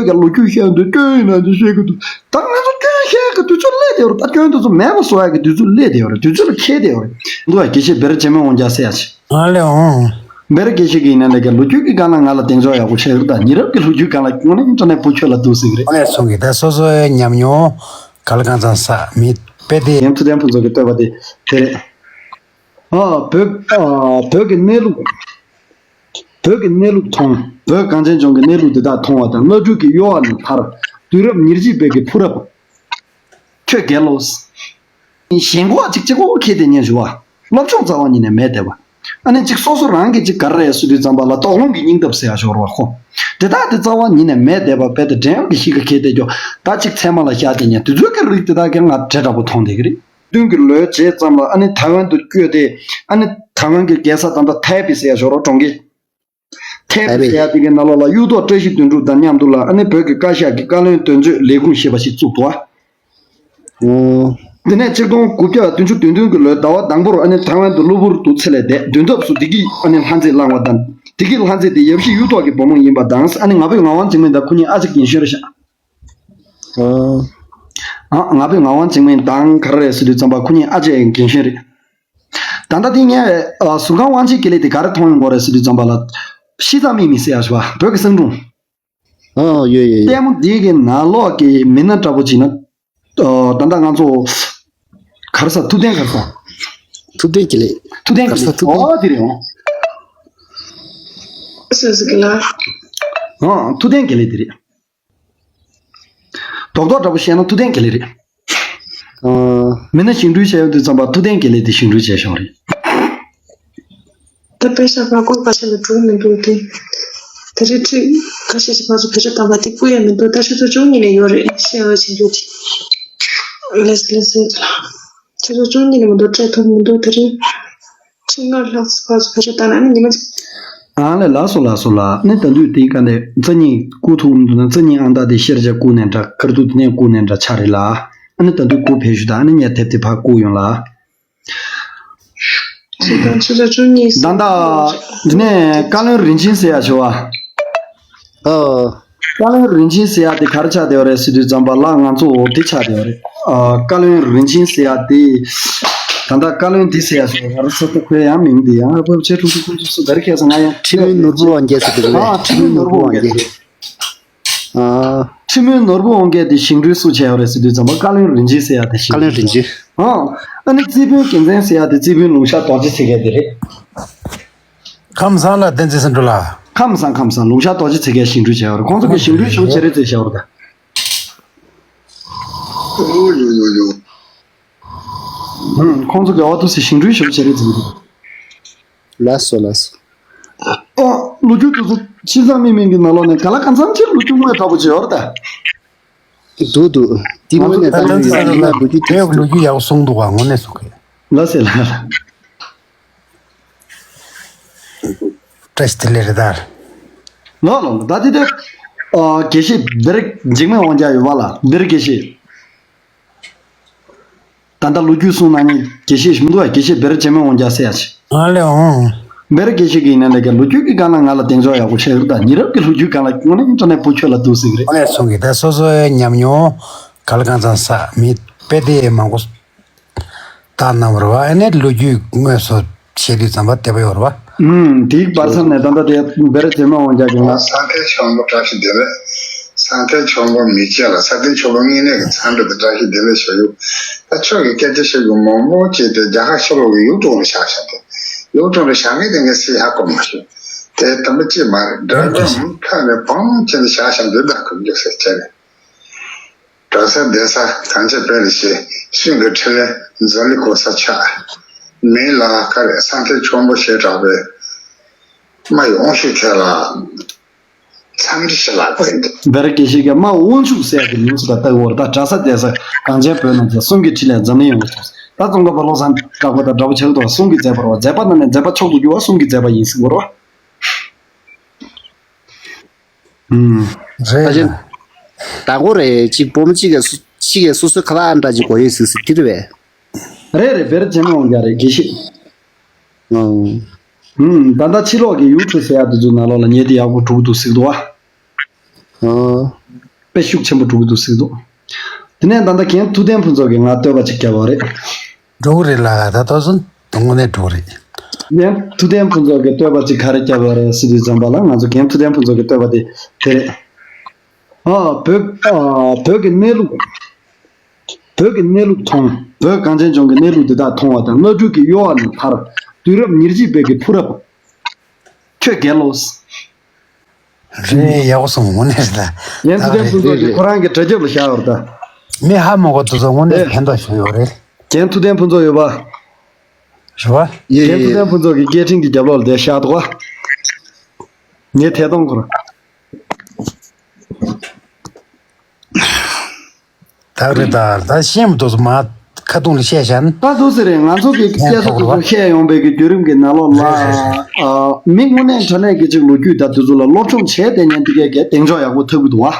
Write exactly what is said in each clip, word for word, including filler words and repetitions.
ཀྱི་ལོ་རྒྱུས་བཤད་འདོད་སྐྱོན་ཡིན་ན་ཅི་བཤད་གི་འདུག་ད་ང་ཚོ་སྐྱོན་བཤད་གི་དུས་ཚོད་སླེབས་བསྡད་ཡོད་རེད། ད་སྐྱོན་དེ་ཚོ་མེད་པ་བཟོ་ཡག་གི་དུས་ཚོད་སླེབས་བསྡད་ཡོད་རེད། དུས་ཚོད་ལ་འཁེལ་བསྡད་ཡོད་རེད། འདུག་བ། དགེ་བཤེས་བེ་རི་འཇིགས་མེད་དབང་རྒྱལ་ཟེར་ཡ་ཅིག་ཨ་ལེ་འོང་། བེ་རི་དགེ་བཤེས་ཀྱི་ཡིན་ན་ལས་ཀ་ལོ་རྒྱུས་ཀྱི་སྒང་ལ་ང་ལ་གདེང་འཇོག་ཡག་པོ་བྱས་ཡོད་རེད། ད་ཉེ་རབས་ཀྱི་ལོ་རྒྱུས་སྒང་ལ་དངོས་གནས་དྲང་གནས་བུ་ཁྱོད་ལ་འདུག་ཟེར་གི་རེད། ཨ་ལེ་སོང་གི། ད་སོ་སོའི་ཉམས་མྱོང་ག་ལ་གང་ཚང་ས་མི་དཔེ་དེ་ཡང་ཐུབ་བསྟན་ཕུན་ཚོགས་ཀྱིས་བསྟོད་པ་དེ་དེ་རེད། ཨ་བོད་ཨ་བོད་ཀྱི་གནས་ལུགས། བོད་ཀྱི་གནས་ལུགས་མཐོང་། བོད་གངས་ཅན་ལྗོངས་ཀྱི་གནས་ལུགས་འདི་དག་མཐོང་བ་དང་བླ་སྤྲུལ་གྱི་གཡོ་བ་ནས་ཐར། དུས་རབས་ཉེར་གཅིག་པའི་གི་ཕུ་རབ། ཁྱོད་རྒན་ལོ། ཞེན་ཁོག་ཅིག་ཅིག་ཁོག་ཁྱེར་ཏེ་ཉན་ཞུ་བ། སློབ་སྦྱོང་རྩ་བ་ཉིད་ནས་མེད་བསྡད་པ། ཨ་ནི་ཅིག་སོ་སོ་རང་གིས་ཅིག་ག་རེ་རེད་ཟེར་དུས་ཙམ་པ་ལ་དོགས་སློང་གི་སྙིང་སྟོབས་ཟེར་ཡ་ཞོར་བ་ཁོ། དེ་དག་དེ་རྩ་བ་ཉིད་ནས་མེད་བསྡད་པ། རྦད་དེ་འགྲན་ཡོད་ཀྱི་གཤིས་ཀ་ཁྱེར་ཏེ་འགྱོ། ད་ཅིག་ཚད་མ་ལ་བཞག་སྟེ་ཉན་དུས་ཚོད་ཀྱི་རིགས་དེ་དག་གིས་ང་བྲེལ་དྲག་པོ་མཐོང་བསྡད་ཀྱི་རེད། བདུན་གྱི་ལོའི་རྗེས་ཙམ་ལ་ཨ་ནི་ཐའེ་ཝན་དུ་བསྐྱོད་དེ། ཨ་ནི་ཐའེ་ཝན་གྱི་རྒྱལ་ས་ད་ལྟ་ཐའེ་པེ་ཟེར་ཡ་ཞོར་བ་གྲོང་ཁྱེར། ཐའེ་པེ་ཟེར་ཡ་དེ་གའི་ནང་ལོགས་ལ་གཡུ་ཐོག་བཀྲ་ཤིས་དོན་གྲུབ་དང་མཉམ་དུ་ལ་ཨ་ནི་བོད་ཀྱི་བཀའ་ཤག་གི་བཀའ་བློན་དོན་གཅོད་ལས་ཁུངས་ཞེས་པ་ཞིག་བཙུགས་འདུག་ཨ། ཨོ། དེ་ནས་ཆིག་སྟོང་དགུ་བརྒྱ་བདུན་ཅུ་དོན་བདུན་གྱི་ལོའི་ཟླ་བ་དང་པོར་ཨ་ནི་ཐའེ་ཝན་དུ་གློ་བུར་དུ་ཚེ་ལས་འདས། དུས་སྐབས་སུ་བདེ་སྐྱིད་ཨ་ནི་ལྷ་མཛེས་བླངས་པ་དང་། བདེ་སྐྱིད་ལྷ་མཛེས་དེ་ཡབ་གཞིས་གཡུ་ཐོག་གི་བུ་མོ་ཡིན་པ་དང་། ཨ་ནི་ང་ཕོད་ངག་དབང་འཇིགས་མེད་དང་ཁོ་གཉིས་ཨ་ཅག་རྒན་གཞོན་རེད་ཤག་ཨོ། ཨ། ང་ཕོད་ངག་དབང་འཇིགས་མེད་དང་ག་རེ་རེད་ཟེར་དུས་ཙམ་པ་ཁོ་གཉིས་ཨ་ཅག་རྒན་གཞོན་རེད། ད་ལྟ་དེ་ངས་ཨ་ཟུར་ཁང་དབང་ཆེན་དགེ་ལེགས་དེ་ག་རེ་མཐོང་ཡོང་གི་རེད་ཟེར་དུས་ཙམ་པ་ལ། ཤི་ཙང་མི་མི་ཟེར་ཡ་ཞུ་བ་བོད་ཀྱི་གསང་སྒྲུང་། ཨོ་ཡོད་ཡོད་ཡོད། ལྟད་མོ་འདི་གི་ནང་ལོགས་ཀྱི་མི་སྣ་འདྲ་པོ་ཅིག་ན། ཨ་ད་ལྟ་ང་ཚོ་ག་རེ་ཟ། ཐུབ་བསྟན་ག་རེ་ཟ། ཐུབ་བསྟན་དགེ་ལེགས། ཐུབ་བསྟན་ག་རེ་ཟ། དགེ་ལེགས། ཐུབ་བསྟན། ཨོ་དེ་རེད་འོང་། སོ་སོ་གི་ལ། ཨོ་ཐུབ་བསྟན་དགེ་ལེགས་དེ་རེད། རྡོག་རྡོག་འདྲ་པོ་བཤད་ན་ཐུབ་བསྟན་དགེ་ལེགས་རེད། ཨོ། མི་སྣ་བཞེངས་སྐྲུན་བྱས་ཡོང་དུས་ཙམ་པ་ཐུབ་བསྟན་དགེ་ལེགས་དེ་བཞེངས་སྐྲུན་བྱས་བྱུང་རེད། ད་དཔེ་ཆ་ཕར་བསྐུར་ཁ་ཤས་ལ་འགྲོ་མི་འདུག་དེ། ད་རེས་ཁྲིད་ཁ་ཤས་ཤིག་ཕར་ཚུར་བེད་སྤྱོད་བཏང་བ་དེ་བསྐུར་ཡ་མི་འདུག་ད་ཆུ་ཚོད་བཅུ་གཉིས་ནས་ཡོད་རེད། བཤད་འོས་བྱེད་རྒྱུ་དེ། ལགས་སོ་ལགས་སོ། ཆུ་ཚོད་བཅུ་གཉིས་ནས་མི་འདུག་སྤྲད་ཐུབ་མི་འདུག་ད་རེས་ཁྲི་ལྔ་ལྷག་ཙམ་ཕར་ཚུར་བེད་སྤྱོད་བཏང་ན་ཨ་ནི་ཉི་མ་གཅིག་ཨ་ལས། ལགས་སོ་ལགས་སོ་ལགས། ཨ་ནི་ད་དུང་དེའི་སྒང་ནས་རྩ་གཉིས་བསྐུར་ཐུབ་མི་འདུག་ན་རྩ་གཉིས་ཨང་རྟགས་དེ་ཤེར་བྱས་བསྐུར་ནས་འདྲ། ཁ་ཐུག་དེ་ནས་བསྐུར་ནས་འདྲ་ཆགས་རེད་ལགས། ཨ་ནི་ད་དུང་བསྐུར་ཕེབས་ཞུ་དང་། ཨ་ནི་ངས་དེབ་དེ་ཕར་བསྐུར་ཡོང་ལགས། ཆུ་ཚོད་ཆུ་ཚོད་བཅུ་གཉིས། ད་ལྟ་འདི་ནས་བཀའ་བློན་རིན་ཆེན་ཟེར་ཡ་ཞུ་བ། ཨོ། བཀའ་བློན་རིན་ཆེན་ཟེར་ཡ་དེ་ག་རེ་ཆགས་བསྡད་ཡོད་རེད་ཟེར་དུས་ཙམ་པ་ལ་ང་ཚོ་འོ་དེ་ཆགས་བསྡད་ཡོད་རེད། ཨ། བཀའ་བློན་རིན་ཆེན་ཟེར་ཡ་དེ། ད་ལྟ་བཀའ་བློན་འདི་ཟེར་ཡ་ཞིག་ང་རང་ཚོ་ཁོའི་ཡང་མིང་འདི་ཡང་ཨ་ཕོ་ཆེ་ཀྲུང་ཀྲུང་ཀྲུང་ཀྲུང་སུ་ག་རེ་ཁེལ་སོང་ང་ཡང་། ཁྲི་མུན་ནོར་བུ་དབང་རྒྱལ་ཟེར་དེ་རེད། ཨ། ཁྲི་མུན་ནོར་བུ་དབང་རྒྱལ། ཨ། ཁྲི་མུན་ནོར་བུ་དབང་རྒྱལ་དེ་བཞེངས་སྐྲུན་སུ་བྱས་ཡོད་རེད་ཟེར་དུས་ཙམ་པ་བཀའ་བློན་རིན་ཆེན་ཟེར་ཡ་དེ་བཞེངས་སྐྲུན། བཀའ་བློན་རིན་ཆེན། ཨ། ཨ་ནི་རྩིས་དཔོན་རྒྱལ་མཚན་ཟེར་ཡ་དེ་རྩིས་དཔོན་ལུང་ཤར་རྡོ་རྗེ་ཚེ་རྒྱལ་དེ་རེད། ཁམས་བཟང་ལ་བསྟན་འཛིན་སེང་འབྲུག་ལགས། ཁམས་བཟང་ཁམས་བཟང་། ལུང་ཤར་རྡོ་རྗེ་ཚེ་རྒྱལ་བཞེངས་སྐྲུན་བྱས་ཡོད་རེད། ཁོང་ཚོ་གིས་བཞེངས་སྐྲུན་ཞུ་བྱེད་རེད་ཟེར་བྱས་ཡོད་རེད་ད། ཨོ་ཡོ་ཡོ་ཡོ། ཧུམ། ཁོང་ཚོ་གིས་འོ་ཐུག་སེ་བཞེངས་སྐྲུན་ཞུ་བྱེད་རེད་ཟེར་གྱི་འདུག་ལགས་སོ་ལགས་སོ། ཨོ། ལོ་རྒྱུས་དེ་ཚོ་ཕྱི་གཙང་མི་མིན་གྱི་ནང་ལོགས་ནས་ག་ལ་གང་འཚམ་ཅིག་ལོ་རྒྱུས་དངོས་འདྲ་པོ་ཅིག་ཡོད་རེད་ད། འདུག་འདུག་འདི་ང་ཚོ་དངོས་གནས་ད་ད་ལྟ་ལོ་རྒྱུས་ཡག་ལ་ལོ་རྒྱུས་དེ་བོད་ལོ་རྒྱུས་ཡག་པོ་གསུངས་འདུག་བ། དངོས་གནས་གསུང་གི། ལགས་སེ་ལགས། བཀྲ་ཤིས་བདེ་ལེགས་རེད་ད། ལགས་ལགས་ལགས། ད་དེ་དེ། ཨ། དགེ་བཤེས་བེ་རི་འཇིགས་མེད་དབང་རྒྱལ་ཡོད་པ་ལ། བེ་རི་དགེ་བཤེས། ད་ལྟ་ལོ་རྒྱུས་གསུང་གནང་མཁན་དགེ་བཤེས་ཞིག་མི་འདུག་བ། དགེ་བཤེས་བེ་རི་འཇིགས་མེད་དབང་རྒྱལ་ཟེར་ཡ་ཞིག་ཨ་ལེ་འོང་། བེ་རི་དགེ་བཤེས་ཀྱི་ཡིན་ན་ལས་ཀ་ལོ་རྒྱུས་ཀྱི་སྒང་ལ་ང་ལ་གདེང་འཇོག་ཡག་པོ་བྱས་ཡོད་ད། ཉེ་རབས་ཀྱི་ལོ་རྒྱུས་སྒང་ལ་དངོས་གནས་དྲང་གནས་བུ་ཁྱོད་ལ་འདུག་ཟེར་གི་རེད། ཨ་ལེ་གསུང་གི། ད་སོ་སོའི་ཉམས་མྱོང་ག་ལ་གང་ཚང་ས་མི་དཔེ་དེ་མང་པོ་བཏང་གནང་བ་རེད་བ། ཨ་ནི་ལོ་རྒྱུས་དངོས་སུ་བཤད་དུས་ཙམ་པ་དེ་པ་ཡོད་རེད་བ། ཨུམ། དེའི་བར་མཚམས་ནས་ད་ལྟ་དེ་བེ་རི་འཇིགས་མེད་དབང་རྒྱལ་གྱི་ང་། སང་ཐེངས་ཆོས་མོ་བཀྲ་ཤིས་བདེ་ལེགས། སང་ཐེངས་ཆོས་མོ་མི་སྐྱེ་ལ། སང་ཐེངས་ཆོས་མོ་དངོས་གནས་ཀྱི་ཚང་འདྲ་དེ་བཀྲ་ཤིས་བདེ་ལེགས་ཞུ་ཡོད། ད་ཆོས་ཀྱི་སྐད་ཆ་བཤད་རྒྱུ་མང་པོ་བྱས་ཏེ་རྒྱ་གར་ཕྱི་ལོགས་ཀྱི་ཡུལ་གྲུ་ལ་བཞག་བཞག་སྟེ། ཡུལ་གྲུ་ལ་བཞག་མཁན་དེ་ངས་སྲིད་ཧ་གོ་མ་བྱུང་། དེ་དམ་པ་གཅིག་མ་རེད། འདྲ་འདྲ་མུ་མཐའ་ནས་བང་བྱས་ནས་བཞག་བཞག་འདི་དག་གོ་རྒྱུ་ཟེར་བྱས་ནས། གྲྭ་ས་སྡོད་ས་གངས་ཅན་བོད་ལ་ཞེས། གསུང་གི་ཕྲིན་ལས་མཛོད་ལས་གོ་ས་ཆགས། མིང་ལ་ག་རེ་སང་ཐེངས་ཆོས་མོ་ཞེས་གྲགས་པའི། རྨ་ཡི་དབང་ཕྱུག་ཁྱེད་ལ་འཚམས་འདྲི་ཞུ་ལགས་པ་ཡིན། བེ་རི་དགེ་བཤེས་ཀྱིས་རྨ་དབང་ཕྱུག་ཟེར་ཡག་གི་མིང་ཚིག་ད་ལྟ་བོར་ད་གྲྭ་ས་སྡོད་ས་གངས་ཅན་བོད་ནང་གི་གསུང་གི་ཕྲིན་ལས་འཛམ་གླིང་ཡོངས་ལ་ཐོངས། ད་ཙོང་ཁ་པ་བློ་བཟང་གྲགས་པ་དང་འདྲ་པོ་ཆགས་འདུག་གསུང་གི་མཛད་པ་རེད་བ། མཛད་པ་ནང་ནས་མཛད་པ་མཆོག་ཏུ་གྱུར་བ་གསུང་གི་མཛད་པ་ཡིན་ཟེར་གྱི་ཡོད་རེད་བ། ཨུམ། རེད། ད་ཅི། ད་གོ་རེད། གཅིག་སྤོ་མོ་གཅིག་གིས་སུ་གཅིག་གིས་སོ་སོའི་ཁ་ལག་འདྲ་ཅིག་གོ་ཡོད་ཟིག་ཟིག་དེ་རེད་པས། རེད་རེད། བེ་རི་འཇིགས་མེད་དབང་རྒྱལ་རེད། དགེ་བཤེས། ཨོ། ཨུམ། ད་ལྟ་ཕྱི་ལོགས་ཀྱི་ཡུལ་གྲུ་ཟེར་ཡག་དེ་ཚོའི་ནང་ལོགས་ལ་ཉལ་ཏེ་ཡག་པོ་འགྲོ་གི་འདུག་ཟེར་གི་འདུག་བ། ཨོ། ཤུགས་ཆེན་པོ་འགྲོ་གི་འདུག་ཟེར་གྱི་འདུག་དེ་ནས་ད་ལྟ་རྒན་ཐུབ་བསྟན་ཕུན་ཚོགས་ཀྱིས་ང་བསྟོད་པ་ཅིག་བརྒྱབ་པ་རེད། འགྲོ་གི་རེད་ལགས། ད་དོ་སོང་དུ་དངོས་གནས་འགྲོ་གི་རེད། རྒན་ཐུབ་བསྟན་ཕུན་ཚོགས་ཀྱིས་བསྟོད་པ་ཅིག་ག་རེ་བརྒྱབ་པ་རེད་ཟེར་དུས་ཙམ་པ་ལ། ང་ཚོ་རྒན་ཐུབ་བསྟན་ཕུན་ཚོགས་ཀྱིས་བསྟོད་པ་དེ་དེ་རེད། ཨ། བོད། ཨ། བོད་ཀྱི་གནས་ལུགས། བོད་ཀྱི་གནས་ལུགས་མཐོང་། བོད་གངས་ཅན་ལྗོངས་ཀྱི་གནས་ལུགས་འདི་དག་མཐོང་བ་དང་། བླ་སྤྲུལ་གྱི་གཡོ་བ་ནས་ཐར། དུས་རབས་ཉེར་གཅིག་པའི་གི་ཕུ་རབ། ཁྱོད་རྒྱལ་ལོ། རེད། ཡག་པོ་གསུངས། དངོས་གནས་རེད་ད། ཡན་ཐུབ་བསྟན་ཕུན་ཚོགས་ཀྱིས་ཁོ་རང་གི་དྲ་རྒྱབ་ལ་བཞག་ཡོད་རེད་ད། མི་ཧ་མ་གོ་དུས་ཚོད་དངོས་གནས་ཨེ། ཕན་ཐོགས་ཞིག་ཡོད་རེད། རྒན་ཐུབ་བསྟན་ཕུན་ཚོགས་ཡོད་པ། རེད་པ། ཡེ་རྒན་ཐུབ་ཡེ། བསྟན་ཕུན་ཚོགས་ཀྱི་སྐད་འཕྲིན་གྱི་རྒྱབ་ལོགས་ལ་དེ་བཞག་འདུག་ག་ངས་དེ་གཏོང་དགོས་ར། ད་རེད་ད། ད་ཤེས་མི་འདུག་མ། ཁ་ཐུག་ལ་བཤད་བཞག་ན། ད་འདུག་ཟེར་རེད། ང་ཚོ་གི་སྐད་ཆ་དེ་ཚོ་བཤད་ཡོང་པའི་གི་བརྒྱུད་རིམ་གྱི་ནང་ལོགས་ལ། རེད་རེད་རེད། ཨ། མི་དངོས་གནས་དྲང་གནས་ཀྱི་ཅིག་ལོ་རྒྱུས་དང་དེ་ཚོ་ལ་སློབ་སྦྱོང་བྱས་བསྡད་མཁན་དེ་གས་གས་གདེང་འཇོག་ཡག་པོ་ཐོབ་ཀྱི་འདུག་བ།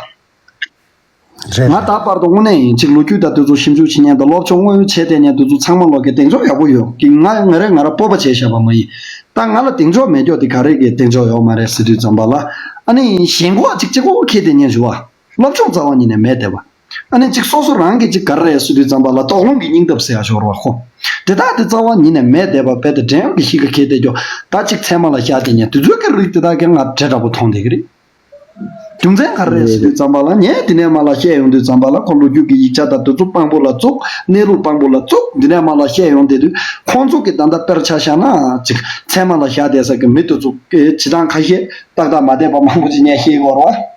རེད། ང་ད་བར་དུ་དངོས་གནས་ཡིན། ཅིག་ལོ་རྒྱུས་དང་དེ་ཚོ་ཞིབ་འཇུག་བྱེད་མཁན་དང་སློབ་སྦྱོང་དངོས་ཡོད་བྱས་བསྡད་མཁན་དེ་ཚོ་ཚང་མ་ལོག་གི་གདེང་འཇོག་ཡག་པོ་ཡོད་ཀི། ང་ང་རེ་ང་ར་སྤོབས་པ་བྱས་བཞག་པ་མ་ཡིན། ད་ང་ལ་གདེང་འཇོག་མེད་རྒྱུ་དེ་ག་རེ་གི་གདེང་འཇོག་ཡོད་མ་རེད་ཟེར་དུས་ཙམ་པ་ལ། ཨ་ནི་ཞེན་ཁོག་ཅིག་གཅིག་པོ་ཁྱེར་བསྡད་མཁན་ཞུ་བ། སློབ་སྦྱོང་རྩ་བ་ཉིད་ནས་མེད་བསྡད་པ། ཨ་ནི་ཅིག་སོ་སོ་རང་གིས་ཅིག་ག་རེ་རེད་ཟེར་དུས་ཙམ་པ་ལ་དོགས་སློང་གི་སྙིང་སྟོབས་ཟེར་ཡག་ཤོར་བ་ཁོ། དེ་དག་དེ་རྩ་བ་ཉིད་ནས་མེད་བསྡད་པ། རྦད་དེ་འགྲན་གྱི་གཤིས་ཀ་ཁྱེར་བསྡད་རྒྱུ། ད་ཅིག་ཚད་མ་ལ་བཞག་བསྡད་མཁན་དེ་ཚོའི་གི་རིགས་དེ་དག་གི་ང་འདྲེ་འདྲ་པོ་མཐོང་བསྡད་ཀྱི་རེད། རྒྱུ་མཚན་ག་རེ་རེད་ཟེར་དུས་ཙམ་པ་ལ། ངས་འདི་ནས་མར་ལ་བཤད་ཡོང་དུས་ཙམ་པ་ལ། ཁོ་ལོ་རྒྱུས་ཀྱི་ཡིག་ཆ་དང་དེ་ཚོ་དཔང་པོ་ལ་བཙུགས། གནས་ལུགས་དཔང་པོ་ལ་བཙུགས། འདི་ནས་མར་ལ་བཤད་ཡོང་བསྡད་དུས། ཁོང་ཚོ་གི་ད་ལྟ་དཔེར་ཆ་བཞག་ན་ཅིག་ཚད་མ་ལ་བཞག་བསྡད་ས་གི་མི་དེ་ཚོ་གི་བྱེད་སྟངས་ཁ་ཤས་ཏག་ཏག་མ་བསྡད་པ་མང་པོ་ཅིག་ངས་ཤེས་ཀྱི་ཡོད་རེད་བ།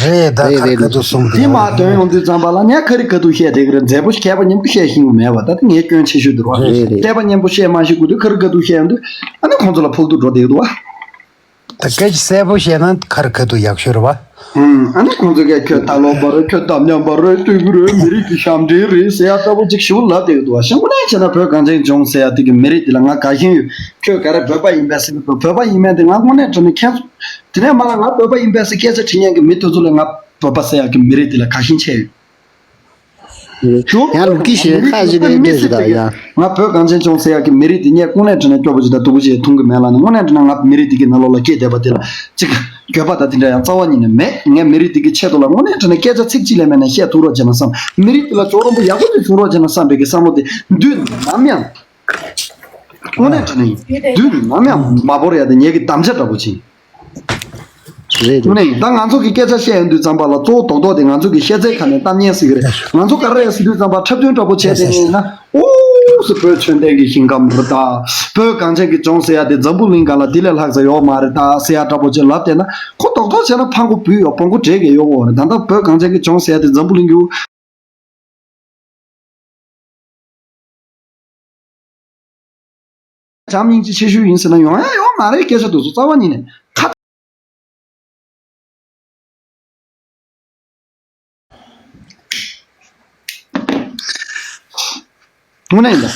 རེད་ད། རེད་ཁ་རེད་ཁ་ཐུག་གསུངས་འདི་མ་ཐོན་ཡོང་དུས་ཙམ་པ་ལ་ངས་ཁ་རི་ཁ་ཐུག་བཤད་བསྡད་ཀྱི་རེད། མཛེས་པོ་མཁས་པ་སྙན་པོ་བཤད་ཤེས་ཀྱི་མེད་པ། ད་ལྟ་ངས་སྐྱོན་ཆེ་ཤོས་འདུག་བ། རེད་རེད། བལྟས་པ་སྙན་པོ་བཤད་མ་ཤེས་དགོས་དུས་ཁ་རི་ཁ་ཐུག་བཤད་ཡོང་དུས། ཨ་ནི་ཁོང་ཚོ་ལ་ཕོག་ཐུག་འགྲོ་བསྡད་འདུག་བ། ད་སྐད་ཆ་གསལ་པོ་བཤད་ན་ཁ་རི་ཁ་ཐུག་ཡག་ཤོས་རེད་བ། ཨུམ། ཨ་ནི་ཁོང་ཚོ་གས་ཁྱོད་ལྟ་ལོག་པ་རེད། ཁྱོད་དམ་ཉམས་པ་རེད། སྡུག་གུ་རེད། མི་རིགས་ཀྱི་ཞབས་འདྲེན་རེད་ཟེར་ཡག་འདྲ་པོ་ཅིག་ཞུ་ལབ་བསྡད་ཀྱི་འདུག་བ། ཤེས་དངོས་གནས་བྱས་ན་བོད་གངས་ཅན་ལྗོངས་ཟེར་ཡག་དེ་གི་མི་རིགས་དེ་ལ་ང་དགའ་ཞེན་ཡོད། ཁྱོད་ག་རེ་བོད་པ་ཡིན་པས་ཟེར་གི་འདུག་བོད་པ་ཡིན་མིན་དེ་ང་དངོས་གནས་དྲང་གནས་མཁྱེན་སོང་། དེ་ནས་མར་ལ་ང་བོད་པ་ཡིན་པས་ཟེར་སྐད་ཆ་དྲི་མཁན་གྱི་མི་དེ་ཚོ་ལས་ང་བོད་པ་ཟེར་ཡག་གི་མི་རིགས་དེ་ལ་དགའ་ཞེན་ཆེ་ཡོད། ཡང་ལོ་རྒྱུས་ཤེས་ཁ་ཅིག་ལས་འདྲ་ཞིག་དང་ཡང་། ང་བོད་གངས་ཅན་ལྗོངས་ཟེར་ཡག་གི་མི་རིགས་དེ་ངས་དངོས་གནས་དྲང་གནས་སྐྱོ་པོ་ཅིག་དང་སྡུག་པོ་ཅིག་མཐོང་གི་མེད་ལ་ནི། དངོས་གནས་དྲང་གནས་ང་མི་རིགས་དེ་གི་ནང་ལོགས་ལ་སྐྱེས་བསྡད་པ་དེ་ལ་ཅིག་འགྱོད་པ་དང་དེ་འདྲ་ཡང་རྩ་བ་ཉིད་ནས་མེད། ངས་མི་རིགས་དེ་གི་ཆེད་དུ་ལ་དངོས་གནས་དྲང་གནས་སྐད་ཆ་ཚིག་གཅིག་ལས་མེད་ན་བཤད་ཐུབ་རོགས་བྱས་ན་བསམ། མི་རིགས་དེ་ལ་ཅོག་རོང་པོ་ཡག་པོ་ཅིག་བྱུང་རོགས་བྱས་ན་བསམ་པའི་གི་བསམ་བློ་དེ་དུས་ནམ་ཡང་། དངོས་གནས་དྲང་གནས་ཡིན། དུས་ནམ་ཡང་མ་བོར་ཡ་དེ་ངེད་ཀྱི་དམ་བཅའ་འདྲ་པོ་ཅིག་ཡིན། རེད་རེད། དངོས་གནས་ཡིན། ད་ང་ཚོ་གི་སྐད་ཆ་བཤད་ཡོང་དུས་ཙམ་པ་ལ་གཙོ་བོ་རྡོག་རྡོག་དེ་ང་ཚོ་གི་ཤེས་ཚད་ཁ་ནས་གཏམ་ངན་ཟེར་གི་རེད། ང་ཚོ་ག་རེ་རེད་ཟེར་དུས་ཙམ་པ་འཁྲབ་སྟོན་འདྲ་པོ་བྱས་ཏེ་ཡིན་ན། ཨོ་ཟེར། བོད་ཆོས་ལྡན་གྱི་ཞིང་ཁམས་རེད་ད། བོད་གངས་ཅན་གྱི་ལྗོངས་ཟེར་ཡ་དེ་འཛམ་བུ་གླིང་སྒང་ལ་དེ་ལས་ལྷག་ས་ཡོད་མ་རེད་ད་ཟེར་ཡ་འདྲ་པོ་ཅིག་ལབ་བསྡད་ན། ཁོ་རྡོག་རྡོག་བྱས་ན་ཕང་གོ་བུད་ཡོང་བོང་གོ་འདྲེས་གི་ཡོང་གི་ཡོད་རེད། ད་ལྟ་བོད་གངས་ཅན་གྱི་ལྗོངས་ཟེར་ཡ་དེ་འཛམ་བུ་གླིང་གི་བྱམས་སྙིང་རྗེ་ཆེ་ཤོས་ཡིན་ཟེར་ན་ཡོང་ཡ་ཡོད་མ་རེད། སྐད་ཆ་དེ་ཚོ་རྩ་བ་ཉིད་ནས་ཁ། དངོས་གནས་ཡིན་ད།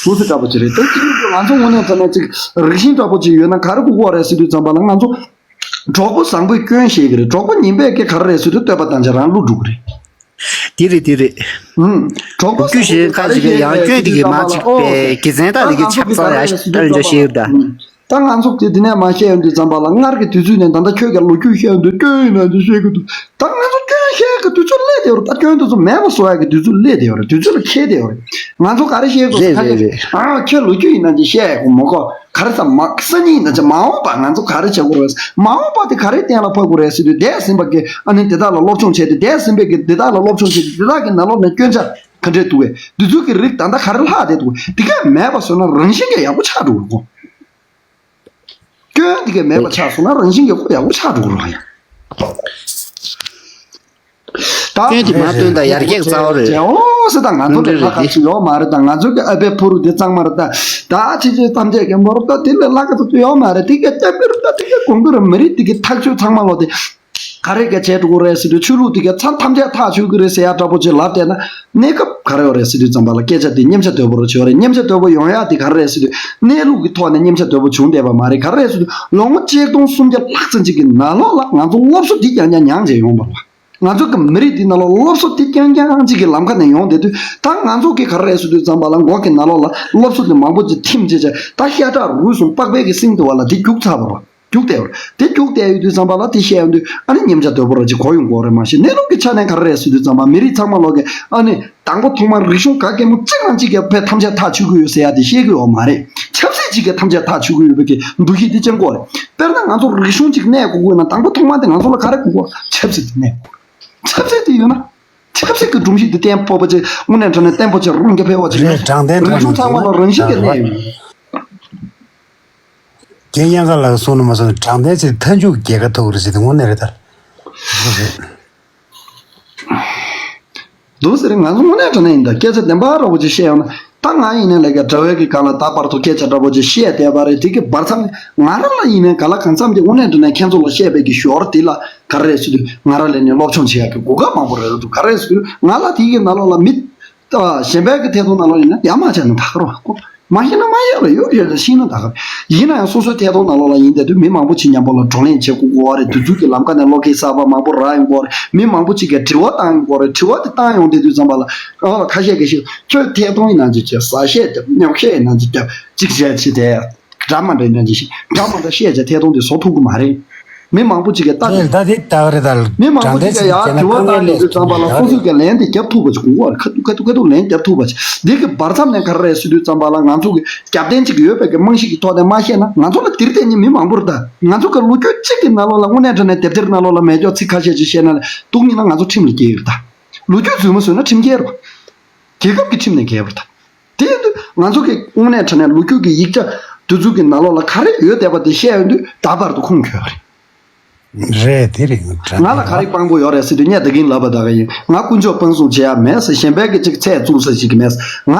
ཐུགས་སྲས་འདྲ་པོ་ཅིག་རེད། ད་ཅིག་ང་ཚོ་དངོས་གནས་ཚང་མ་ཅིག་རིགས་ཤིང་འདྲ་པོ་ཅིག་ཡོད་ན་ག་རེ་དགོས་ཀྱི་རེད་ཟེར་དུས་ཙམ་པ་ལ། ང་ཚོ་གྲོགས་པོ་བཟང་པོས་སྐྱོན་བཤད་ཀྱི་རེད། གྲོགས་པོ་ངན་པས་སྐད་ག་རེ་རེད་ཟེར་དུས་བསྟོད་པ་དང་བཅས་རང་བསླུ་འགྲོ་གི་རེད། དེ་རེད་དེ་རེད། ཨུམ། གྲོགས་པོ་རྒྱུ་གཞན་ཁ་ཅིག་གིས་ཡང་སྐྱོན་དེ་གི་མ་གཅིག་པའི་དགེ་མཚན་དག་དེ་གི་ཆབ་གསང་ཡ་ཞིག་ལ་འཇོག་ཤེས་ཡོད་ད། ད་ང་ཚོ་དེ་དེ་ནས་མ་བཤད་ཡོང་དུས་ཙམ་པ་ལ། སྔར་གྱི་དུས་ཚོད་ནས་ད་ལྟ་ཁྱོད་ཀྱིས་ལོ་རྒྱུས་བཤད་ཡོང་དུས་སྐྱོན་ཡིན་ན་འདི་བཤད་གི་འདུག་ད་ང་ཚོ་སྐྱོན་བཤད་གི་དུས་ཚོད་སླེབས་བསྡད་ཡོད་རེད། ད་སྐྱོན་དེ་ཚོ་མེད་པ་བཟོ་ཡ་གི་དུས་ཚོད་སླེབས་བསྡད་ཡོད་རེད། དུས་ཚོད་ལ་འཁེལ་བསྡད་ཡོད་རེད། ང་ཚོ་ག་རེ་བཤད་དགོས་རེད། ཁ་ཤས་ཨ་ཁྱོད་ལོ་རྒྱུས་ཡིན་ན་འདི་བཤད་ཡ་གི་མ་གོ། ག་རེ་ཟ་མ་སང་ཉིན་ཡིན་ན་ཅི་མ་འོངས་པ་ང་ཚོ་ག་རེ་བྱེད་དགོས་རེད། མ་འོངས་པ་དེ་ག་རེ་གཏན་ལ་ཕབ་དགོས་རེད་ཟེར་དུས། འདས་ཟིན་པ་གི་ཨ་ནི་དེ་དག་ལ་སློབ་སྦྱོང་བྱས་ཏེ། འདས་ཟིན་པའི་གི་དེ་དག་ལ་སློབ་སྦྱོང་བྱས་ཏེ། དེ་དག་གི་ནང་ལོགས་ནས་སྐྱོན་ཆ་ག་འདྲས་འདུག་གས། འདི་ཚོ་གི་རིགས་ད་ལྟ་ག་རེ་ལྷག་བསྡད་འདུག་དེ་གས་མེད་པ་བཟོས་ན་རང་བཞིན་གྱིས་ཡག་པོ་ཆགས་འགྲོ་གི་རེད་གོ། སྐྱོན་དེ་གས་མེད་པ་ཆགས་སོང་ན་རང་བཞིན་གྱིས་ཁོ་ཡག་པོ་ཆགས་འགྲོ་གི་རེད་ཡ། ད་སྐྱོན་དེ་མ་བཏོན་ད་ཡར་རྒྱས་རྩ་བ་རེད། ཨོ་ཟེར། ད་ང་ཚོ་ལས་ལྷག་ག་ཅིག་ཡོད་མ་རེད། ད་ང་ཚོ་གི་ཨ་ཕའི་ཕུ་རུ་དེ་གཙང་མ་རེད་ད། ད་ཕྱི་ཕྱི་ཐམས་ཅད་ཀྱི་མོ་རུ་ད་དེ་ལས་ལྷག་ག་ཅིག་ཡོད་མ་རེད། དེ་གས་སྐྱབས་ཀྱི་རུ་ད་དེ་གས་གོང་གི་རུ་མི་རིགས་དེ་གི་ཐག་གཅོད་ཚང་མ་ལོ་དེ། ག་རེ་ག་བྱས་འགྲོ་གི་རེད་ཟེར་དུས། ཆོས་ལུགས་དེ་ག་ཚང་ཐམས་ཅད་ཐག་ཆོད་ཀྱི་རེད་ཟེར་ཡ་འདྲ་པོ་ཅིག་ལབ་བསྡད་ན། གནས་སྐབས་ག་རེ་ཡོད་རེད་ཟེར་དུས་ཙམ་པ་ལ། སྐད་ཆ་དེ་སྙན་ཆ་དོད་པོ་རུ་བྱེད་ཡོད་རེད། སྙན་ཆ་དོད་པོ་ཡོང་ཡ་དེ་ག་རེ་རེད་ཟེར་དུས། གནས་ལུགས་ཀྱི་ཐོག་ནས་སྙན་ཆ་དོད་པོ་བྱུང་བསྡད་པ་མ་རེད། ག་རེ་རེད་ཟེར་དུས། ལོ་ངོ་གཅིག་སྟོང་སུམ་བརྒྱ་ལྷག་ཙམ་ཅིག་གི་ནང་ལོགས་ལ་ང་ཚོ་སློབ་གསོ་འདི་རྐྱང་རྐྱང་མྱངས་བྱས་ཡོང་བ་རེད་བ། ང་ཚོ་གི་མི་རིགས་འདི་ནང་ལ་སློབ་གསོ་འདི་རྐྱང་རྐྱང་ཅིག་གི་ལམ་ཁ་ནས་ཡོང་བསྡད་དུས། ད་ང་ཚོ་གི་ག་རེ་རེད་ཟེར་དུས་ཙམ་པ་ལ། མགོ་གི་ནང་ལོགས་ལ་སློབ་གསོ་འདི་མང་པོ་ཅིག་ཐིམ་བྱས་བྱས། ད་ཤ་ཁྲག་རུས་གསུམ་པགས་པའི་གི་སེང་དུ་བ་ལ་འདི་རྒྱུག་ཚར་བ་རེད་བ། རྒྱུགས་བསྡད་ཡོད་རེད། དེ་རྒྱུགས་བསྡད་ཡོད་དུས་ཙམ་པ་ལ་དེ་བཤད་ཡོང་དུས་ཨ་ནི་ཉམས་ཆག་དོད་པོ་ར་ཅིག་གོ་ཡོང་གི་ཡོད་རེད། མ་གཞི་གནས་ལུགས་ཀྱི་ཆ་ནས་ག་རེ་རེད་ཟེར་དུས་ཙམ་པ་མི་རིགས་ཚང་མ་ལོག་གི་ཨ་ནི་དང་པོ་ཐོག་མར་རིག་གཞུང་ག་གེ་མོ་གཅིག་རང་གཅིག་གི་ཕན་ཐམས་ཅད་ཐག་ཆོད་ཀྱི་ཡོད་ཟེར་ཡ་དེ་བཤད་ཀྱི་ཡོད་མ་རེད། ཆབ་སྲིད་ཅིག་གི་ཐམས་ཅད་ཐག་ཆོད་ཀྱི་ཡོད་པའི་གི་འདུ་ཤེས་དེ་ཅན་དགོས་རེད། དཔེར་ན་ང་ཚོ་རིག་གཞུང་ཅིག་གནས་དགོས་དགོས་ན་དང་པོ་ཐོག་མར་དེ་ང་ཚོ་ལ་ག་རེ་དགོས་དགོས། ཆབ་སྲིད་དེ་གནས་དགོས། ཆབ་སྲིད་དེ་ཡོད་ན། ཆབ་སྲིད་ཀྱི་སྒྲོམ་གཞི་དེ་བརྟན་པོ་པོ་ཅིག་དངོས་གནས་དྲང་གནས་བརྟན་པོ་ཅིག་རང་རྒྱབ་ཕེབས་པ་ཅིག་རེད། དྲང་བདེན་རིག་གཞུང་ཚང་མ་ལ་རང་བཞིན་གྱིས་གནས་ཡོད། རྒན་དབྱངས་དཀར་ལགས་གསུངས་ནས་མ་སོང་ནས་དྲང་བདེན་ཟེར་མཐའ་མཇུག་རྒྱལ་ཁ་ཐོབ་རེད་ཟེར་དེ་དངོས་གནས་རེད་ད། འདུག་ཟེར་ང་ཚོ་དངོས་གནས་དྲང་གནས་ཡིན་ད། སྐད་ཆ་བདེན་པ་ར་བོ་ཅིག་བཤད་ཡོང་ན། ད་ང་ཡིན་ནའི་ལས་ཀ་དྲ་བའི་གི་སྒང་ལ་ད་བར་དུ་སྐད་ཆ་འདྲ་པོ་ཅིག་བཤད་བསྡད་པ་རེད། དེ་གི་བར་མཚམས་ང་རང་ལ་ཡིན་ནའི་ག་ལ་གང་འཚམ་དེ་དངོས་གནས་དྲང་གནས་ཁྱེད་ཚོ་ལ་བཤད་པའི་གི་ཞོར་དེ་ལ་ག་རེ་རེད་ཟེར་དུས་ང་རང་ལས་ནས་སློབ་སྦྱོང་བྱེད་ཡག་གི་གོ་སྐབས་མང་པོ་རེད་འདུག་ག་རེ་ཟེར་དུས་ང་ལ་དེ་གི་ནང་ལོགས་ལ་མི་གཞན་པའི་གི་ཐད་གཏོང་ནང་ལོགས་ཡིན་ན་ཡ་མ་བྱས་ན་ད་ག་རོ་ཁོ་མ་ཤེས་ན་མ་ཡོད་རེད། ཡོད་ཡོད་ལ་ཤེས་ན་ད་ག་རེད། ཡིན་ན་ཡང་སོ་སོའི་ཐད་གཏོང་ནང་ལོགས་ལ་ཡིན་བསྡད་དུས་མི་མང་པོ་ཅིག་མཉམ་པོ་ལ་བགྲོ་གླེང་བྱེད་དགོས་ཀྱི་ཡོད་རེད། དུས་ཚོད་ཀྱི་ལམ་ཁ་ནས་བློ་སྐྱེད་གསར་པ་མང་པོ་རག་ཡོང་གི་ཡོད་རེད། མི་མང་པོ་ཅིག་གིས་དྲི་བ་བཏང་ཡོང་གི་ཡོད་རེད། དྲི་བ་དེ་བཏང་ཡོང་བསྡད་དུས་ཙམ་པ་ལ་ཨ་ཁ་ཤས་ཀྱིས་ཤིག་ཁྱོད་ཐད་གཏོང་ཡིན་ན་ཅིག་བྱས། ཟ་བཤད་རྒྱབ། ཉོ་བཤད་ཡིན་ན་ཅིག་རྒྱབ། ཅིག་བྱས་ཅིག་དེ་འདྲ་མ་འདྲ་ཡིན་ན་ཅིག་ཤིག་འདྲ་མ་འདྲ་བཤད་བྱས་ཐད་གཏོང་དེ་བཟོ་ཐུབ་ཀྱི་མ་རེད། མི་མང་པོ་ཅིག་གིས་ལྟ་དེ་ད་དེ་ད་ག་རེ་ད། མི་མང་པོ་ཅིག་གིས་ཡར་དྲི་བ་བཏང་ཡོང་དུས་ཙམ་པ་ལ་སོ་སོས་ཀྱི་ལན་དེ་རྒྱབ་ཐུབ་པ་ཅིག་དགོས་པ་རེད། ཁ་ཐུག་ཁ་ཐུག་ཁ་ཐུག་ལན་རྒྱབ་ཐུབ་པ་ཅིག་འདི་གི་བར་མཚམས་ནས་ག་རེ་རེད་ཟེར་དུས་ཙམ་པ་ལ་ང་ཚོ་གི་རྒྱབ་རྟེན་ཅིག་ཡོད་པའི་གི་རྨང་གཞི་གི་ཐོག་ནས་མ་བཤད་ན་ང་ཚོ་ལ་དེར་བརྟེན་ནས་མི་མང་པོ་རེད་ད། ང་ཚོ་གི་ལོ་རྒྱུས་གཅིག་གི་ནང་ལོགས་ལ་དངོས་གནས་དྲང་གནས་དེབ་ཐེར་ནང་ལོགས་ལ་མེད་ཀྱོག་ཚིག་ཁ་ཤས་ཅིག་བཤད་ན་ལ་སྡུག་ཉེས་ན་ང་ཚོ་ཁྲིམས་ལ་འགལ་ཡོད་རེད་ད། ལོ་རྒྱུས་རྫུན་མ་བཟོས་ན་ཁྲིམས་འགལ་རེད་པ། རྒྱལ་ཁབ་ཀྱི་ཁྲིམས་ནས་འགལ་བ་དང་། དེ་ཡིན་དུས་ང་ཚོ་གི་དངོས་གནས་དྲང་གནས་ལོ་རྒྱུས་ཀྱི་ཡིག་ཆ་དེ་ཚོ་གི་ནང་ལོགས་ལ་ག་རེ་ཡོད་བསྡད་པ་དེ་བཤད་ཡོང་དུས་ད་བར་དུ་ཁུངས་འཁྱོལ་བ་རེད། རེད་དེ་རེད། ང་ལ་ག་རེ་དཔང་པོ་ཡོད་རེད་ཟེར་དུས་ངས་ད་གིན་ལབ་པ་ད་ག་ཡིན། ང་དཀོན་མཆོག་དཔང་བཟུང་བྱེད་ཡ་མེད་ཟེར། གཞན་པའི་གི་ཅིག་ཚད་བཙུགས་ས་ཞིག་གི་མེད། ང་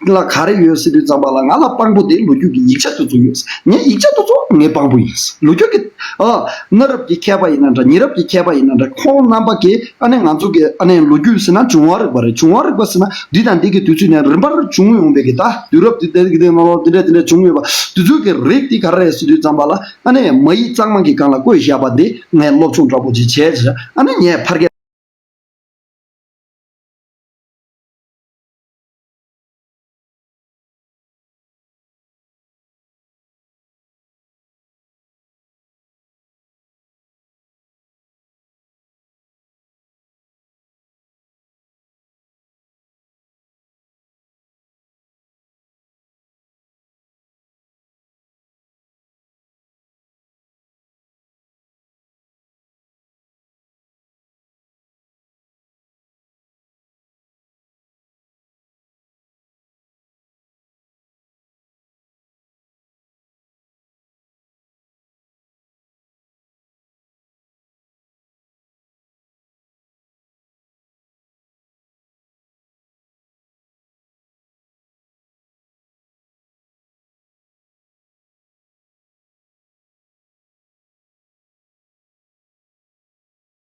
ལ་ག་རེ་ཡོད་ཟེར་དུས་ཙམ་པ་ལ་ང་ལ་དཔང་པོ་དེ་ལོ་རྒྱུས་ཀྱི་ཡིག་ཆ་དེ་ཚོ་ཡོད། ངའི་ཡིག་ཆ་དེ་ཚོ་ངའི་དཔང་པོ་ཡིན། ལོ་རྒྱུས་ཀྱི་ཨ་གནའ་རབས་ཀྱི་མཁས་པ་ཡིན་ན་འདྲ། ཉེ་རབས་ཀྱི་མཁས་པ་ཡིན་ན་འདྲ། ཁོང་རྣམ་པ་གིས་ཨ་ནི་ང་ཚོ་གི་ཨ་ནི་ལོ་རྒྱུས་ཟེར་ན་འབྱུང་བ་རིག་པ་རེད། འབྱུང་བ་རིག་པ་ཟེར་ན་འདི་དང་འདི་གི་དུས་ཚོད་ནས་རིམ་པར་བྱུང་ཡོང་བའི་གི་ད་དུས་རབས་འདི་འདྲ་འདི་འདྲ་ནང་ལོགས་འདི་འདྲ་འདི་འདྲ་བྱུང་ཡོད་པ། དུས་ཚོད་ཀྱི་རིགས་འདི་ག་རེ་རེད་ཟེར་དུས་ཙམ་པ་ལ་ཨ་ནི་མ་ཡིག་གཙང་མ་གི་སྒང་ལ་བཀོད་བཞག་པ་འདི་ངས་སློབ་སྦྱོང་འདྲ་པོ་ཅིག་བྱས་ཟེར། ཨ་ནི་ངས་ཕར་སྐད།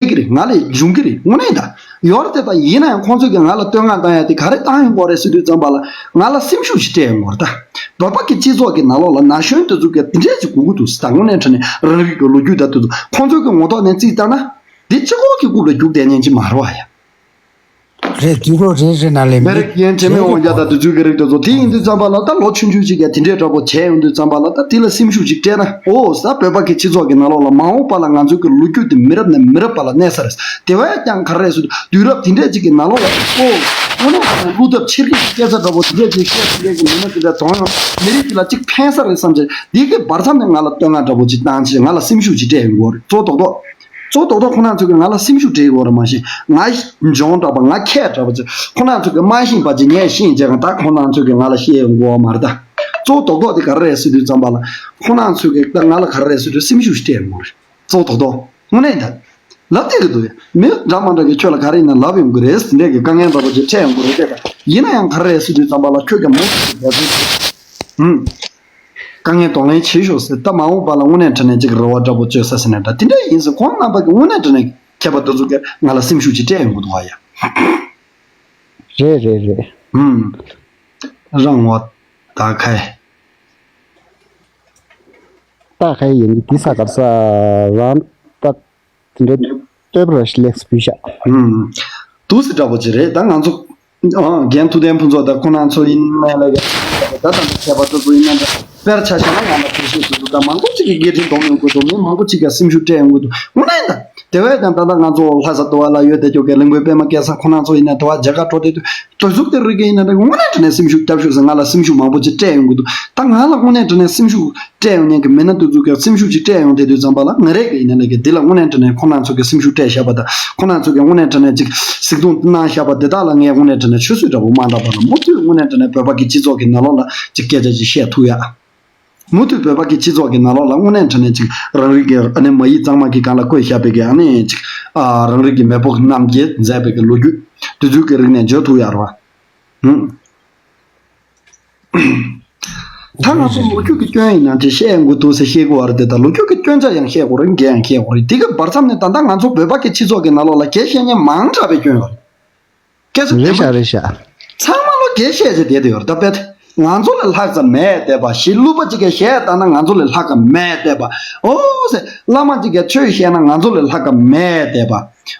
གི་རེད། ང་ལས་འབྱུང་གི་རེད། དངོས་གནས་ད་ཡོད་རེད་དེ། ད་ཡིན་ན་ཡང་ཁོང་ཚོས་ཀྱི་ང་ལ་བསྟོད་བསྔགས་བཏང་ཡ་དེ་ག་རེ་བཏང་ཡོང་གི་རེད་ཟེར་དུས་ཙམ་པ་ལ་ང་ལ་སེམས་ཤུགས་ཤིག་སྤྲད་ཡོང་གི་རེད་ད། བོད་པ་གི་སྤྱི་ཚོགས་ཀྱི་ནང་ལོགས་ལ་ན་གཞོན་དེ་ཚོ་གི་དེ་འདྲས་ཅིག་དགོས་ཀྱི་འདུག་ཟེར། ད་དངོས་གནས་དྲང་གནས་རང་རིགས་ཀྱི་ལོ་རྒྱུས་ད་དེ་ཚོ་ཁོང་ཚོའི་གི་ངོ་ཐོག་ནས་རྩིས་བལྟས་ན་འདི་སྤྱི་ཁོག་གི་རྐུབ་ལ་རྒྱུག་བསྡད་མཁན་ཅིག་མ་རེད་བ་ཡ། རེད། དུས་འཁོར་རེད་རེད་ན་ལས་མེ་རི་ཀའི་འདྲེ་མོའི་འོ་ཇ་དང་དེ་ཚོའི་གི་རིགས་དེ་ཚོ། དེ་ཡིན་དུས་ཙམ་པ་ལ་ད་ལོ་ཆུང་ཆུང་ཅིག་གིས་དེ་འདྲའི་འདྲ་པོ་བྱས་ཡོང་དུས་ཙམ་པ་ལ་ད་དེ་ལ་སེམས་ཤུགས་ཅིག་སྤྲད་ན། ཨོ་ས་བོད་པ་གི་སྤྱི་ཚོགས་ཀྱི་ནང་ལོགས་ལ་མ་འོངས་པ་ལ་ང་ཚོའི་གི་ལོ་རྒྱུས་དེ་མི་རབས་ནས་མི་རབས་བར་ལ་གནས་ས་རེད། དེ་བས་ཀྱང་ག་རེ་རེད་ཟེར་དུས་དུས་རབས་དེ་འདྲས་ཅིག་གི་ནང་ལོགས་ལ་ཨོ་ཨ་ནི་བློ་འདབ་ཆེར་གི་སྐད་ཆ་འདྲ་པོ་དེ་འདྲས་ཅིག་བཤད་དེ་འདྲས་ཀྱི་མི་སྣ་དེ་འདྲས་གདོང་ཡོང་མི་རིགས་དེ་ལ་ཅིག་ཕན་ས་རེད་བསམ་བྱས། དེ་གི་བར་མཚམས་ནས་ང་ལ་བསྟོད་བསྔགས་འདྲ་པོ་ཅིག་བཏང་བྱས་ང་ལ་སེམས་ཤུགས་ཅིག་སྤྲད་ཡོང་གི་ཡོད་རེད། གཙོ་རྡོག་རྡོག་གཙོ་རྡོག་རྡོག་ཁོ་རང་ཚོ་གིས་ང་ལ་སེམས་ཤུགས་སྤྲད་ཡོད་རེད། མ་གཞི་ང་འཇོན་འདྲ་པོ་ང་མཁས་འདྲ་པོ་ཅིག་ཁོ་རང་ཚོ་གིས་མ་ཤེས་པ་ཅིག་ངས་ཤེས་བྱས་ང་ད་ཁོ་རང་ཚོ་གིས་ང་ལ་བཤད་ཡོང་གི་ཡོད་མ་རེད་ད། གཙོ་རྡོག་རྡོག་དེ་ག་རེ་རེད་ཟེར་དུས་ཙམ་པ་ལ་ཁོ་རང་ཚོ་གིས་ད་ང་ལ་ག་རེ་རེད་ཟེར་དུས་སེམས་ཤུགས་སྤྲད་ཡོང་གི་རེད། གཙོ་རྡོག་རྡོག་དངོས་གནས་ད་ལབ་བསྡད་ཀྱི་འདུག་ཡ། མི་འདྲ་མ་འདྲ་གིས་ཁྱོད་ལ་ག་རེ་ཡིན་ན་ལབ་ཡོང་གི་རེད། འདི་འདྲས་ཀྱི་དཀའ་ངལ་འདྲ་པོ་ཅིག་འཕྲད་ཡོང་གི་རེད་དེ། ཡིན་ན་ཡང་ག་རེ་རེད་ཟེར་དུས་ཙམ་པ་ལ་ཁྱོད་ཀྱིས་མུ་མཐུད་དུ་འབད་བརྩོན་བྱེད། ཧུམ། དཀའ་ངལ་གདོང་ལེན་བྱེད་ཤོག་ཟེར། ད་མ་འོངས་པ་ལ་དངོས་གནས་དྲང་གནས་ཅིག་རེ་བ་འདྲ་པོ་བཅོལ་ས་ཟེར་ནས་འདྲ་དེ་འདྲ་ཡིན་ཟེར། ཁོང་རྣམ་པ་གི་དངོས་གནས་དྲང་གནས་མཁས་པ་དེ་ཚོ་གིས་ང་ལ་སེམས་ཤུགས་ཅིག་སྤྲད་ཡོང་གི་འདུག་བ་ཡ། རེད་རེད་རེད། ཧུམ། རང་ངོ་ད་ཁའི། ད་ཁའི་ཡིན་གྱི་འདི་ས་གར་ས་རང་ད་དེ་འདྲའི་ལྟོས་པ་ར་ཤི་ལེགས་བུ་ཤ། ཧུམ། དུ་སི་འདྲ་པོ་ཅིག་རེད་ད་ང་ཚོ། ཨང་། རྒན་ཐུབ་བསྟན་ཕུན་ཚོགས་དང་ཁོང་རྣམ་ཚོ་ཡིན་ན་ལ་ཡ། ད་ད་ད་མཁས་པ་དེ་ཚོ་ཡིན་ན་འདྲ། དཔེར་ཆ་བཞག་ན་ང་ལ་ཕན་ཤེས་ཀྱི་འདུག་ད་མང་པོ་ཅིག་གིས་སྐད་འཕྲིན་གཏོང་ཡོང་གི་འདུག་མི་མང་པོ་ཅིག་གིས་སེམས་ཤུགས་སྤྲད་ཡོང་གི་འདུག་དངོས་གནས་ད་དེ་བས་ཀྱང་ད་ལྟ་ང་ཚོ་ལྷ་ས་དུ་བ་ལ་ཡོད་དེ་ཅོག་གི་གླིང་བུའི་པད་མ་སྐལ་བཟང་ཁོ་ན་ཚོ་ཡིན་ན་དུ་བ་མཇལ་ཁ་འགྲོ་དེ་དུས་དུས་ཚོད་དེ་རིགས་ཀྱི་ཡིན་ན་རེད། དངོས་གནས་དྲང་གནས་སེམས་ཤུགས་རྒྱབ་ཤོག་ཟེར་ང་ལ་སེམས་ཤུགས་མང་པོ་ཅིག་སྤྲད་ཡོང་གི་འདུག་ད་ང་ལ་དངོས་གནས་དྲང་གནས་སེམས་ཤུགས་སྤྲད་ཡོང་མཁན་གྱི་མི་སྣ་དེ་ཚོ་གིས་སེམས་ཤུགས་ཅིག་སྤྲད་ཡོང་དེ་དུས་ཙམ་པ་ལ་ང་རེ་གི་ཡིན་ན་ལས་ཀྱི་འདི་ལ་དངོས་གནས་དྲང་གནས་ཁོ་ན་ཚོ་གིས་སེམས་ཤུགས་སྤྲད་བཞག་པ་དང་ཁོ་ན་ཚོ་གིས་དངོས་གནས་དྲང་གནས་ཅིག་གཟིགས་མཐོང་གནང་བཞག་པ་དེ་དག་ལ་ངས་དངོས་གནས་དྲང་གནས་ཆུད་ཟོས་འདྲ་པོ་མ་འདྲ་བ་ལ་མུ་མཐུད་དངོས་གནས་དྲང་གནས་བོད་པ་གི་སྤྱི་ཚོགས་ཀྱི་ནང་ལོགས་ལ་ཅིག་སྐད་ཆ་ཅིག་བཤད་ཐུབ་ཡ། མུ་མཐུད་བོད་པ་གི་སྤྱི་ཚོགས་ཀྱི་ནང་ལོགས་ལ་དངོས་གནས་དྲང་གནས་ཅིག་རང་རིགས་ཀྱི་ཨ་ནི་མ་ཡིག་གཙང་མ་གི་སྒང་ལ་བཀོད་བཞག་པའི་གི་ཨ་ནི་ཅིག་ཨ་རང་རིགས་ཀྱི་མེས་པོ་རྣམས་ཀྱིས་མཛད་པའི་གི་ལོ་རྒྱུས་དེ་ཚོའི་གི་རིག་གནས་འཇོག་ཐུབ་ཡ་རེད་བ། ཧུམ། ད་ང་ཚོ་ལོ་རྒྱུས་ཀྱི་སྐྱོན་ཡིན་ན་དེ་བཤད་དགོས་འདུག་ཟེར་བཤད་དགོས་པ་རེད་དེ། ད་ལོ་རྒྱུས་ཀྱི་སྐྱོན་ཆ་ཡང་བཤད་དགོས་རེད། འགན་ཡང་བཤད་དགོས་རེད། དེ་གི་བར་མཚམས་ནས་ད་ལྟ་ང་ཚོ་བོད་པ་གི་སྤྱི་ཚོགས་ཀྱི་ནང་ལོགས་ལ་འགན་བཤད་མཁན་མང་དྲགས་པའི་སྐྱོན་ཡོད་རེད། སྐད་ཆ་རེད་བདེན་པ་ཤག་རེད་ཤག་ཚང་མ་ལོ་འགན་བཤད་བྱས་བསྡད་དེ་ཡོད་རེད། ད་དཔེ་ང་ཚོ་ལས་ལྷག་ཙམ་མེད་བསྡད་པ་ཞིག་གླུ་པ་གཅིག་གིས་གཞས་བཏང་ན་ང་ཚོ་ལས་ལྷག་ག་མེད་བསྡད་པ། ཨོ་ཟེར་བླ་མ་གཅིག་གིས་ཆོས་བཤད་ན་ང་ཚོ་ལས་ལྷག་ག་མེད་བསྡད་པ།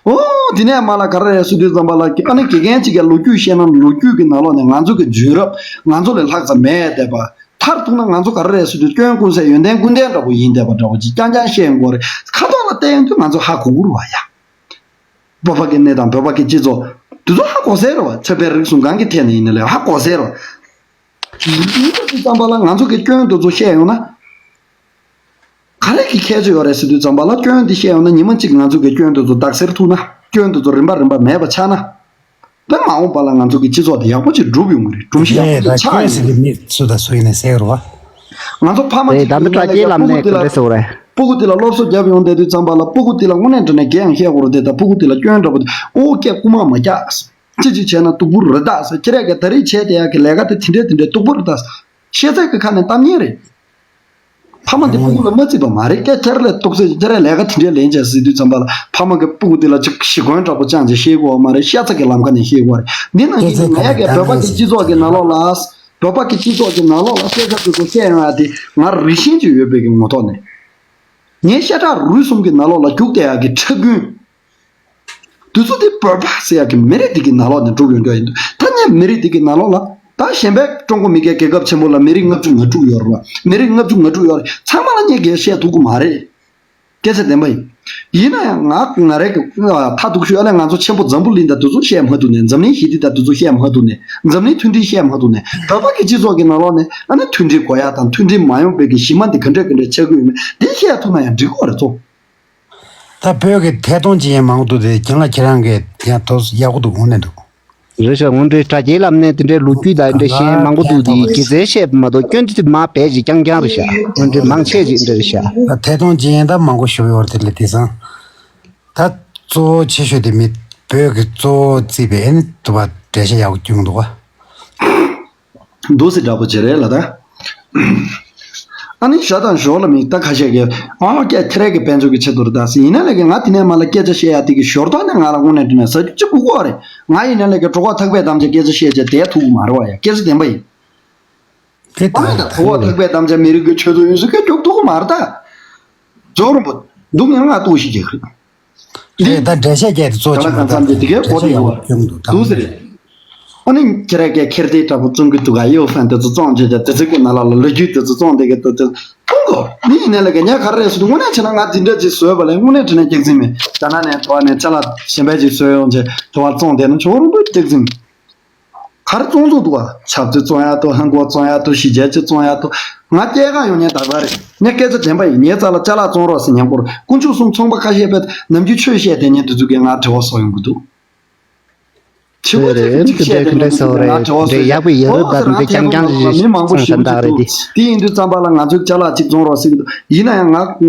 ཨོ་དེ་ནས་མ་ལ་ག་རེ་རེད་ཟེར་དུས་ཙམ་པ་ལ་ཨ་ནི་དགེ་རྒན་གཅིག་གིས་ལོ་རྒྱུས་བཤད་ན་ལོ་རྒྱུས་ཀྱི་ནང་ལོགས་ནས་ང་ཚོ་གི་རྒྱུད་རབས་ང་ཚོ་ལས་ལྷག་ཙམ་མེད་བསྡད་པ། མཐར་ཐུག་ན་ང་ཚོ་ག་རེ་རེད་ཟེར་དུས་སྐྱོན་ཀུན་ཟད་ཡོན་ཏན་ཀུན་ལྡན་འདྲ་པོ་ཡིན་བསྡད་པ་འདྲ་པོ་ཅིག་རྐྱང་རྐྱང་བཤད་ཡོང་གི་རེད། ཁ་ཐོག་ལ་བལྟས་ཡོང་དུས་ང་ཚོ་ཧ་གོ་གི་རེད་བ་ཡ། བོད་པ་གི་གནས་སྟངས་བོད་པ་གི་སྤྱི་ཚོགས་དེ་ཚོ་ཧ་གོ་ཟེར་རོ། ཆོས་པའི་རིགས་གསུམ་གང་གི་ཐད་ནས་ཡིན་ན་ལས་ཧ་གོ་ཟེར་རོ། ཡིན་དུས་ཙམ་པ་ལ་ང་ཚོ་གི་སྐྱོན་དེ་ཚོ་བཤད་ཡོང་ན། ག་རེ་གི་ཁྱད་ཆོས་ཡོད་རེད་ཟེར་དུས་ཙམ་པ་ལ་སྐྱོན་དེ་བཤད་ཡོང་ན་ཉི་མ་གཅིག་ང་ཚོ་གི་སྐྱོན་དེ་ཚོ་དག་སེལ་ཐུབ་ན་སྐྱོན་དེ་ཚོ་རིམ་པ་རིམ་པ་མེད་པ་ཆགས་ན། དེ་མ་འོངས་པ་ལ་ང་ཚོ་གི་སྤྱི་ཚོགས་དེ་ཡག་པོ་ཅིག་འགྲུབ་ཡོང་གི་རེད། སྒྲོམ་གཞི་ཡག་པོ་ཅིག་ཆགས་ཡོང་གི་རེད། སྐྱོན་ཟེར་གི་མི་སུ་དང་སུ་ཡིན་ནའི་ཟེར་རོ། ང་ཚོ་ཕ་མ་རེད། གཅིག་ད་ལྟ་ཡིན་ན་ལས་ཀྱི་སྤུ་གུ་དེ་ལ་སློབ་གསོ་རྒྱབ་ཡོང་བསྡད་དུས་ཙམ་པ་ལ་སྤུ་གུ་དེ་ལ་དངོས་གནས་དྲང་གནས་དགེ་ཡང་བཤད་དགོས་རེད་དེ། ད་སྤུ་གུ་དེ་ལ་སྐྱོན་འདྲ་པོ་དེ་ཨོ་སྐད་རྐུ་མ་མ་རྒྱག་ཅི་ཅི་བྱས་ན་སྡུག་པོ་རེད་ད་ཟེར། ཁྱེད་རས་ཀྱིས་ད་རེས་བྱས་བསྡད་ཡག་གི་ལས་ཀ་དེ་དེ་འདྲས་དེ་འདྲས་སྡུག་པོ་རེད་ད་ཟེར། ཤེས་ཚད་ཀྱི་ཁ་ནས་གཏམ་ངན་རེད། ཕ་མ་དེ་སྤུ་གུ་ལ་མ་བརྩིས་པ་མ་རེད། སྐད་ཁྱེར་ལས་ཏོག་ཙེ་ཁྱེར་ལས་ཀ་དེ་འདྲས་ལེན་བྱས་ཟེར་དུས་ཙམ་པ་ལ་ཕ་མ་གི་སྤུ་གུ་དེ་ལ་ཅིག་ཞི་མགོན་འདྲ་པོ་བཅངས་བྱས་བཤད་དགོས་པ་མ་རེད། ཤ་ཚ་གི་ལམ་ཁ་ནས་བཤད་དགོས་པ་རེད། འདི་ནང་བཞིན་གྱི་ངས་ཀྱི་བོད་པ་གི་སྤྱི་ཚོགས་ཀྱི་ནང་ལོགས་ལ་བོད་པ་གི་སྤྱི་ཚོགས་ཀྱི་ནང་ལོགས་ལ་སྐད་ཆ་དེ་ཚོ་བཤད་ཡོང་ཡ་དེ་ང་རིགས་ཞེན་ཅིག་ཡོད་པའི་གི་ངོ་ཐོག་ནས་ངའི་ཤ་ཁྲག་རུས་གསུམ་གྱི་ནང་ལོགས་ལ་རྒྱུག་བསྡད་ཡག་གི་ཁྲག་རྒྱུན། དུས་ཚོད་དེ་བོད་པ་ཟེར་ཡག་གི་མི་རིགས་དེ་གི་ནང་ལོགས་ནས་འགྲོ་ཡོང་རྒྱུ་ཡིན་འདུག་ད་ངས་མི་རིགས་དེ་གི་ནང་ལོགས་ལ་ད་གཞན་པའི་ཀྲུང་གོ་མི་སྒེར་རྒྱལ་ཁབ་ཆེན་པོ་ལ་མི་རིགས་ལྔ་བཅུ་ང་དྲུག་ཡོད་རེད་བ། མི་རིགས་ལྔ་བཅུ་ང་དྲུག་ཡོད་རེད། ཚང་མ་ལ་ངས་སྒེར་བཤད་ཐུབ་ཀྱི་མ་རེད། སྐད་ཆ་བདེན་པ་ཡིན། ཡིན་ན་ཡང་ང་ང་རེ་གི་མཐའ་གཏུགས་ཞུ་ཨ་ལས་ང་ཚོ་ཆེན་པོ་འཛམ་བུ་གླིང་དང་དེ་ཚོ་བཤད་མ་ཐུབ་ནས། འཛམ་གླིང་ཞི་བདེ་དང་དེ་ཚོ་བཤད་མ་ཐུབ་ནས། འཛམ་གླིང་མཐུན་སྒྲིལ་བཤད་མ་ཐུབ་ནས། བོད་པ་གི་སྤྱི་ཚོགས་ཀྱི་ནང་ལོགས་ནས་ཨ་ནི་མཐུན་སྒྲིལ་དགོས་ཡག་དང་མཐུན་སྒྲིལ་མ་ཡོང་བའི་གི་གཞི་མ་འདི་ག་འདྲས་ག་འདྲས་ཆགས་ཀྱི་ཡོད་མེད་འདི་བཤད་ཐུབ་ན་ཡང་འགྲིག་གི་རེད་ཚོ། ད་བོད་ཀྱི་ཐད་གཏོང་བྱེད་མཁན་མང་པོ་འདུག་དེ་རྒན་ལགས་ཁྱེད་རང་གིས་ཡང་ཐོག་ཡག་པོ་འདུག་དངོས་གནས་འདུག་རེད་ཤག་དངོས་འབྲེལ་དྲ་རྒྱའི་ལམ་ནས་དེ་འདྲའི་ལོ་རྒྱུས་དང་དེ་འདྲའི་གཞན་མང་པོ་འདུག་དེ་གི་རྩལ་བཤད་མ་གཏོགས་སྐྱོན་དེ་མ་བས་ཅིག་རྐྱང་རྐྱང་རེད་ཤག་དངོས་འབྲེལ་མང་ཆེ་ཅིག་འདྲ་རེད་ཤག་ད་ཐད་གཏོང་བྱེད་མཁན་ད་མང་པོ་ཞིག་ཡོད་རེད། དེ་ལས་དེང་སང་ད་གཙོ་བོ་ཆེ་ཤོས་དེ་མི་བོད་ཀྱི་གཙོ་བོ་བརྩིས་པའི་ཨེ་ནི་དུ་བ་འགྲེལ་བཤད་ཡག་པོ་སྐྱོན་འདུག་ག་འདུག་སེ་འདྲ་པོ་བྱེད་རེད་ལ་ད། ཨ་ནི་ཞྭ་དང་ཞོར་ལ་མི་ད་ཁ་ཤས་ཀྱིས་ཨ་ཀྱ་ཁྱེད་རང་གི་དཔལ་འབྱོར་གྱི་ཆེད་དུ་རེད་ད་ཟེར། ཡིན་ན་ལས་ཀྱི་ང་དེ་ནས་མ་ལ་སྐད་ཆ་བཤད་ཡ་དེ་གི་ཞོར་ཐོག་ནས་ང་ལ་དངོས་གནས་དྲི་ན་ཟ་རྒྱུ་གཅིག་པུ་ཀོ་རེད། ང་ཡིན་ན་ལས་ཀྱི་གྲོགས་པོ་ཐག་པས་གཏམ་བྱས་སྐད་ཆ་བཤད་བྱས་བསྡད་ཐུབ་ཀྱི་མ་རེད་བ་ཡ། སྐད་ཆ་བདེན་པ་ཡིན། དེ་ཨ་ནི་ད་གྲོགས་པོ་ཐག་པས་གཏམ་བྱས་མི་རིགས་ཀྱི་ཆོས་ཚོགས་ཡོད་ཟེར་སྐད་རྒྱོབ་ཐུབ་ཀྱི་མ་རེད་ད། རྫོགས་རིང་པོ་འདུག་ངས་ང་ལྟོས་ཤིག་བྱེད་ཀྱི་རེད། དེ་ད་འགྲེལ་བཤད་རྒྱག་དེ་གཙོ་ཆེ་མོ་ད་འགྲེལ་བཤད་ཡག་པོ་སྐྱོན་འདུག་ད་འདུག་ཟེར་རེད། ཨ་ནི་ཁྱེད་རང་གིས་ཁེར་བདེ་འདྲ་པོ་བཙོང་གི་འདུག་ག་ཡོ་ཧྥན་དེ་ཚོ་བཙོང་བྱས་ཀྱང་དེ་ཚོ་ཀུན་ནང་ལ་ལ་ལོ་རྒྱུས་དེ་ཚོ་བཙོང་བསྡད་ཀྱི་འདུག་དེ་གཏོང་དགོས་མི་ཡིན་ནའི་ལ་ག་ཉག་ག་རེ་རེད་ཟེར་དུས་དངོས་གནས་བྱས་ན་ང་འདི་འདྲ་ཅིག་བཟོས་པ་ལས་དངོས་གནས་དྲང་གནས་སྐྱག་རྫུན་མེད། རྒྱ་ནག་ནས་དུ་བ་ནས་ཅ་ལག་གཞན་པ་ཅིག་བཟོས་ཡོང་བྱས་དུ་བ་བཙོང་བསྡད་ན་ཆོག་རུང་དུ་སྐྱག་རྫུན། ག་རེ་བཙོང་བཙོང་འདུག་བ། ཆབ་ཏུ་བཙོང་ཡག་ཏུ་ཧན་གོ་བཙོང་ཡག་ཏུ་ཞི་རྒྱས་ཅིག་བཙོང་ཡག་ཏུ། ང་སྐྱེས་ག་ཡོང་ཉན་དག་པ་རེད། ངས་སྐད་ཆ་དྲན་པ་ཡིན། ངའི་རྩ་ལ་ཅ་ལག་བཙོང་རོགས་ཟེར་ཉན་སྐོར་དཀོན་མཆོག་གསུམ་ཚོང་པ་ཁ་ཤས་པས་ནམ་རྒྱུན་ཆོས་བཤད་དེ་ཉན་དུས་ཚོད་ཀྱིས་ང་དྲི་བ་བཟོ་ཡོང་གི་འདུག་ཆི་བོ་ཅིག་རེད་ཅིག་བཤད་དེ་ཉན་དུས་ཚོད་ཀྱིས་ང་དྲི་བ་བཟོ་ཡོང་། འདྲེ་ཡག་པོ་ཡོད་རེད་པ། འདྲེ་རྐྱང་རྐྱང་ཞིག་མི་མང་པོ་ཞིག་འདུག་དེ་ཡིན་དུས་ཙམ་པ་ལ་ང་ཚོས་ཅ་ལག་ཅིག་བཙོང་རོགས་ཟེར་གི་འདུག་ཡིན་ན་ཡང་ང་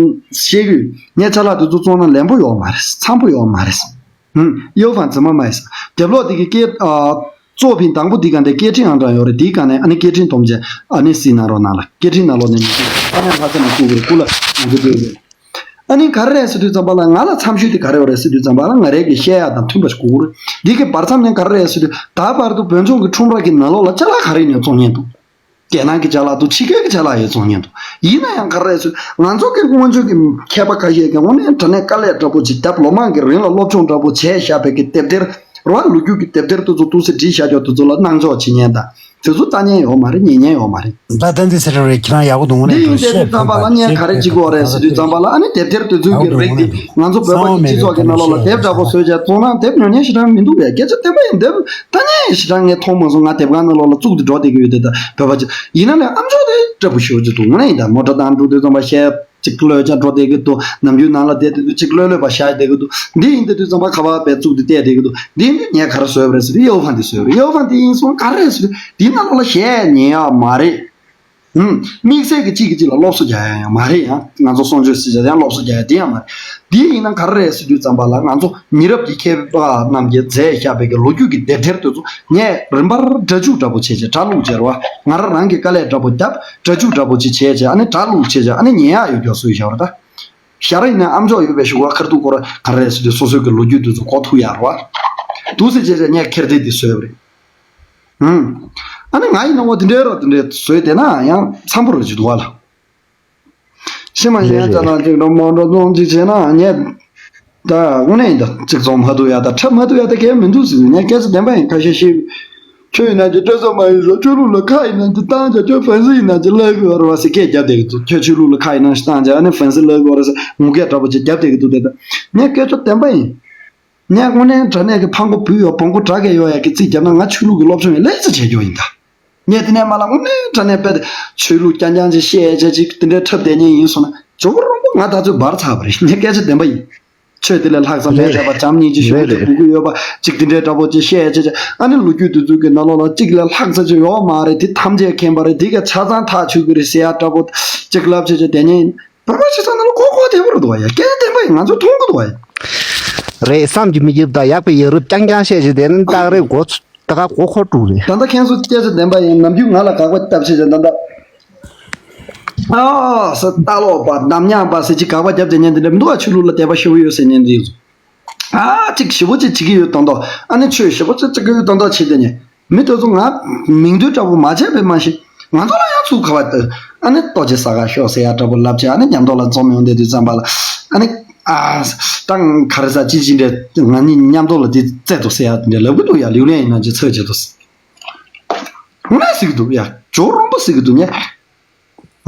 བཤད་གི་ངས་ཅ་ལག་དེ་ཚོ་བཙོང་ན་ལེན་པོ་ཡོད་མ་རེད། འཚམ་པོ་ཡོད་མ་རེད། ཧུམ། གཡོ་ཕན་ཙི་མ་མ་ཡིས། རྒྱབ་ལོགས་དེ་གི་སྐད་ཨ། གཙོ་ཕིན་དང་པོ་དེ་ག་འདི་སྐད་འཕྲིན་ཨང་གྲངས་ཡོད་རེད། དེའི་ག་ནས་ཨ་ནི་སྐད་འཕྲིན་སྡོམ་བྱས་ཨ་ནི་སྲིད་ན་རོ་ནང་ལ་སྐད་འཕྲིན་ནང་ལོགས་ནས་མི་ཤེས་ཨ་ནི་ལྷ་ས་ནས་བསྐུར་དགོས་རེད། སྐུ་ལ་ང་ཚོ་སྤྲོད་རེད། ཨ་ནི་ག་རེ་རེད་ཟེར་དུས་ཙམ་པ་ལ་ང་ལ་འཚམ་ཤོས་དེ་ག་རེ་ཡོད་རེད་ཟེར་དུས་ཙམ་པ་ལ་ང་རའི་གི་བཤད་ཡག་དང་མཐུན་པ་ཞིག་དགོས་ཀྱི་རེད། འདི་གི་བར་མཚམས་ནས་ག་རེ་རེད་ཟེར་དུས་ད་བར་དུ་བོད་ལྗོངས་ཀྱི་ཁྲོམ་ར་གི་ནང་ལོགས་ལ་ཅ་ལག་ག་རེ་ནས་བཙོང་མཁན་འདུག་རྒྱལ་ནང་གི་ཅ་ལག་འདུག་ཕྱི་རྒྱལ་གྱི་ཅ་ལག་ཡོད་ཚོང་ཉན་འདུག་ཡིན་ན་ཡང་ག་རེ་ཚོས་ང་ཚོ་གི་སྔོན་བྱོན་གྱི་མཁས་པ་ཁ་ཤས་ཀྱིས་དངོས་གནས་དྲང་གནས་དཀའ་ལས་འདྲ་པོ་ཅིག་རྒྱབ་ལོ་མང་གི་རིང་ལ་སློབ་སྦྱོང་འདྲ་པོ་བྱས་བཞག་པའི་གི་དེབ་ཐེར་རོ། ལོ་རྒྱུས་ཀྱི་དེབ་ཐེར་དེ་ཚོ་འདུག་སེ་བྲིས་བཞག་ཀྱོག་དེ་ཚོ་ལ་སྣང་ཆོག་བྱེད་ཉན་དང་ དེ་ཚོ་ལྟ་མཁན་ཡོད་མ་རེད། ཉན་མཁན་ཡོད་མ་རེད། ད་ལྟ་འདི་ཟེར་རེད། ཁྱེད་རང་ཡག་པོ་འདུག་ནས་འདི་ཡིན་དུས་ཙམ་པ་ལ་ངས་ག་རེ་བྱེད་དགོས་རེད་ཟེར་དུས་ཙམ་པ་ལ། ཨ་ནི་དེབ་ཐེར་དེ་ཚོའི་གི་རིགས་འདི་ང་ཚོ་བོད་པ་གི་སྤྱི་ཚོགས་ཀྱི་ནང་ལོགས་ལ་དེབ་འདྲ་པོ་བཟོས་བྱས་བཙོང་ན་དེབ་ཉོ་མཁན་ཞེ་དྲག་མི་འདུག་པས། སྐད་ཆ་བདེན་པ་ཡིན། དེབ་ལྟ་མཁན་ཞེ་དྲག་ངས་མཐོང་མ་སོང་། ང་དེབ་ཁང་ནང་ལོགས་ལ་བཙུགས་ཏེ་འགྲོ་བསྡད་ཀྱི་ཡོད་དེ། ད་བོད་པ་ཅིག་ཡིན་ན་ལས་ཨ་མཆོག་དེ་སྐྲ་བོ་ཞེ་པོ་ཅིག་འདུག་དངོས་གནས་ཡིན། ད་མོ་ཊ་བཏང་འགྲོ་དུས་ཙམ་པ་ཤེས། གཅིག་གློད་ཀྱང་འགྲོ་བསྡད་ཀྱི་འདུག་ནམ་རྒྱུན་ནང་ལ་བསྡད་དུས་གཅིག་གློད་གློད་པ་བཞག་བསྡད་ཀྱི་འདུག་འདི་ཡིན་དུས་ཙམ་པ་ཁ་པར་བས་བཙུགས་ཏེ་བལྟས་བསྡད་ཀྱི་འདུག་འདི་ཡིན་དུས་ངས་ག་རེ་བཟོས་པ་རེད་ཟེར་དུས། ཡའོ་ཧྥང་འདི་བཟོས་པ་རེད། ཡའོ་ཧྥང་འདི་ཡིན་སོང་ག་རེ་རེད་ཟེར་དུས། འདི་ནང་ལོགས་ལ་གཞས་ཉན་ཡག་མ་རེད། ཧུམ། དམིགས་བསལ་གྱི་གཅིག་གིས་གཅིག་ལ་སློབ་གསོ་རྒྱག་ཡག་ཡང་མ་རེད། ཡང་ང་ཚོ་གསོ་བཅོས་ཟེར་བྱས་ཡང་སློབ་གསོ་རྒྱག་ཡག་འདི་ཡང་མ་རེད། འདི་ཡིན་ན་ག་རེ་རེད་ཟེར་དུས་ཙམ་པ་ལ། ང་ཚོ་མི་རབས་ཀྱི་མཁས་པ་རྣམས་ཀྱིས་མཛད་བཞག་པའི་གི་ལོ་རྒྱུས་ཀྱི་དེབ་ཐེར་དེ་ཚོ་ངས་རིམ་པར་སྒྲ་འཇུག་འདྲ་པོ་བྱས་བྱས་སྒྲ་བླུགས་བྱས་རེད་བ། ང་རང་རང་གི་དཀའ་ལས་འདྲ་པོ་བརྒྱབ། སྒྲ་འཇུག་འདྲ་པོ་ཅིག་བྱས་བྱས། ཨ་ནི་སྒྲ་བླུགས་བྱས་བྱས། ཨ་ནི་ཉན་ཡག་ཡོད་རྒྱུ་བཟོས་བཞག་པ་རེད་ད། ཞར་ཡིན་ན་ཨ་མཆོག་ཡོད་པའི་གཞུག་གུ་ཁ་ཐུག་སྐོར་ག་རེ་རེད་ཟེར་དུས་སོ་སོའི་གི་ལོ་རྒྱུས་དེ་ཚོ་གོ་ཐུབ་ཡག་རེད་བ། འདུག་སེ་བྱས་བྱས་ངས་ཁེར་བདེ་འདི་བཟོས་པ་རེད། ཧུམ། ཨ་ནི་ང་ཡིན་ན་འོ་དེ་འདྲའི་རོ་དེ་འདྲའི་བཟོས་བསྡད་ན་ཡང་འཚམ་པོ་རེད་ཅིག་འདུག་བ་ལ། ཤི་མ་ཡིན་ཡང་ཅག་ལ་ཅིག་འགྲོ་མོ་འགྲོ་ཚོང་ཅིག་བྱས་ན་ངས་ད་དངོས་གནས་ཡིན། ད་ཅིག་ཚོང་མ་ཐུབ་ཡག་ད་འཁྲབ་མ་ཐུབ་ཡག་ད་གལ་མི་འདུག་ཟེར། ངས་སྐད་ཆ་བདེན་པ་ཡིན། ཁ་ཤས་ཤིག་ཁྱོད་ཡིན་ན་ཅིག་སྤྲོད་ས་མ་ཡིན་ཟེར། ཆོས་ལུགས་ལ་ཁ་ཡིན་ན་ཅིག་བཏང་བྱ། ཁྱོད་ཧྥན་སི་ཡིན་ན་ཅིག་ལབ་དགོས་རེད་བ་ཟེར་སྐད་རྒྱབ་བསྡད་ཀྱི་འདུག་ཁྱོད་ཆོས་ལུགས་ལ་ཁ་ཡིན་ན་ཅིག་བཏང་བྱ། ཨ་ནི་ཧྥན་སི་ལབ་དགོས་རེད་ཟེར་ངུ་སྐད་འདྲ་པོ་ཅིག་རྒྱབ་བསྡད་ཀྱི་འདུག་དེ་ད་ངས་སྐད་ཆ་བདེན་པ་ཡིན། ངས་དངོས་གནས་དྲང་གནས་ཀྱི་ཕང་པོ་བུ་ཡོད་བོང་གུ་དྲག་གེ་ཡོད་ཡག་གི་རྩིས་བརྒྱབ་ན་ང་ཆོས་ལུགས་ཀྱི་སློབ་སྦྱོང་ཡང་ལེ་ཚ་བྱས་རྒྱུ་ཡིན་ད། ངས་དེ་ནས་མ་ལ་དངོས་གནས་དྲང་གནས་དཔེ་དེ་ཆོས་ལུགས་རྐྱང་རྐྱང་ཅིག་བཤད་བྱས་ཅིག་དེ་འདྲའི་འཁྲབ་བསྡད་མཁན་ཡིན་སོང་ན་ཇོ་བོ་རོང་པོ་ང་ད་ཚོད་འབར་ཚར་བ་རེད། ངས་སྐད་ཆ་བདེན་པ་ཡིན། ཆོས་དེ་ལས་ལྷག་ཙམ་མེད་བྱས་པ་བྱམས་སྙིང་རྗེ་ཞུ་རེད། ཡག་གུ་གུ་ཡོད་པ་ཅིག་དེ་འདྲའི་འདྲ་པོ་ཅིག་བཤད་བྱས་ཅིག་ཨ་ནི་ལོ་རྒྱུས་དེ་ཚོ་གི་ནང་ལོགས་ལ་གཅིག་ལས་ལྷག་ཙམ་ཅིག་ཡོད་མ་རེད། དེ་ཐམས་ཅད་མཁྱེན་པ་རེད། དེ་ག་ཆ་ཚང་ཐག་ཆོད་ཀྱི་རེད་ཟེར་ཡག་འདྲ་པོ་ཅིག་ལབ་བྱས་བྱས་བསྡད་མཁན་ཡིན། བོད་པ་སྤྱི་ཚོགས་ནང་ལ་གོ་གོ་དེ་བོ་རེད་འདུག་བ་ཡ། སྐད་ཆ་བདེན་པ་ཡིན། ང་ཚོ་མཐོང་གི་འདུག་བ་ཡ། རེད། བསམ་གྱིས་མི་ཁྱབ། ད་ཡག་པའི་ཡ་རབས་རྐྱང་རྐྱང་བཤད་བྱས་བསྡད་ན་སྟག་རེད། མགོ་ཚོ་ད་ག་མགོ་འཁོར་དྲུག་རེད། ད་ལྟ་ཁྱེད་ཚོ་སྐད་ཆ་བདེན་པ་ཡིན། ནམ་རྒྱུན་ང་ལ་དགག་པ་བཏབ་བྱས་བྱས་ད་ལྟ། ཨ་ས་ལྟ་ལོག་པ་གདམ་ཉག་པ་ཟེར་གྱི་དགག་པ་བརྒྱབ་བསྡད་མཁན་དེ་འདྲ་མི་འདུག་བ། ཆོས་ལུགས་ལ་དད་པ་ཞེ་པོ་ཡོད་ཟེར་མཁན་དེ་ཚོ། ཨ་ཅིག་ཞེ་པོ་ཅིག་བྱེད་ཀྱི་ཡོད་མདོག་མདོག་ཨ་ནི་ཆོས་ཞེ་པོ་ཅིག་བྱེད་ཀྱི་ཡོད་མདོག་མདོག་བྱེད་བསྡད་མཁན། མི་དེ་ཚོ་ང་མིང་འདོན་འདྲ་པོ་མ་བྱས་པས་མ་གཞི། ང་ཚོ་ལ་ཡང་ཚུར་ག་བ་དེ་ཨ་ནི་ལྟོ་ཆས་ཟ་ག་ཤོག་ཟེར་ཡག་འདྲ་པོ་ལབ་བྱས། ཨ་ནི་མཉམ་དུ་ལ་འཛོམས་ཡོང་བསྡད་དུས་ཙམ་པ་ལ་ཨ་ནི་ཨ་ཏང་ག་རེ་ཟ་ཅི་ཅི་འདྲ་ང་གཉིས་མཉམ་དུ་ལ་དེ་རྩེད་དོ་ཟེར་ཡག་འདྲ་ལབ་གི་འདུག་ཡ། ལིའུ་ལན་ཡིན་ན་ཅི་ཚོད་བྱེད་དོ་ཟེར། ངས་ཟེར་གི་འདུག་ཡ། ཇོ་རོང་པོ་ཟེར་གི་འདུག་ངས།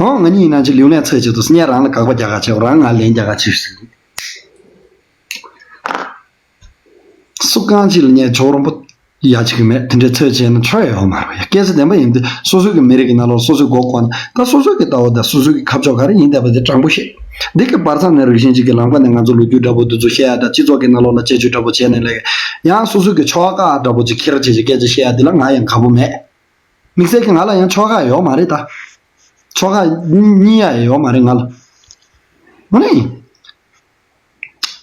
ཨོ་ང་གཉིས་ཡིན་ན་ཅི་ལིའུ་ལན་ཚོད་བྱེད་དོ་ཟེར། ངས་རང་ལ་དགག་པ་རྒྱག་ག་བྱེད། རང་ང་ལན་རྒྱག་ག་བྱེད་ཟེར་གི་འདུག་སུ་གང་ཅི་ལ་ངས་ཇོ་རོང་པོ་ཡ་ཅིག་གི་མེད། དེ་འདྲའི་ཚོད་བྱས་ན་ཆོ་ཡ་ཡོད་མ་རེད་ཡ། སྐད་ཆ་བདེན་པ་ཡིན་དུས་སོ་སོའི་གི་མི་རིགས་ཀྱི་ནང་ལོགས་སོ་སོའི་མགོ་སྐོར་ན་ད་སོ་སོའི་གི་ལྟ་བ་དང་སོ་སོའི་གི་ཁ་ཕྱོགས་ག་རེ་ཡིན་བསྡད་པ་དེ་དྲང་པོ་བཤད། འདི་གི་བར་མཚམས་ནས་རིགས་ཞེན་གཅིག་གི་ལམ་ཁ་ནས་ང་ཚོ་ལོ་རྒྱུས་འདྲ་པོ་འདི་ཚོ་བཤད་ཡ་དང་སྤྱི་ཚོགས་ཀྱི་ནང་ལོགས་ལ་དཔྱད་བརྗོད་འདྲ་པོ་བྱས་ནས་ལས་ཡང་སོ་སོའི་གི་ཆོལ་ཁ་འདྲ་པོ་ཅིག་ཁྱེར་བྱས་ཅིག་སྐད་ཆ་བཤད་ཡ་འདི་ལ་ང་ཡང་དགའ་པོ་མེད། དམིགས་བསལ་གྱི་ང་ལ་ཡང་ཆོལ་ཁ་ཡོད་མ་རེད་ད། ཆོལ་ཁ་གཉིས་ཡ་ཡོད་མ་རེད་ང་ལ། དངོས་གནས་ཡིན།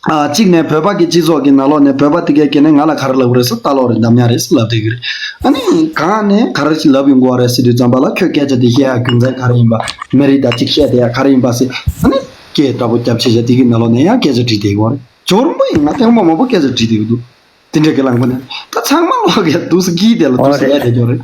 ཨ་གཅིག་ནས་བོད་པ་གི་སྤྱི་ཚོགས་ཀྱི་ནང་ལོགས་ནས་བོད་པ་དེ་གས་ཀྱིས་ནས་ང་ལ་ག་རེ་ལབ་ཀྱི་རེད་ཟེར། ལྟ་ལོག་རེད། གདམ་ཉག་རེད་ཟེར་ལབ་བསྡད་ཀྱི་རེད། ཨ་ནི་གང་ནས་ག་རེ་ཞིག་ལབ་ཡོང་གི་ཡོད་རེད་ཟེར་དུས་ཙམ་པ་ལ་ཁྱོད་སྐད་ཆ་དེ་བཤད་ཡ་རྒྱུ་མཚན་ག་རེ་ཡིན་པ། མི་རིགས་དང་གཅིག་བཤད་བསྡད་ཡ་ག་རེ་ཡིན་པ་ཟེར། ཨ་ནི་སྐད་འདྲ་པོ་རྒྱབ་བྱས་བྱས་དེ་གི་ནང་ལོགས་ནས་ཡང་སྐད་ཆ་དྲིས་བསྡད་ཀྱི་ཡོད་རེད། ཇོ་རོང་པོ་ཡིན་ང་ཐེངས་མ་མང་པོ་སྐད་ཆ་དྲིས་བསྡད་ཀྱི་འདུག་དེ་འདྲ་གི་ལངས་པ་ནས་ད་ཚང་མ་ལོག་གི་འདུག་སེ་གིས་དེ་ལ་འདུག་སེ་ཡ་དེ་ཀྱོ་རེད།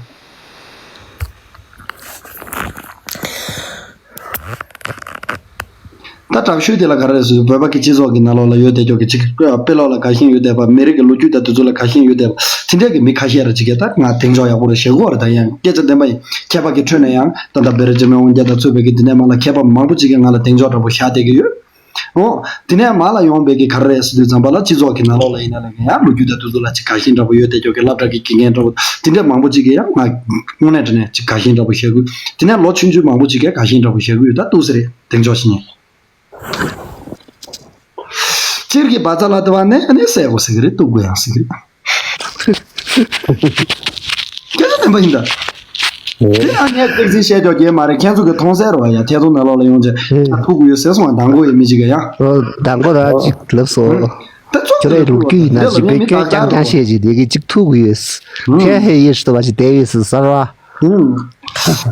ད་དྲག་ཤོས་དེ་ལ་ག་རེ་རེད་ཟེར་དུས་བོད་པ་གི་སྤྱི་ཚོགས་ཀྱི་ནང་ལོགས་ལ་ཡོད་དེ་ཀྱོ་གི་ཅིག་དཔེ་ཀློག་ལ་དགའ་ཞེན་ཡོད་བསྡད་པ། མི་རིགས་ཀྱི་ལོ་རྒྱུས་དང་དེ་ཚོ་ལ་དགའ་ཞེན་ཡོད་བསྡད་པ། དེ་འདྲ་གི་མི་ཁ་ཤས་རེ་ཅིག་གིས་ད་ང་གདེང་འཇོག་ཡག་པོ་རེད་བྱེད་ཀྱི་ཡོད་རེད། ད་ཡང་སྐད་ཆ་བདེན་པ་ཡིན། མཁས་པ་གི་ཁྲོད་ནས་ཡང་ད་ལྟ་བེ་རི་ཇི་མེ་དབང་རྒྱལ་དང་གཙོས་པའི་གི་དེ་ནས་མ་ལ་མཁས་པ་མང་པོ་ཅིག་གིས་ང་ལ་གདེང་འཇོག་འདྲ་པོ་བཞག་བསྡད་ཀྱི་ཡོད། འོ། དེ་ནས་མ་ལ་ཡོང་བའི་གི་ག་རེ་རེད་ཟེར་དུས་ཙམ་པ་ལ་སྤྱི་ཚོགས་ཀྱི་ནང་ལོགས་ལ་ཡིན་ན་ལས་ཀྱང་ཡང་ལོ་རྒྱུས་དང་དེ་ཚོ་ལ་ཅིག་དགའ་ཞེན་འདྲ་པོ་ཡོད་དེ་ཀྱོ་གི་སློབ་གྲྭ་གི་དགེ་རྒན་འདྲ་པོ་དེ་འདྲ་མང་པོ་ཅིག་གིས་ཡང་ང་དངོས་གནས་དྲང་གནས་ཅིག་དགའ་ཞེན་འདྲ་པོ་བྱེད་དགོས། དེ་ནས་ལོ་ཆུང་ཆུང་མང་པོ་ཅིག་གིས་དགའ་ཞེན་འདྲ་པོ་བྱེད་དགོས་ཡོད། ད་འདུག་སེ་རེད། གདེང་འཇོག་བྱེད་ཉན། སྤྱིར་གྱི་བ་ཚ་ལ་དེ་བ་ནས་ཨ་ནི་སེ་གོ་ཟེར་གི་རེད། གཏུག་དགོས་ཡང་ཟེར་གི་རེད། སྐད་ཆ་བདེན་པ་ཡིན་ད། དེ་ཡང་ངས་ཏོག་ཙམ་བཤད་ཆོག་གི་མ་རེད། ཁྱེད་ཚོ་གི་མཐོང་གསལ་རེད་བ་ཡ། ཐད་གཏོང་ནང་ལོགས་ལ་ཡོང་རྗེས་ཐུག་གི་ཡོད་ཟེར་སོང་བ། མདང་དགོང་ཡོད་མི་ཅིག་ག་ཡ། ཨོ། མདང་དགོང་ར་ཅིག་ལབ་སོང་། ད་ཚོགས་ཁྱོད་རའི་ལོ་རྒྱུས་ཡིན་ན་ཅིག་བོད་སྐད་རྐྱང་རྐྱང་བཤད་ཅིག་དེ་གི་ཅིག་ཐུག་གི་ཡོད། ཧེ་ཧེ་ཡེ་ཧྲི་ཏོ་བ་ཅིག་དེ་ཡོད་ཟེར་ཟེར་བ།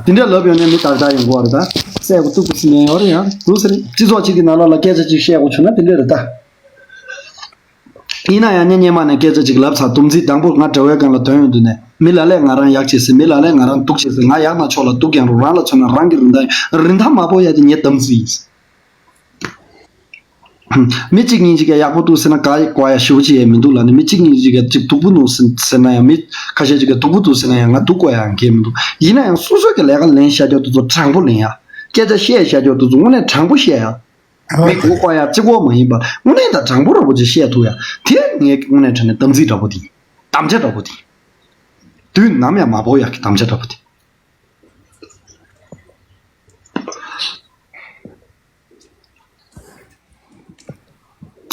དེ་འདྲ་ལབ་ཡོང་ནས་མི་ཏག་ཏག་ཡོང་གི་རེད་ད། སེ་གོ་གཏུག་གོ་ཟེར་ནས་ཡོད་རེད་ཡ། འདུག་ཟེར་རེད། སྤྱི་ཚོགས་གཅིག་གི་ནང་ལོགས་ལ་སྐད་ཆ་ཅིག་བཤད་དགོས་བྱུང་ན་དེ་འདྲ་རེད་ད། ཡིན་ན་ཡང་ངས་སྔོན་མ་ནས་སྐད་ཆ་ཅིག་ལབ་ཚར། དུམ་ཚིགས་དང་པོ་ང་དྲ་བའི་སྒང་ལ་ཐོན་ཡོང་དུས་ནས་མི་ལ་ལས་ང་རང་ཡག་བྱེད་ཟེར། མི་ལ་ལས་ང་རང་སྡུག་བྱེད་ཟེར། ང་ཡག་ན་ཆོག་ལ་སྡུག་ཀྱང་རུང་། རང་ལ་མཚོན་ན་རང་གི་རིན་ཐང་རིན་ཐང་མ་ཕོག་ཡ་དེ་ངས་དམ་ཚིག་ཡིན་ཟེར། མི་གཅིག་གཉིས་ཅིག་གིས་ཡག་པོ་འདུག་ཟེར་ན་དགའ་དགོས་ཡ་ཞེ་པོ་ཅིག་ཡང་མི་འདུག་ལབ་ནས། མི་གཅིག་གཉིས་ཅིག་གིས་ཅིག་སྡུག་པོ་འདུག་ཟེར་ཟེར་ན་ཡང་། མི་ཁ་ཤས་ཅིག་གིས་སྡུག་པོ་འདུག་ཟེར་ན་ཡང་ང་སྡུག་དགོས་ཡ་གང་ཡང་མི་འདུག། ཡིན་ན་ཡང་སོ་སོ་གི་ལས་ཀ་ལེན་བཞག་རྒྱུ་དེ་ཚོ་དྲང་པོ་ལེན་ཡ། སྐད་ཆ་བཤད་བཞག་རྒྱུ་དེ་ཚོ་དངོས་གནས་དྲང་པོ་བཤད་ཡ། མི་མགོ་སྐོར་ཡ་གཅིག་པོ་མ་ཡིན་པ་དངོས་གནས་དང་དྲང་པོ་ར་པོ་ཅིག་བཤད་ཐུབ་ཡ། དེ་ངའི་དངོས་གནས་དྲང་གནས་དམ་ཚིག་འདྲ་པོ་དེ་ཡིན། དམ་བཅའ་འདྲ་པོ་དེ་ཡིན། དུས་ནམ་ཡང་མ་བོར་ཡ་གི་དམ་བཅའ་འདྲ་པོ་དེ།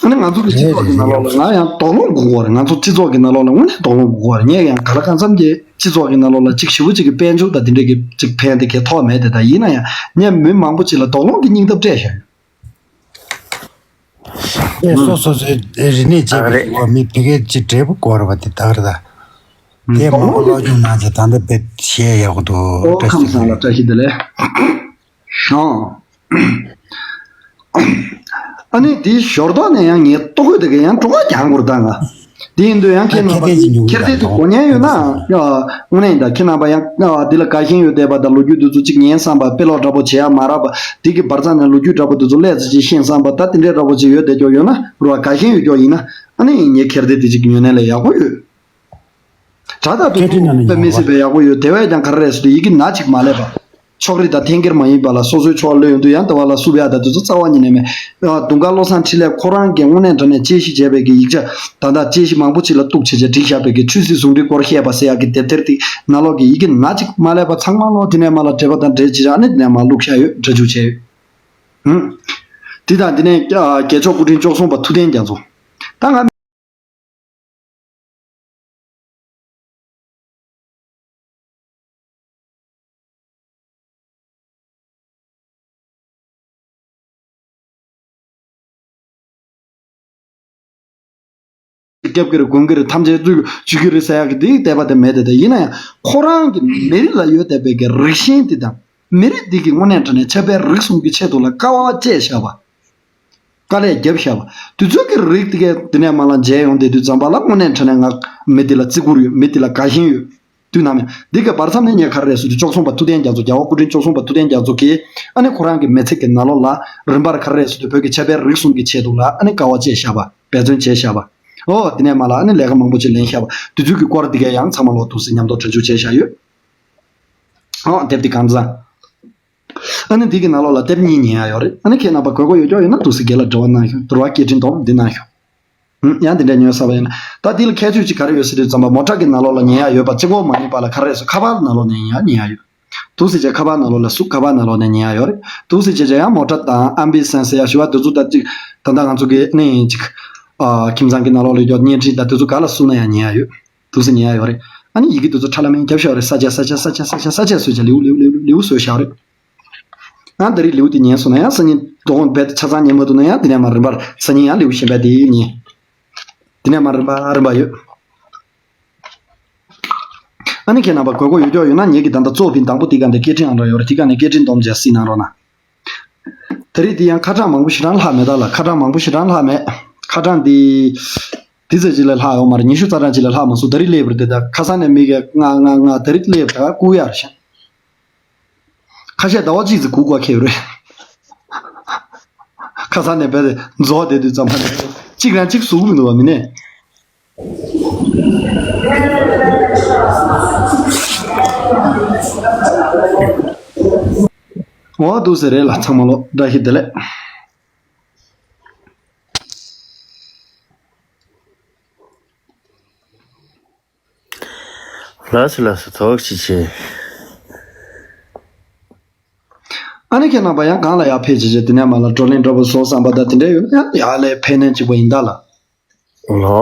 ཨ་ནི་ང་ཚོ་གི་སྤྱི་ཚོགས་ཀྱི་ནང་ལོགས་ལ་ང་ཡང་དོགས་སློང་དགོས་ཀྱི་རེད། ང་ཚོ་སྤྱི་ཚོགས་ཀྱི་ནང་ལོགས་ལ་དངོས་གནས་དོགས་སློང་དགོས་ཀྱི་རེད། ངས་ཡང་ག་ལ་གང་འཚམ་གྱི་སྤྱི་ཚོགས་ཀྱི་ནང་ལོགས་ལ་ཅིག་ཞེ་པོ་ཅིག་གི་དཔལ་འབྱོར་དང་དེ་འདྲས་ཀྱི་ཅིག་ཕན་བདེ་གའི་ཐོགས་མེད་དེ། ད་ཡིན་ན་ཡང་ངས་མི་མང་པོ་ཅིག་ལ་དོགས་སློང་གི་སྙིང་སྟོབས་སྤྲད་བཞག་ཡོད། ཨེ་སོ་སོ་སོའི་རིག་གནས་བྱས་པའི་ཨ་རེད། གི་བ་མི་ཕ་གིར་ཅིག་འབྲས་བུ་དགོས་རེད་པ་དེ་ད་ག་རེད་ད། དེ་མང་པོ་སློབ་སྦྱོང་གནང་བྱས་ད་ལྟ་བེད་བྱས་ཡག་པོ་འདུག། ཨོ་བཀྲ་ཤིས་ཁམས་བཟང་ལ་བཀྲ་ཤིས་བདེ་ལེགས། ཤོང་། ཨ་ནི་དེའི་ཞོར་ཐོག་ནས་ཡང་ངའི་ལྟོ་གོས་དེ་ག་ཡང་གྲོགས་ཀ་རྒྱག་དགོས་རེད་ད་ང་། དེ་ཡིན་དུས་ཡང་ཁྱེད་རྣམ་པ་ཁྱེད་ཚོས་དེ་གོ་མཁན་ཡོད་ན་ཡ། དངོས་གནས་ཡིན་ད། ཁྱེད་རྣམ་པ་ཡང་འདི་ལ་དགའ་ཞེན་ཡོད་བསྡད་པ་དང་ལོ་རྒྱུས་འདི་ཚོ་གཅིག་ཉན་བསམ་པ། དཔེ་ཀློག་འདྲ་པོ་བྱེད་ཡ་མ་རག་པ། དེ་གི་བར་མཚམས་ནས་ལོ་རྒྱུས་འདྲ་པོ་འདི་ཚོ་ལས་ཚོད་ཅིག་ཤེས་བསམ་པ། ད་དེ་འདྲའི་འདྲ་པོ་ཅིག་ཡོད་བསྡད་ཀྱོག་ཡོད་ན་རུ་བ་དགའ་ཞེན་ཡོད་ཀྱོག་ཡིན་ན། ཨ་ནི་ངའི་ཁེར་བདེ་དེ་ཅིག་ཉོས་ནས་ལས་ཡག་པོ་ཡོད། དྲ་ཐག་ཏུ་སྐད་འཕྲིན་ནང་ནས་དཔེ་མི་ཉོ་བ། སྲིད་པའི་ཡག་པོ་ཡོད། དེ་བས་ཀྱང་ག་རེ་རེད་ཟེར་དུས་ཡི་གེ་ན་གཅིག་མ་ལས་པ། ཕྱོགས་རིས་དང་འཐེན་འཁྱེར་མ་ཡིན་པ་ལ་སོ་སོའི་ཕྱོགས་ལ་ཡོང་དུས་ཡང་དེ་བ་ལ་བསུབ་ཡག་དང་དེ་ཚོ་རྩ་བ་ཉིད་ནས་མེད། ཨ་དུང་དཀར་བློ་བཟང་འཕྲིན་ལས་ཁོ་རང་གིས་དངོས་གནས་དྲང་གནས་དཔྱད་ཞིབ་བྱས་པའི་གི་ཡིག་ཆ་ད་ལྟ་དཔྱད་ཞིབ་མང་པོ་ཅིག་ལ་གཏུག་བྱས་བྱས་བསྒྲིགས་བཞག་པའི་གི་ཆོས་སྲིད་ཟུང་འབྲེལ་སྐོར་བཤད་པ་ཟེར་ཡག་གི་དེབ་ཐེར་དེ་ནང་ལོགས་ཀྱི་ཡི་གེ་ན་གཅིག་མ་ལས་པ་ཚང་མ་ལོག་དེ་ནས་མ་ལ་འབྲེལ་པ་དང་འབྲེལ་བྱས་བྱས་ཨ་ནི་དེ་ནས་མ་བླུགས་བཞག་ཡོད། སྒྲ་འཇུག་བྱས་ཡོད། ཧུམ། དེ་དང་དེ་ནས་ཨ་རྒྱལ་མཆོག་སྐུ་ཕྲེང་བཅུ་གསུམ་པ་ཐུབ་བསྟན་རྒྱ་མཚོ། ད་ང་རྒྱབ་ཀྱི་རེད། དགོན་གྱི་རེད། ཐམས་ཅད་བཅུ་བཅུ་གི་རེད་ཟེར་ཡག་གི་འདི་དད་པ་དེ་མེད་དེ། དེ་ཡིན་ན་ཡང་ཁོ་རང་གི་མི་རིགས་ལ་ཡོད་བསྡད་པའི་གི་རིགས་ཞེན་དེ་དང་། མི་རིགས་འདི་གི་དངོས་གནས་དྲང་གནས་ཁྱབ་སྤེལ་རིག་གསུམ་གྱི་ཆེད་དུ་ལ་དཀའ་བ་སྤྱད་བཞག་པ། དཀའ་ལས་བརྒྱབ་བཞག་པ། དུས་ཚོད་ཀྱི་རིགས་དེ་གས་དེ་ནས་མ་ལ་མཇལ་ཡོང་བསྡད་དུས་ཙམ་པ་ལ་དངོས་གནས་དྲང་གནས་ང་མི་དེ་ལ་བརྩི་བཀུར་ཡོད། མི་དེ་ལ་དགའ་ཞེན་ཡོད། དུས་ནམ་ཡང་འདི་ག་བར་མཚམས་ནས་ངས་ག་རེ་རེད་ཟེར་དུས་བཅུ་གསུམ་པ་ཐུབ་བསྟན་རྒྱ་མཚོ། རྒྱལ་བ་སྐུ་ཕྲེང་བཅུ་གསུམ་པ་ཐུབ་བསྟན་རྒྱ་མཚོ་གིས་ཨ་ནི་ཁོ་རང་གི་མི་ཚེ་གི་ནང་ལོགས་ལ་རིམ་པར་ག་རེ་རེད་ཟེར་དུས་བོད་ཀྱི་ཁྱད་པར་རིག་གསུམ་གྱི་ཆེད་དུ་ལ་ཨ་ནི་དཀའ་བ་སྤྱད་བཞག་པ། འབད་བརྩོན་བྱས་བཞག་པ། ཨོ་དེ་ནས་མ་ལ་ཨ་ནི་ལས་ཀ་མང་པོ་ཅིག་ལེན་བཞག་པ། དུས་ཚོད་ཀྱི་སྐོར་འདི་ག་ཡང་ཚང་མ་ལོག་འདུག་སེ་མཉམ་དུ་གྲ་སྒྲིག་བྱས་བཞག་ཡོད། ཨོ་དེབ་འདི་གང་ཚང་། ཨ་ནི་འདི་གི་ནང་ལོགས་ལ་དེབ་གཉིས་ཉན་ཡ་ཡོད་རེད། ཨ་ནི་ཁྱེད་རྣམ་པ་དགོས་མཁོ་ཡོད་ཀྱོག་ཡོད་ན་འདུག་སེ་སྒེར་ལ་འབྲེལ་བ་གནང་ཤོག། དུར་བ་སྐད་འཕྲིན་དོམ་འདི་གནང་ཤོག། ཧུམ། ཡང་དེ་འདྲ་ཉོས་ས་བ་ཡིན་ན། ད་འདི་ལ་ཁྱད་ཆོས་ཅིག་ག་རེ་ཡོད་ཟེར་དུས་ཙམ་པ་མོ་ཊ་གི་ནང་ལོགས་ལ་ཉན་ཡ་ཡོད་པ་གཅིག་པོ་མ་ཡིན་པ་ལ་ག་རེ་ཟེར། ཁ་པར་ནང་ལོགས་ནས་ཡང་ཉན་ཡ་ཡོད། འདུག་སེ་བྱས་ཁ་པར་ནང་ལོགས་ལ་བསུབ། ཁ་པར་ནང་ལོགས་ནས་ཉན་ཡ་ཡོད་རེད། འདུག་སེ་བྱས་བྱས་ཡང་མོ་ཊ་དང་ཨམ་བི་སན་ཟེར་ཡ་ཞུ་བ་དེ་ཚོ་ད་ཅིག་ད་ལྟ་ང་ཚོ་གི་ནི་ཅིག་ཨ་ཁྱིམ་ཚང་གི་ནང་ལོགས་ལ་ཡོད་བརྙན་འཕྲིན་དང་དེ་ཚོ་ག་ལ་བསུབ་ན་ཡང་ཉན་ཡ་ཡོད། འདུག་སེ་ཉན་ཡ་ཡོད་རེད། ཨ་ནི་ཡི་གེ་དེ་ཚོ་ཁྲ་ལམ་མེ་རྒྱབ་བཞག་རེད། ས་ཆ་ས་ཆ་ས་ཆ་ས་ཆ་ས་ཆ་བཟོས་བྱས་ལེའུ་ལེའུ་ལེའུ་ལེའུ་བཟོས་བཞག་རེད། ཡང་ད་རེས་ལེའུ་དེ་ཉན་སོང་ན་ཡང་སང་ཉིན་དོ་དགོང་རྦད་དེ་ཆ་ཚང་ཉན་མ་ཐུབ་ན་ཡང་དེ་ནས་མར་རིམ་པར་སང་ཉིན་ཡང་ལེའུ་གཞན་པ་དེ་ཉན། དེ་ནས་མར་རིམ་པ་རིམ་པ་ཡོད། ཨ་ནི་ཁྱེད་རྣམ་པ་དགོས་མཁོ་ཡོད་ཀྱོག་ཡོད་ན་ངེད་ཀྱི་ད་ལྟ་གཙོ་ཕིན་དང་པོ་དེ་ག་ནས་སྐད་འཕྲིན་ཨང་རང་ཡོད་རེད། དེ་ག་ནས་སྐད་འཕྲིན་སྡོམ་བྱས་སྲིད་གནང་རོགས་གནང་། ད་རེས་དེ་ཡང་ཁ་གྲངས་མང་པོ་ཞེ་དྲག་ལྷག་མེད་ད་ལ། ཁ་གྲངས་མང་པོ་ཞེ་དྲག་ལྷག་མེད། ཁ་གྲངས་དེ་དེ་ཙམ་ཅིག་ལས་ལྷག་ཡོད་མ་རེད། ཉི་ཤུ་རྩ་གྲངས་ཅིག་ལས་ལྷག་མ་སོང་། ད་རེས་སླེབས་རེད་དེ། ད་ཁ་སང་ནས་མི་གི་ང་ང་ང་ད་རེས་སླེབས་ད་བསྐུར་ཡ་རེད་ཤག། ཁ་ཤས་ཟླ་བ་གཅིག་ཙམ་སྒུག་དགོས་ཁེལ་རེད། ཁ་སང་ནས་བས་རྫོགས་བསྡད་དུས་ཙམ་པ་ནས་གཅིག་རང་གཅིག་ཟུག་མི་འདུག་བ་མི་ནས། འོ་འདུག་སེ་རེད་ལ། ཚང་མ་ལོ་བཀྲ་ཤིས་བདེ་ལེགས། ལགས་སོ་ལགས་སོ། ཐུགས་རྗེ་ཆེ། ཨ་ནི་ཁྱེད་རྣམ་པ་ཡང་གང་ལ་ཡར་ཕེབས་བྱས་བྱས་དེ་ནས་མ་ལ་བགྲོ་གླེང་འདྲ་པོ་བཟོ་བསམ་པ་དང་དེ་འདྲ་ཡོད་ན་ཡང་ཡར་ལས་ཕེབས་ནས་གཅིག་པ་ཡིན་ད་ལ། ལོ།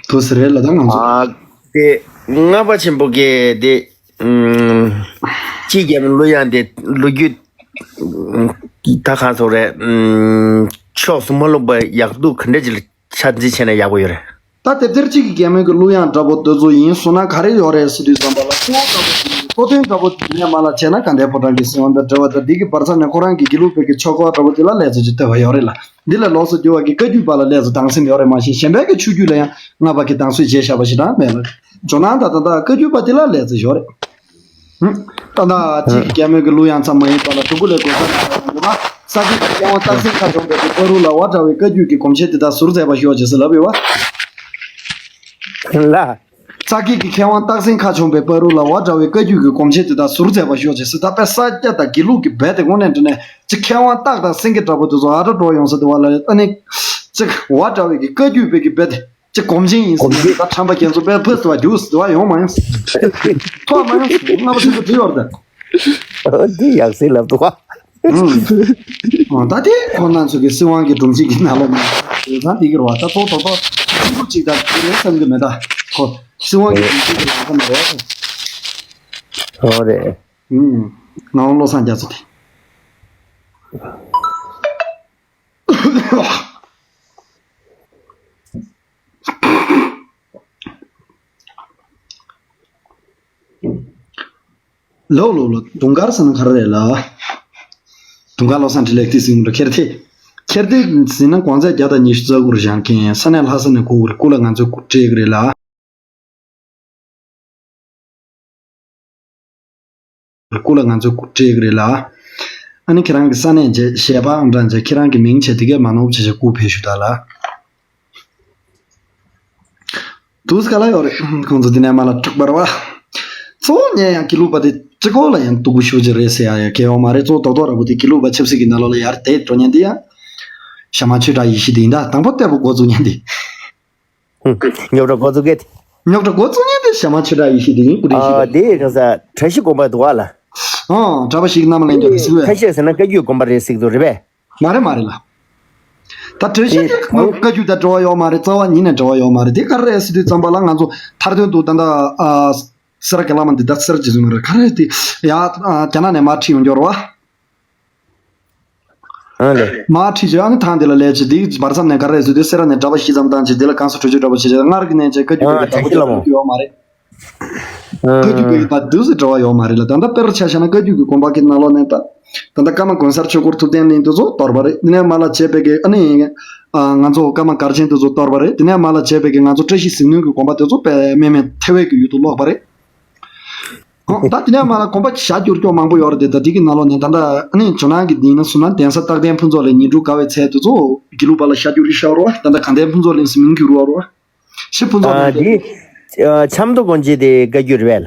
དུ་ཟེར་རེད་ལ་ད་ང་ཚོ། ཨ་དེ་ལྔ་པ་ཆེན་པོ་གི་དེ་ཨུམ་སྤྱི་རྒྱལ་མོའི་གླུ་དབྱངས་དེ་ལོ་རྒྱུས་ད་གང་ཚོ་རེད། ཨུམ་ཕྱོགས་སུ་མ་ལྷུང་པ་ཡག་སྡུག་ག་འདྲ་ཅིག་ལ་ཆ་འཛིན་བྱས་ན་ཡག་པོ་ཡོད་རེད། ད་དེབ་ཐེར་གཅིག་གི་རྒྱལ་མོའི་གི་གླུ་དབྱངས་འདྲ་པོ་དེ་ཚོ་ཡིན་སོང་ན་ག་རེ་ཡོད་རེད་ཟེར་དུས་ཙམ་པ་ལ། གཙོ་བོ་འདྲ་པོ་དེ་གཙོ་དོན་འདྲ་པོ་དེ་ནས་མ་ལ་བྱས་ན་དགའ་ལྡན་ཕོ་བྲང་གི་གསོལ་བ་དང་འབྲེལ་བ་དང་། འདི་གི་བར་མཚམས་ནས་ཁོ་རང་གི་དགེ་ལུགས་པའི་གི་ཆོས་སྐོར་འདྲ་པོ་དེ་ལ་ལས་ཚོད་ཅིག་བསྟོད་པ་ཡོད་རེད་ལ། འདི་ལ་ལོགས་སུ་གྱུར་བ་གི་བཀའ་བརྒྱུད་པ་ལ་ལས་ཚོད་སྡང་སེམས་ཡོད་རེད། མ་གཞི་གཞན་པའི་གི་ཆོས་བརྒྱུད་ལ་ཡང་ལྔ་པ་གི་སྡང་ཟུག་བྱས་བཞག་པ་ཞིག་རང་མེད་ལ། ཇོ་ནང་དང་ད་ལྟ་བཀའ་བརྒྱུད་པ་དེ་ལ་ལས་ཚོད་ཡོད་རེད། ད་ལྟ་གཅིག་གི་རྒྱལ་མོས་ཀྱི་གླུ་དབྱངས་ཙམ་མ་ཡིན་པ་ལ་གྲུ་གུ་ལས་དགོས་ས་ཡོད་པ། ས་ཁུལ་གྱི་མཁས་དབང་སྟག་སེང་ཁ་བྱུང་བའི་གི་བར་དུ་ལ་བ་འདྲ་བའི་བཀའ་བརྒྱུད་ཀྱི་གོམས་གཤིས་དེ་དག་ཟུར་མཛད་པ་ཞུ་བ་ཇི་སྲིད་ལབ་ཡོད་པ། ལ། ས་ཁུལ་གྱི་མཁས་དབང་སྟག་སེང་ཁ་བྱུང་བའི་བར་དུ་ལ་བ་འདྲ་བའི་བཀའ་བརྒྱུད་ཀྱི་གོམས་གཤིས་དེ་དག་ཟུར་མཛད་པ་ཞུ་བ་ཇི་སྲིད། ད་དཔེ་ས་སྐྱ་དང་དགེ་ལུགས་ཀྱི་རྦད་དེ་དངོས་གནས་དྲང་གནས་ཅིག་མཁས་དབང་སྟག་དང་སེང་གེ་འདྲ་པོ་དེ་ཚོ་ཨ་འདྲ་འགྲོ་ཡོང་ས་དེ་བ་ལ་ཨ་ནི་ཅིག་བ་འདྲ་བའི་གི་བཀའ་བརྒྱུད་པའི་གི་རྦད་དེ། ཅིག་གོམས་ཆེན་ཡིན་ཟེར་ནས་ད་ཁྲམ་པ་ཁྱེད་ཚོ་དཔེ་ཕུ་ཟེར་བ་རྒྱུགས་ཟེར་བ་ཡོང་མ་ཡོང་། ཐོག་མ་ཡོང་ལྔ་པ་ཚོ་དྲི་ཡོད་རེད། འདི་ཡག་སྲིད་ལབ་འདུག་བ། ཨོ་ད་དེ་ཁོ་ན་ཚོ་གི་སྲིད་དབང་གི་སྒྲོམ་གཞི་གི་ནང་ལོགས་ནས་ད་འདི་གི་རེད་བ། ད་ཐོག་ཐོག་ཐོག་ཐུག་ཅིག་ད་དེ་བསམ་གི་མེད། ད་ཁོ་སྲིད་དབང་གི་སྒྲོམ་གཞི་གི་ནང་ལོགས་ནས་རེད། ཨོ་རེད། ཨུམ། ངག་དབང་བློ་བཟང་རྒྱ་མཚོ་དེ། ལོ་ལོ་ལོ། དུང་དཀར་ཟེར་ན་ག་རེ་རེད་ལ། དུང་དཀར་བློ་བཟང་འཕྲིན་ལས་ཏི་སིང་ར་ཁེར་ཐེ། ཁེར་ཐེ་ཟེར་ན་གོང་ཚད་བརྒྱ་དང་ཉི་ཤུ་རྩ་དགུ་རུ་བཞེངས་མཁན། ས་གནས་ལྷ་ས་ནས་གོ་དགོས་རེད། སྐུ་ལ་ང་ཚོས་སྐུ་སྤྲད་གི་རེད་ལ། སྐུ་ལ་ང་ཚོས་སྐུ་སྤྲད་གི་རེད་ལ། ཨ་ནི་ཁྱེད་རང་གི་ས་གནས་བྱས་གཞས་པ་ཨང་གྲངས་བྱས་ཁྱེད་རང་གི་མིང་བྱས་དེ་གས་མ་ནོར་བྱས་བྱས་སྐུ་ཕེབས་ཞུ་ད་ལ། དུས་ག་ལ་ཡོད་རེད། ཁོང་ཚོ་འདི་ནས་མ་ལ་འཁྲུག་པར་བ། གཙོ་བོ་ངས་ཡང་དགེ་ལུགས་པ་དེ་གཅིག་པོ་ལ་ཡང་སྡུག་པོ་ཞུ་རྒྱུ་རེད་ཟེར་ཡ་ཡ་གལ་ཡོད་མ་རེད། གཙོ་བོ་རྡོག་རྡོག་ར་བོ་དེ་དགེ་ལུགས་པ་ཆབ་སྲིད་ཀྱི་ནང་ལོགས་ལ་ཡར་དེད་འགྲོ་མཁན་དེ་ཡང་། ཞྭ་དམར་ཆོས་གྲགས་ཡེ་ཤེས་དེ་ཡིན་ད། དང་པོ་སྟེར་པོ་འགོ་བཙུགས་མཁན་དེ། རྙོག་དྲ་འགོ་བཙུགས་མཁན་དེ། རྙོག་དྲ་འགོ་བཙུགས་མཁན་དེ་ཞྭ་དམར་ཆོས་གྲགས་ཡེ་ཤེས་དེ་ཡིན། སྐུ་དྲིན་ཆེ་ག་ཨ་དེ་རེད་ས་བཀྲ་ཤིས་དགོན་པ་འདུག་ཨ་ལ། ཨང་གྲྭ་པ་ཞིག་གནམ་ལ་ལེན་རྒྱུ་རེད་ཟེར་བས། ཁ་ཤས་ཟེར་ན་བཀའ་བརྒྱུད་དགོན་པ་རེད་ཟེར་གི་འདུག་རེད་པས། མ་རེད་མ་རེད་ལ། ད་བཀྲ་ཤིས་ཀྱི་ཨེ་ཁོང་བཀའ་བརྒྱུད་དང་འབྲེལ་བ་ཡོད་མ་རེད། རྩ་བ་ཉིད་ནས་འབྲེལ་བ་ཡོད་མ་རེད། དེ་ག་རེ་རེད་ཟེར་དུས་ཙམ་པ་ལ་ང་ཚོ་མཐར་དོན་དུ་ད་ལྟ་ཨ་སེ་ར་དགེ་ལགས་མ་འདི་ད་སེ་ར་རྗེ་བཙུན་མ་རེད་ག་རེ་དེ་ཡ་ཨ་རྒྱ་ནག་ནས་མར་ཁྲིད་ཡོང་རྒྱུ་རེད་བ། ཨ་ལས། མར་ཁྲིད་བྱས་ཨ་ནི་ཐང་དེ་ལ་ལས་བྱས་དེ་བར་མཚམས་ནས་ག་རེ་རེད་ཟེར་དུས་སེ་ར་ནས་གྲྭ་པ་བཞི་ཙམ་བཏང་བྱས་དེ་ལ་གང་སུ་གྲོས་ཆོད་འདྲ་པོ་བྱས་བྱས་སྔར་གྱི་ནས་བྱས་བཀའ་བརྒྱུད་ཨ་པའི་གི་བཀའ་བརྒྱུད་ལ་མོ་ཡོད་མ་རེད། བཀའ་བརྒྱུད་པའི་ད་དུས་སུ་འབྲེལ་བ་ཡོད་མ་རེད་ལ། ད་ལྟ་དཔེར་ཆ་བཞག་ན་བཀའ་བརྒྱུད་ཀྱི་དགོན་པ་གི་ནང་ལོགས་ནས་ད་ད་ལྟ་ཀརྨ་དགོན་གསར་ཆོས་སྐོར་ཐུབ་བསྟན་གླིང་དེ་ཚོ་གཏོར་བ་རེད། དེ་ནས་མར་ལ་བྱས་པའི་གི་ཨ་ནི་ང་ཚོ་ཀརྨ་མགར་ཆེན་དེ་ཚོ་གཏོར་བ་རེད། དེ་ནས་མར་ལ་བྱས་པའི་གི་ང་ཚོ་བཀྲ་ཤིས་ཟིལ་གནོན་གྱི་དགོན་པ་དེ་ཚོ་དཔེ་མེ་མེ་ཐེ་བའི་གི་ཡུལ་དུ་ལོག་པ་རེད། ཨོ་ད་དེ་ནས་མར་ལ་དགོན་པ་ཞྭ་བསྒྱུར་ཀྱོག་མང་པོ་ཡོད་རེད་དེ། ད་དེ་གི་ནང་ལོགས་ནས་ད་ལྟ་ཨ་ནི་ཇོ་ནང་གི་དེ་ཡིན་ན་སུ་ན་གདན་ས་རྟག་བརྟན་ཕུན་ཚོགས་གླིང་ཉིན་དྲུག་དགའ་བའི་ཚལ་དེ་ཚོ་དགེ་ལུགས་པ་ལ་ཞྭ་བསྒྱུར་རེད་ཤག་རོ། ད་ལྟ་དགའ་ལྡན་ཕུན་ཚོགས་གླིང་ཟེར་མིང་བསྒྱུར་བ་རོ། ཤི་ཕུན་ཚོགས་ཨ་གླིང་དེ། འདི་ཨ་ཆབ་མདོ་དགོན་རྗེས་དེ་བཀའ་བརྒྱུད་རེད་པས་ལ།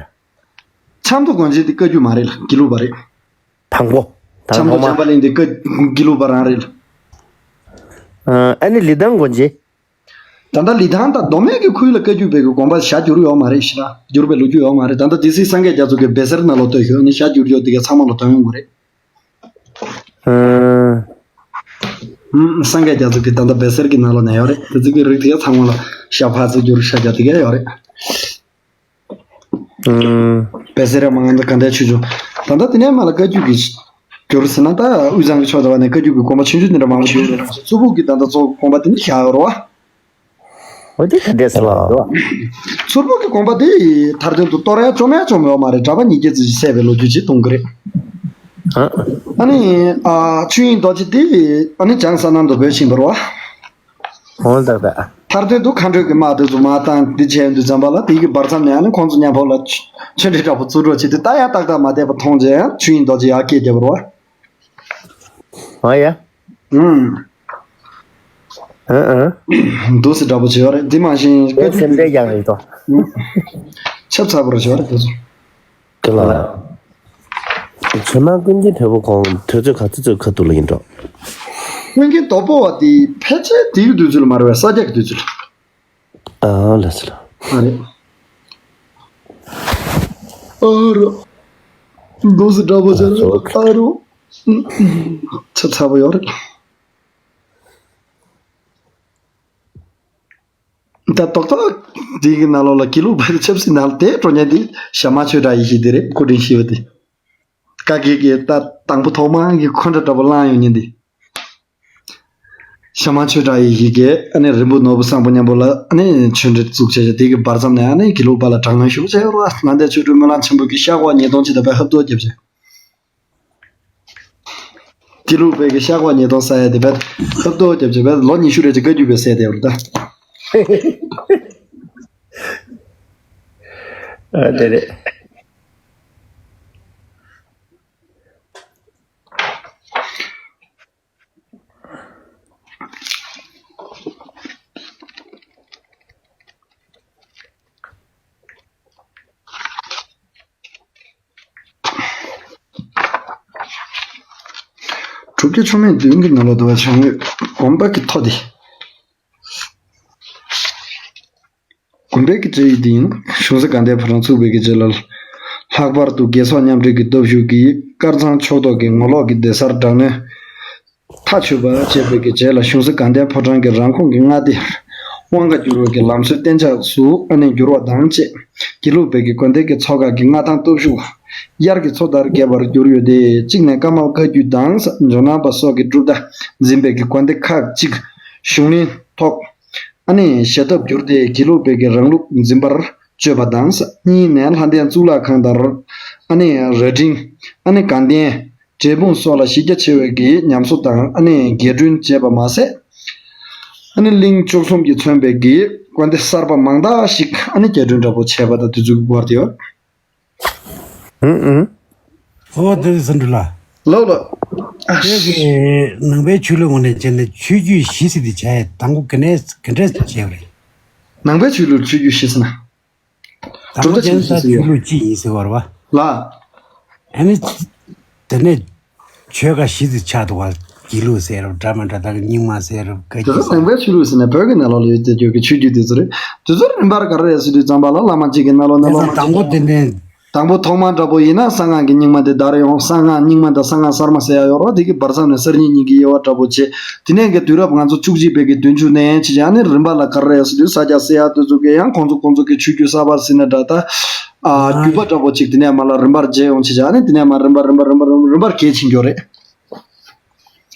ཆབ་མདོ་དགོན་རྗེས་དེ་བཀའ་བརྒྱུད་མ་རེད་ལ། དགེ་ལུགས་པ་རེད། དང་པོ། དང་ཆབ་མདོ་ཐོག་མ། བྱམས་པ་གླིང་དེ་བཀའ་དགེ་ལུགས་པ་རང་རེད་ལ། ཨ་ཨ་ནི་ལི་ཐང་དགོན་རྗེས། ད་ལྟ་ལི་ཐང་དང་མདོ་སྨད་ཀྱི་ཁུལ་ལ་བཀའ་བརྒྱུད་པའི་གི་དགོན་པ་ཞྭ་བསྒྱུར་ཡོད་མ་རེད་ཤི་ན། བསྒྱུར་བའི་ལོ་རྒྱུས་ཡོད་མ་རེད། ད་ལྟ་དེ་སྲིད་སངས་རྒྱས་རྒྱ་མཚོ་གི་སྦས་གསལ་ནང་ལོགས་ལྟོས་ཤོག་ནི་ཞྭ་བསྒྱུར་ཡོད་དེ་ག་ཚང་མ་ལ་དོན་ཡོང་གི་རེད། ཨ། ཧུམ། སངས་རྒྱས་རྒྱ་མཚོ་གི་ད་ལྟ་སྦས་གསལ་གྱི་ནང་ལོགས་ནས་ཡོད་རེད། དེ་ཚོ་གི་རིགས་དེ་ག་ཚང་མ་ལ་ཞྭ་ཕར་ཚུར་བསྒྱུར་ཤ་རྒྱག་དེ་ག་ཡོད་རེད། ཨུམ། སྦས་གསལ་རེད་མ་ང་ཚོ་ག་འདྲ་ཆུ་ཆུ། ད་ལྟ་དེ་ནས་མ་ལ་བཀའ་བརྒྱུད་ཀྱི་བསྒྱུར་ཟེར་ན་ད་དབུས་གཙང་གི་ཕྱོགས་དེ་བ་ནས་བཀའ་བརྒྱུད་ཀྱི་དགོན་པ་ཆུང་ཆུང་དེ་འདྲ་མང་པོ་བསྒྱུར་རེད། མཚུར་ཕུག་གི་ད་ལྟ་གཙོ་བོ་དགོན་པ་དེ་ནི་བཞག་ཡོད་རེད་བ། འོ་དེ་ག་འདྲས་སོང་ལ་འདུག་མཚུར་ཕུག་གི་དགོན་པ་དེ་མཐར་དོན་དུ་གཏོར་ཡ་བཅོམ་ཡ་བཅོམ་ཡོད་མ་རེད། གྲྭ་པ་ཉིས་བརྒྱ་ཙམ་ཞིག་བསད་པའི་ལོ་རྒྱུས་ཅིག་གཏོང་གི་རེད། ཨ། ཨ་ནི་ཨ་ཆོས་དབྱིངས་རྡོ་རྗེ་དེ་ཨ་ནི་བྱང་ས་གནམ་དུ་བོད་ཕྱིན་པ་རེད་བ། འོ་ད་ད། མཐར་དོན་དུ་མཁའ་འགྲོའི་གི་དམག་དེ་ཚོ་མར་བཏང་དེ་བྱས་དུས་ཙམ་པ་ལ་དེ་གི་བར་མཚམས་ནས་ཨ་ནི་ཁོང་ཚོ་མཉམ་པོ་ལ་ཆོས་འབྲེལ་འདྲ་པོ་བཙུགས་འགྲོ་བྱེད་དུས་ད་ཡང་ཏག་ཏག་མ་བསྡད་པ་མཐོང་རྗེས་ཡང་ཆོས་དབྱིངས་རྡོ་རྗེ་ཡར་སྐྱེས་བསྡད་པ་རེད་བ། ཨ་ཡ། ཨུམ། ཨ་ཨ། འདུག་སེ་འདྲ་པོ་བྱེད་ཡོད་རེད། འདི་མ་གཞི་ངའི་སེམས་ཁྲལ་རྒྱག་རེད་དོ། ཆབ་ཚ་པོ་རེད་བྱེད་ཡོད་རེད་དེ་ཚོ། ཀི་ལ། ཇོ་ནང་ཀུན་མཁྱེན་དོལ་པོ་ཁོང་དུས་ཚོད་ག་ཚོད་ཚོད་ཁ་ཐུག་ལ་ཡིན་འགྲོ། ཀུན་མཁྱེན་དོལ་པོ་བ་དེ་ཕལ་ཆེར་དེའི་དུས་ཚོད་ལ་མ་རེད་པས། ས་སྐྱ་གི་དུས་ཚོད་ལ། ཨ་ལ་སི་ལ། ཨ་རེད། ཨ་རོ། འདུག་སེ་འདྲ་པོ་བྱས་ན་ཨ་རོ། ཆབ་ཚ་པོ་ཡོད་རེད། ད་ཏོག་ཏོག་དེའི་གི་ནང་ལོགས་ལ་དགེ་ལུགས་པའི་ཆབ་སྲིད་ནང་ལ་དེ་འགྲོ་མཁན་དེ་ཞྭ་དམར་ཆོས་གྲགས་ཡེ་ཤེས་དེ་རེད། སྐུ་དྲིན་ཤེས་པ་དེ། བཀའ་བརྒྱུད་ཀྱི་ད་དང་པོ་ཐོག་མ་གི་འཁོན་འདྲ་འདྲ་པོ་བླངས་ཡོང་མཁན་དེ། ཞྭ་དམར་ཆོས་གྲགས་ཡེ་ཤེས་ཀྱིས་ཨ་ནི་རིན་པོ་ནོར་བུ་བཟང་པོ་མཉམ་པོ་ལ་ཨ་ནི་ཆོས་འབྲེལ་བཙུགས་བྱས་བྱས་དེ་གི་བར་མཚམས་ནས་ཨ་ནི་དགེ་ལུགས་པ་ལ་དྲག་གནོན་ཞེ་པོ་བྱས་ཡོད་རེད་བ། ལྷ་ལྡན་ཆོས་སྒྲོན་སྨོན་ལམ་ཆེན་པོ་གི་ཤག་པ་ཉིས་སྟོང་ཅིག་ད་དཔེ་ཧབ་ཐོབ་བརྒྱབ་བྱས། དགེ་ལུགས་པའི་གི་ཤག་པ་ཉིས་སྟོང་ས་ཡ་དེ་བས་ཧབ་ཐོབ་རྒྱབ་བྱས་བས་ལོ་ཉི་ཤུ་རེ་ཅིག་བཀའ་བརྒྱུད་པའི་སྲས་དེ་བར་ད། ཨ་དེ་རེད། སྒྲུབ་བརྒྱུད་མཆོག་དམན་བདུན་གྱི་ནང་ལ་འདུ་བ་བྱང་ཡོད་དགོན་པ་གི་ཐོ་དེ། དགོན་པའི་གི་བཅའ་ཡིག་འདི་ཡིན། གཞུང་ས་དགའ་ལྡན་ཕོ་བྲང་ཚུགས་པའི་གི་རྗེས་ལ། ལྷག་པར་དུ་དགེ་ཚོགས་མཉམ་འབྲེལ་གྱི་སྟོབས་ཤུགས་ཀྱིས་དཀར་ཚང་ཕྱོགས་གཏོགས་ཀྱི་ངོ་ལོག་གི་སྡེ་གཟར་དྲག་གནོན་མཐའ་ཆོད་པ་བྱས་པའི་གི་རྗེས་ལ། གཞུང་ས་དགའ་ལྡན་ཕོ་བྲང་གི་རང་ཁོངས་ཀྱི་མངའ་སྡེ་དབང་ག་བསྒྱུར་བའི་གི་ལམ་སྲོལ་གཏན་འཇགས་སུ་ཨ་ནེ་འགྱུར་བ་དང་བཅས། དགེ་ལུགས་པའི་གི་དགོན་སྡེ་གི་ཚོགས་ཁག་གི་མངའ་ཐང་སྟོབས་ཤུགས་དབྱར་གྱི་མཚོ་ལྟར་རྒྱས་པར་གྱུར་ཡོད་དེ། གཅིག་ནས་ཀ་མ་ལ་བཀའ་བརྒྱུད་དང་ཇོ་ནང་པ་སོགས་ཀྱི་གྲུབ་མཐའ་འཛིན་པའི་གི་དགོན་སྡེ་ཁག་ཅིག་གཞུང་གླིང་ཐོག་ཨ་ནེ་ཞེ་ཐབས་གྱུར་ཏེ། དགེ་ལུགས་པའི་གི་རང་ལུགས་འཛིན་པར་བྱོས་པ་དང་། གཉིས་ནས་ལྷ་ལྡན་གཙུག་ལག་ཁང་དང་ཨ་ནེ་རྭ་སྒྲེང་ཨ་ནེ་དགའ་ལྡན་འབྲས་སྤུངས་སོགས་ལ་གཞི་རྒྱ་ཆེ་བའི་གི་ཉམས་གསོ་དང་ཨ་ནེ་རྒྱས་སྐྲུན་བྱས་པ་མ་ཟད། ཨ་ནེ་གླིང་བཅུ་གསུམ་གྱིས་མཚོན་པའི་གི་དགོན་སྡེ་གསར་པ་མང་དག་ཞིག་ཨ་ནེ་རྒྱས་སྐྲུན་འདྲ་པོ་བྱས་པ་དང་དེ་ཚོ་གི་སྐོར་དེ་ཡོད། ཨུ་ཨུ། ཨོ་དེ་ཟིན་འགྲོ་ལ། ལོ་ལོ། ཨ་དེ་གི་ནང་པའི་ཆོས་ལུགས་ངོས་ནས་བྱས་ནས་ཆོས་བརྒྱུད་བཞི་ཟེར་དེ་བྱས་དང་པོ་ག་ནས་ག་འདྲས་བྱས་པ་རེད། ནང་པའི་ཆོས་ལུགས་ཆོས་བརྒྱུད་བཞི་ཟེར་ན། དང་པོ་གྲུབ་མཐའ་ཆེན་པོ་ཟེར་ཡོད། ཆོས་ལུགས་གཅིག་ཡིན་ཟེར་བ་རེད་བ། ལ། ཨ་ནི། དེ་ནས་ཆོས་ཁག་བཞི་ཙམ་ཆགས་འདུག་བ། དགེ་ལུགས་ཟེར་རབ་འདྲ་མི་འདྲ་དང་རྙིང་མ་ཟེར་རབ་བཀའ་དེ་བརྒྱུད་ཚོ་ཟེར། ནང་པའི་ཆོས་ལུགས་ཟེར་ནས་བོད་ཀྱི་ནང་ལོགས་ལ་ཡོད་དེ་རྒྱུད་ཀྱི་ཆོས་བརྒྱུད་དེ་ཚོ་རེད། དེ་ཚོ་རིམ་པར་ག་རེ་རེད་ཟེར་དུས་ཙམ་པ་ལ་བླ་མ་གཅིག་གི་ནང་ལོགས་ནས་དེ་བླ་མ་ཚོ་གཅིག་དང་པོ་དེ་ནས། དང་པོ་ཐོག་མ་འདྲ་པོ་ཡིན་ན་གསང་སྔགས་ཀྱི་རྙིང་མ་དེ་དར་ཡོང་། གསང་སྔགས་རྙིང་མ་དང་གསང་སྔགས་གསར་མ་ཟེར་ཡ་ཡོད་རེད་བ། དེ་གི་བར་མཚམས་ནས་གསར་རྙིང་གཉིས་ཀྱི་དབྱེ་བ་འདྲ་པོ་བྱས། དེ་ནས་གི་དུས་རབས་ང་ཚོ་བཅུ་གཅིག་པའི་གི་བདུན་ཅུ་ནས་བྱས་ཡ་ནི་རིམ་པ་ལ་ག་རེ་རེད་ཟེར་དུས་ས་སྐྱ་ཟེར་ཡ་དེ་ཚོ་གི་ཡང་ཁོང་ཚོ་ཁོང་ཚོ་གི་ཆོས་བརྒྱུད་གསར་པ་ཟེར་ན་འདྲ་ད། ཨ། བརྒྱུད་པ་འདྲ་པོ་ཅིག་དེ་ནས་མར་ལ་རིམ་པར་བརྗེ་ཡོང་བྱས་བྱས་ནས་དེ་ནས་མར་རིམ་པ་རིམ་པ་རིམ་པ་རིམ་པ་རིམ་པར་གས་ཕྱིན་འགྱོ་རེད།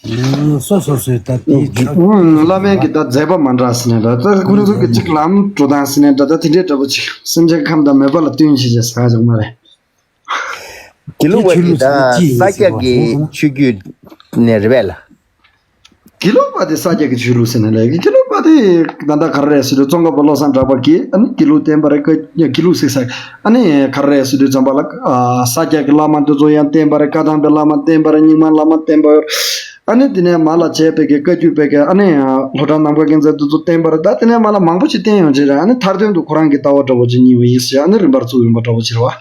ཨུམ། སོ་སོ་སོའི་ད་དེའི་ཆོས། ཨུམ། བླ་མའི་གི་ད་མཛད་པ་མ་འདྲ་ཟེར་ནས་ད་ད་ཁོ་རང་ཚོ་གི་གཅིག་ལམ་འགྲོ་སྟངས་ཟེར་ནས་ད་ད་དེ་འདྲའི་འདྲ་པོ་ཅིག་སེམས་ཅན་ཁམས་དང་མོས་པ་ལ་བསྟུན་བྱས་བྱས་ཟེར་ཡ་ཅིག་མ་རེད། དགེ་ལུགས་པ་གི་ད་ས་སྐྱ་གི་ཆོས་བརྒྱུད་ནས་རེད་པས་ལ། དགེ་ལུགས་པ་དེ་ས་སྐྱ་གི་ཆོས་ལུགས་ཟེར་ནས་ལབ་ཀྱི། དགེ་ལུགས་པ་དེ་ད་ལྟ་ག་རེ་རེད་ཟེར་དུས་ཙོང་ཁ་པ་བློ་བཟང་གྲགས་པ་གིས་ཨ་ནི་དགེ་ལུགས་བསྟན་པ་རེད། ཀ་དགེ་ལུགས་ཟེར་ས་ཨ་ནི་ག་རེ་རེད་ཟེར་དུས་ཙམ་པ་ལ་ཨ་ས་སྐྱ་གི་བླ་མ་འདི་ཚོ་ཡང་བསྟན་པ་རེད། བཀའ་ཐང་པའི་བླ་མ་བསྟན་པ་རེད། རྙིང་མ་བླ་མ་བསྟན་པ་ཡོད། ཨ་ནི་དེ་ནས་མར་ལ་བྱས་པའི་གི་བཀའ་བརྒྱུད་པའི་གི་ཨ་ནི་ལྷོ་བྲག་ནམ་མཁའ་རྒྱལ་མཚན་འདི་ཚོ་བསྟན་པ་རེད། ད་དེ་ནས་མར་ལ་མང་པོ་ཞིག་བསྟན་ཡོང་བྱས་རེད། ཨ་ནི་མཐར་དོན་དུ་ཁོ་རང་གི་ལྟ་བ་འདྲ་པོ་ཅིག་རྙེད་པ་ཡིན་ཟེར་ཨ་ནི་རིམ་པར་བཙུགས་ཡོང་པ་འདྲ་པོ་ཅིག་རེད་བ།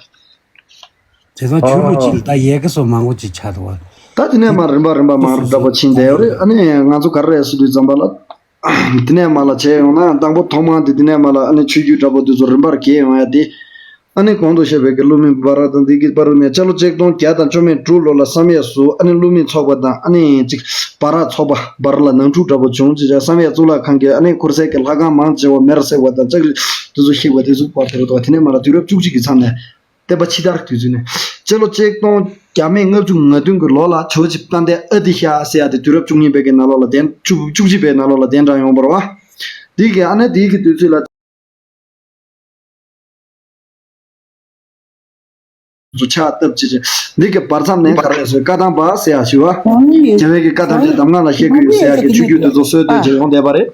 དེ་ཚོ་ཆོས་ལུགས་གཅིག་ལ་ད་ཡལ་ག་སོགས་མང་པོ་ཅིག་ཆགས་འདུག་བ། ད་དེ་ནས་མར་རིམ་པ་རིམ་པ་མར་འདྲ་པོ་ཕྱིན་བསྡད་ཡོད་རེད། ཨ་ནི་ང་ཚོ་ག་རེ་རེད་ཟེར་དུས་ཙམ་པ་ལ། དེ་ནས་མར་ལ་བྱས་ཡོང་ན་དང་པོ་ཐོག་མ་དེ་དེ་ནས་མར་ལ་ཨ་ནི་ཆོས་བརྒྱུད་འདྲ་པོ་དེ་ཚོ་རིམ་པར་གྱེས་ཡོང་ཡ་དེ། ཨ་ནི་གོང་དུ་བཤད་པའི་གི་ཀླུ་མེས་སྦ་ར་དང་འདི་གི་བར་ནས་སྤྱི་ལོ་ཆིག་སྟོང་བརྒྱ་དང་བཅུ་མེད་དྲུག་ལོ་ལ་བསམ་ཡས་སུ་ཨ་ནི་ཀླུ་མེས་ཚོགས་པ་དང་ཨ་ནི་ཅིག་སྦ་ར་ཚོགས་པ་བར་ལ་ནང་འཁྲུག་འདྲ་པོ་བྱུང་བྱས་བསམ་ཡས་གཙུག་ལག་ཁང་གི་ཨ་ནི་ཁུར་སའི་གི་ལྷ་ཁང་མང་ཆེ་བ་མེར་བསྲེགས་པ་དང་ལྕགས་རི་དེ་ཚོ་བཤིག་པ་དེ་ཚོ་བར་དེ་རུ་དོ། དེ་ནས་མར་ལ་དུས་རབས་བཅུ་གཅིག་གི་མཚམས་ནས། བསྟན་པ་ཕྱི་དར་དུས་ཚོད་ནས། སྤྱི་ལོ་ཆིག་སྟོང་བརྒྱ་མེད་ལྔ་བཅུ་ང་བདུན་གྱི་ལོ་ལ་ཇོ་བོ་རྗེ་དཔལ་ལྡན་ཨ་ཏི་ཤ་ཟེར་ཡ་དེ་དུས་རབས་བཅུ་གཉིས་པའི་གི་ནང་ལོགས་ལ་གདན་བཅུ་བཅུ་གཅིག་པའི་ནང་ལོགས་ལ་གདན་དྲངས་ཡོང་བ་རེད་བ། དེ་གི་ཨ་ནི་དེ་གི་དུས་ཚོད་ལ་ཚོ་ཕྱག་བཏབ་ཅི་ཅི། འདི་གི་བར་མཚམས་ནས་ག་རེ་ཟེར་བཀའ་ཐང་པ་ཟེར་ཡ་ཞུ་བ། རྒྱལ་བའི་གི་བཀའ་ཐམས་ཅད་གདམས་ངག་ལ་བཤད་ཀྱི་ཡོད་ཟེར་ཡ་གི་ཆོས་བརྒྱུད་དེ་ཚོ་སྲོལ་གཏོད་ཅི་ཡོང་བསྡད་པ་རེད།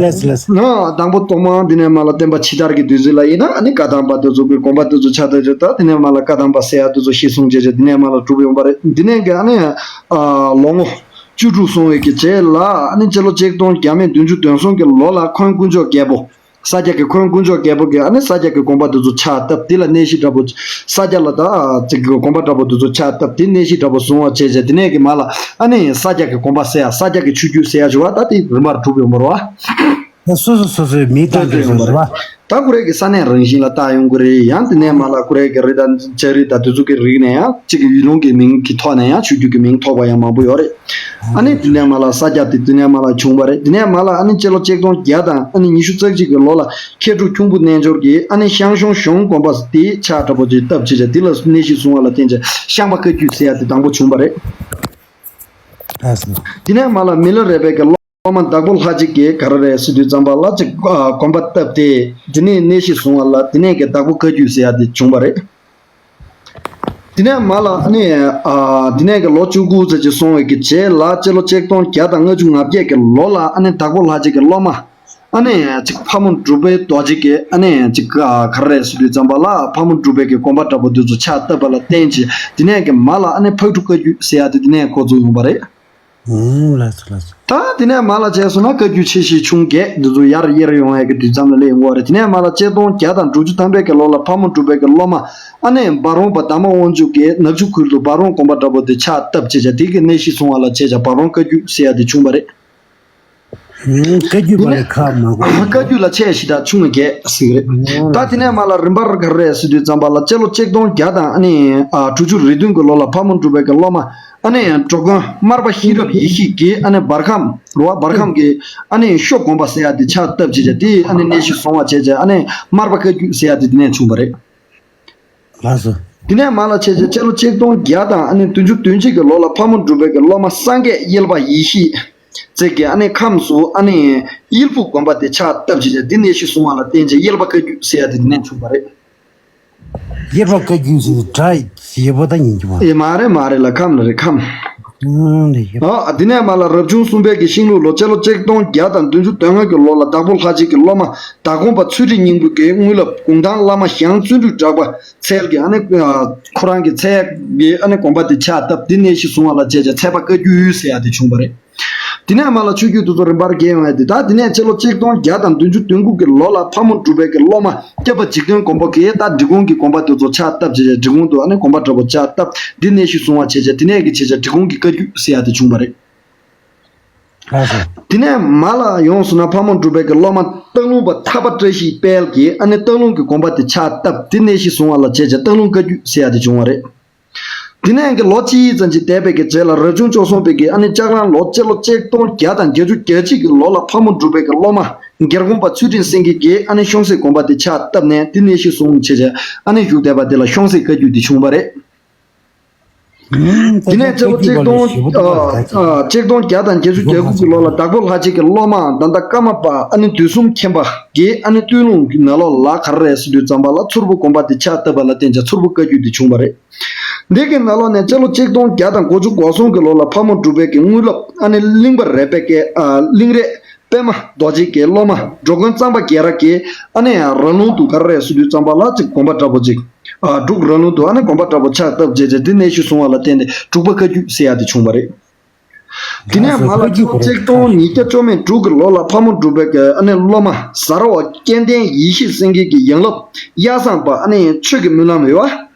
ལགས་ལགས། ཨ། དང་པོ་ཐོག་མ་འདི་ནས་མར་ལ་བསྟན་པ་ཕྱི་དར་གྱི་དུས་ཚོད་ལ་ཡིན་ན་ཨ་ནི་བཀའ་ཐང་པ་དེ་ཚོ་གི་དགོན་པ་དེ་ཚོ་ཆགས་བསྡད་ཡོད། ད་དེ་ནས་མར་ལ་བཀའ་ཐང་པ་ཟེར་ཡ་དེ་ཚོ་གཞི་བཟུང་བྱས་བྱས་དེ་ནས་མར་ལ་གྲུབ་ཡོང་པ་རེད། འདི་ནས་གི་ཨ་ནི་ཨ་ལོ་ངོ་བཅུ་དྲུག་སོང་བའི་གི་རྗེས་ལ་ཨ་ནི་སྤྱི་ལོ་ཆིག་སྟོང་བརྒྱ་མེད་བདུན་ཅུ་དོན་གསུམ་གི་ལོ་ལ་འཁོན་དཀོན་མཆོག་རྒྱལ་པོ། ས་སྐྱ་གི་འཁོན་དཀོན་མཆོག་རྒྱལ་པོ་གི་ཨ་ནི་ས་སྐྱ་གི་དགོན་པ་དེ་ཚོ་ཕྱག་བཏབ། དེ་ལ་གནས་གཞི་འདྲ་པོ་ས་སྐྱ་ལ་ད་ཅིག་གི་དགོན་པ་འདྲ་པོ་དེ་ཚོ་ཕྱག་བཏབ། དེ་གནས་གཞི་འདྲ་པོ་བཟུང་བ་བྱས་བྱས་དེ་ནས་གི་མར་ལ་ཨ་ནི་ས་སྐྱ་གི་དགོན་པ་ཟེར་ཡ་ས་སྐྱ་གི་ཆོས་བརྒྱུད་ཟེར་ཡ་ཞུ་བ་ད་དེ་རིམ་པར་གྲུབ་ཡོང་བ་རེད་བ། ད་སོ་སོ་སོ་སོའི་མིང་བཏགས་ཡོང་བ་རེད་བ། ད་ཁོ་རའི་གི་ས་གནས་རང་བཞིན་ལ་བཏགས་ཡོང་གི་རེད། ཡང་དེ་ནས་མར་ལ་ཁོ་རའི་གི་རི་དང་ལྕགས་རི་དང་དེ་ཚོ་གི་རིགས་ནས་ཡང་གཅིག་གི་ཡུལ་ལུང་གི་མིང་གི་ཐོག་ནས་ཡང་ཆོས་བརྒྱུད་ཀྱི་མིང་ཐོགས་པ་ཡང་མང་པོ་ཡོད་རེད། ཨ་ནི་དེ་ནས་མར་ལ་ས་སྐྱ་དེ་དེ་ནས་མར་ལ་བྱུང་བ་རེད། དེ་ནས་མར་ལ་ཨ་ནི་སྤྱི་ལོ་ཆིག་སྟོང་བརྒྱ་དང་ཨ་ནི་ཉི་ཤུ་རྩ་གཅིག་གི་ལོ་ལ་མཁས་གྲུབ་ཁྱུང་པོ་རྣལ་འབྱོར་གྱིས་ཨ་ནི་ཤང་ཞུང་གཞུང་དགོན་པ་དེའི་ཕྱག་འདྲ་པོ་ཅིག་བཏབ་བྱས་བྱས་དེ་ལ་གནས་གཞི་བཟུང་བ་ལ་བརྟེན་བྱས་ཤང་པ་བཀའ་བརྒྱུད་ཟེར་ཡ་དེ་དང་པོ་བྱུང་བ་རེད། དེ་ནས་མར་ལ་མི་ལ་རས་པའི་གི་སློབ་མ་བདག་པོ་ལྷ་གཅིག་གིས་ག་རེ་རེད་ཟེར་དུས་ཙམ་པ་ལ་ཅིག་ཨ་དགོན་པ་བཏབ་སྟེ་དེ་ནས་གནས་གཞི་བཟུང་བ་ལ་དེ་ནས་གི་བདག་པོ་བཀའ་བརྒྱུད་ཟེར་ཡ་དེ་བྱུང་བ་རེད། དེ་ནས་མར་ལ་ཨ་ནི་ཨ་དེ་ནས་གི་ལོ་བཅུ་དགུ་ཙམ་ཅིག་སོང་བའི་གི་རྗེས་ལ་སྤྱི་ལོ་ཆིག་སྟོང་བརྒྱ་དང་ལྔ་བཅུ་ང་བརྒྱད་ཀྱི་ལོ་ལ་ཨ་ནི་བདག་པོ་ལྷ་གཅིག་གི་སློབ་མ་ཨ་ནི་ཅིག་ཕག་མོ་འབྲུག་པའི་རྡོ་རྗེ་གིས་ཨ་ནི་ཅིག་ཨ་ག་རེ་རེད་ཟེར་དུས་ཙམ་པ་ལ་ཕག་མོ་འབྲུག་པའི་གི་དགོན་པ་འདྲ་པོ་དེ་ཚོ་ཕྱག་བཏབ་པ་ལ་བརྟེན་བྱས་དེ་ནས་གི་མར་ལ་ཨ་ནི་ཕག་གྲུ་བཀའ་བརྒྱུད་ཟེར་ཡ་དེ་དེ་ནས་འགོ་བཙུགས་ཡོང་བ་རེད། ཨུམ། ལགས་སོ། ལགས་སོ། ད་དེ་ནས་མར་ལ་བྱས་སོང་ན་བཀའ་བརྒྱུད་ཆེ་བཞི་ཆུང་བརྒྱད་འདི་ཚོ་ཡར་དབྱེར་ཡོང་ཡས་ཀྱི་དུས་མཚམས་ལ་སླེབས་ཡོང་གི་རེད། དེ་ནས་མར་ལ་གཅིག་སྟོང་བརྒྱ་དང་དྲུག་ཅུ་ཐམ་པའི་གི་ལོ་ལ་ཕག་མོ་གྲུ་པའི་གི་སློབ་མ། ཨ་ནི་འབའ་རོང་པ་དར་མ་དབང་ཕྱུག་གིས་ནག་ཆུ་ཁུལ་དུ་འབའ་རོང་དགོན་པ་འདྲ་པོ་དེ་ཕྱག་བཏབ་བྱས་བྱས། དེ་གི་གནས་གཞི་བཟུང་བ་ལ་བྱས་བྱས་འབའ་རོང་བཀའ་བརྒྱུད་ཟེར་ཡ་དེ་བྱུང་བ་རེད། ཨུམ། བཀའ་བརྒྱུད་པ་ལས་ཁ་མང་པོ། བཀའ་བརྒྱུད་ལ་ཆེ་བཞི་དང་ཆུང་བརྒྱད་ཟེར་གི་རེད། ད་དེ་ནས་མར་ལ་རིམ་པར་ག་རེ་རེད་ཟེར་དུས་ཙམ་པ་ལ་སྤྱི་ལོ་གཅིག་སྟོང་བརྒྱ་དང་ཨ་ནི་ཨ་དྲུག་ཅུ་རེ་བདུན་གི་ལོ་ལ་ཕག་མོ་གྲུ་པའི་གི་སློབ་མ། ཨ་ནི་འགྲོ་མགོན་སྨར་པ་ཤེས་རབ་ཡེ་ཤེས་ཀྱིས་ཨ་ནི་འབར་ཁམས་རུ་བ་འབར་ཁམས་ཀྱི་ཨ་ནི་ཤོ་དགོན་པ་ཟེར་ཡ་དེ་ཕྱག་བཏབ་བྱས་བྱས། དེ་ཨ་ནི་གནས་གཞི་བཟུང་བ་བྱས་བྱས། ཨ་ནི་སྨར་པ་བཀའ་བརྒྱུད་ཟེར་ཡ་དེ་དེ་ནས་བྱུང་བ་རེད། ལགས་སོ། དེ་ནས་མར་ལ་བྱས་བྱས་སྤྱི་ལོ་ཆིག་སྟོང་བརྒྱ་དང་ཨ་ནི་བདུན་ཅུ་དོན་གཅིག་གི་ལོ་ལ་ཕག་མོ་གྲུ་པའི་གི་སློབ་མ་སངས་རྒྱས་དབྱེ་བ་ཡེ་ཤེས་ཟེར་གྱིས་ཨ་ནི་ཁམས་སུ་ཨ་ནི་དབྱིལ་བུ་དགོན་པ་དེ་ཕྱག་བཏབ་བྱས་བྱས། འདི་གནས་གཞི་བཟུང་བ་ལ་བརྟེན་བྱས་དབྱེ་བ་བཀའ་བརྒྱུད་ཟེར་ཡ་དེ་དེ་ནས་བྱུང་བ་རེད། དབྱེ་བ་བཀའ་བརྒྱུད་ཟེར་དེ་སྒྲ་ཡི་བོ་ད་ཡིན་གྱི་མ། ཨེ་མ་རེད། མ་རེད་ལ། ཁམས་ལ་རེད། ཁམས། ཨང་། ལེ་ཡོད། ཨ་དེ་ནས་མར་ལ་རབ་བྱུང་གསུམ་པའི་གི་ཤིང་ལུག་ལོ་སྤྱི་ལོ་ཆིག་སྟོང་བརྒྱ་དང་བདུན་ཅུ་དོན་ལྔ་གི་ལོ་ལ་དྭགས་པོ་ལྷ་རྗེ་གི་སློབ་མ་དྭགས་ཀོང་པ་ཚུལ་ཁྲིམས་སྙིང་པོ་གིས་དངུལ་ལབ་གུང་ཐང་བླ་མ་ཞང་བརྩོན་འགྲུས་གྲགས་པ་འཚལ་གྱིས་ཨ་ནི་ཁོ་རང་གི་ཚལ་གྱི་ཨ་ནི་དགོན་པ་དེ་ཕྱག་བཏབ། དེ་གནས་གཞི་བཟུང་བ་ལ་བྱས་བྱས་ཚལ་པ་བཀའ་བརྒྱུད་ཟེར་ཡ་དེ་བྱུང་བ་རེད། དེ་ནས་མར་ལ་ཆོས་བརྒྱུད་དེ་ཚོ་རིམ་པར་རྒྱས་ཡོང་ཡ་དེ། ད་དེ་ནས་སྤྱི་ལོ་ཆིག་སྟོང་བརྒྱ་དང་བདུན་ཅུ་དོན་དགུ་གི་ལོ་ལ་ཕག་མོ་གྲུ་པའི་གི་སློབ་མ་སྐྱབས་པ་འཇིག་རྟེན་མགོན་པོ་གིས་ད་འབྲི་གུང་གི་དགོན་པ་དེ་ཚོ་ཕྱག་བཏབ་བྱས་བྱས། འབྲི་གུང་དུ་ཨ་ནི་དགོན་པ་འདྲ་པོ་ཕྱག་བཏབ། འདི་གནས་གཞི་བཟུང་བ་བྱས་བྱས། དེ་ནས་གི་བྱས་བྱས་འབྲི་གུང་གི་བཀའ་བརྒྱུད་ཟེར་ཡ་དེ་བྱུང་བ་རེད། ལགས་སོ། དེ་ནས་མར་ལ་ཡོང་སོང་ན་ཕག་མོ་གྲུ་པའི་གི་སློབ་མ་སྟག་ལུང་པ་ཐར་པ་བཀྲ་ཤིས་དཔལ་གྱིས་ཨ་ནི་སྟག་ལུང་གི་དགོན་པ་དེ་ཕྱག་བཏབ། དེ་གནས་གཞི་བཟུང་བ་ལ་བྱས་བྱས་སྟག་ལུང་བཀའ་བརྒྱུད་ཟེར་ཡ་དེ་བྱུང་བ་རེད། དེ་ནས་ཀྱི་ལོ་གཅིག་ཙམ་ཅིག་འདས་པའི་གི་རྗེས་ལ་རབ་བྱུང་བཅུ་གསུམ་པའི་གི་ཨ་ནི་ལྕགས་གླང་ལོ་སྤྱི་ལོ་ཆིག་སྟོང་བརྒྱ་དང་བརྒྱད་ཅུ་གྱ་གཅིག་གི་ལོ་ལ་ཕག་མོ་གྲུ་པའི་གི་སློབ་མ་རྒྱལ་དགོངས་པ་ཚུལ་ཁྲིམས་སེང་གེ་གིས་ཨ་ནི་ཤོང་སྲིད་དགོན་པ་དེ་ཕྱག་བཏབ་ནས་དེ་གནས་གཞི་བཟུང་བྱས་བྱས་ཨ་ནི་བཞུགས་བསྡད་པ་དེ་ལ་ཤོང་སྲིད་བཀའ་བརྒྱུད་དེ་བྱུང་བ་རེད། དེ་ནས་སྤྱི་ལོ་ཆིག་སྟོང་ཨ་ཆིག་སྟོང་བརྒྱ་དང་བརྒྱད་ཅུ་གྱ་དགུ་གི་ལོ་ལ་དྭགས་པོ་ལྷ་རྗེ་གི་སློབ་མ་ད་ལྟ་ཀརྨ་པ་ཨ་ནི་དུས་གསུམ་མཁྱེན་པ་གིས་ཨ་ནི་སྟོད་ལུང་གི་ནང་ལོགས་ལ་ག་རེ་རེད་ཟེར་དུས་ཙམ་པ་ལ་མཚུར་ཕུ་དགོན་པ་དེ་ཕྱག་བཏབ་པ་ལ་བརྟེན་བྱས་མཚུར་ཕུ་བཀའ་བརྒྱུད་དེ་བྱུང་བ་རེད། འདི་གི་ནང་ལོགས་ནས་སྤྱི་ལོ་ཆིག་སྟོང་བརྒྱ་དང་དགུ་བཅུ་གོ་གསུམ་གྱི་ལོ་ལ་ཕག་མོ་གྲུ་པའི་གི་དངོས་སློབ་ཨ་ནི་གླིང་པ་རས་པའི་གི་ཨ་གླིང་རས་པད་མ་རྡོ་རྗེ་གི་སློབ་མ་འགྲོ་མགོན་གཙང་པ་རྒྱལ་རབས་ཀྱིས་ཨ་ནི་ར་ལུང་དུ་ག་རེ་རེད་ཟེར་དུས་ཙམ་པ་ལ་ཅིག་དགོན་པ་འདྲ་པོ་ཅིག་ཨ་འབྲུག་ར་ལུང་དུ་ཨ་ནི་དགོན་པ་འདྲ་པོ་ཕྱག་བཏབ་བྱས་བྱས་འདི་གནས་གཞི་བཟུང་བ་ལ་བརྟེན་ནས་འབྲུག་པ་བཀའ་བརྒྱུད་ཟེར་ཡ་དེ་བྱུང་བ་རེད། དེ་ནས་མར་ལ་ལོ་ཆིག་སྟོང་ཉིས་བརྒྱ་བཅོ་མེད་དྲུག་གི་ལོ་ལ་ཕག་མོ་གྲུ་པའི་གི་ཨ་ནི་སློབ་མ་ཟ་ར་བ་སྐལ་ལྡན་ཡེ་ཤེས་སེང་གེ་གི་ཡང་སློབ་གཡའ་བཟང་པ་ཨ་ནི་ཆོས་ཀྱི་སྨོན་ལམ་ཡོད་བ།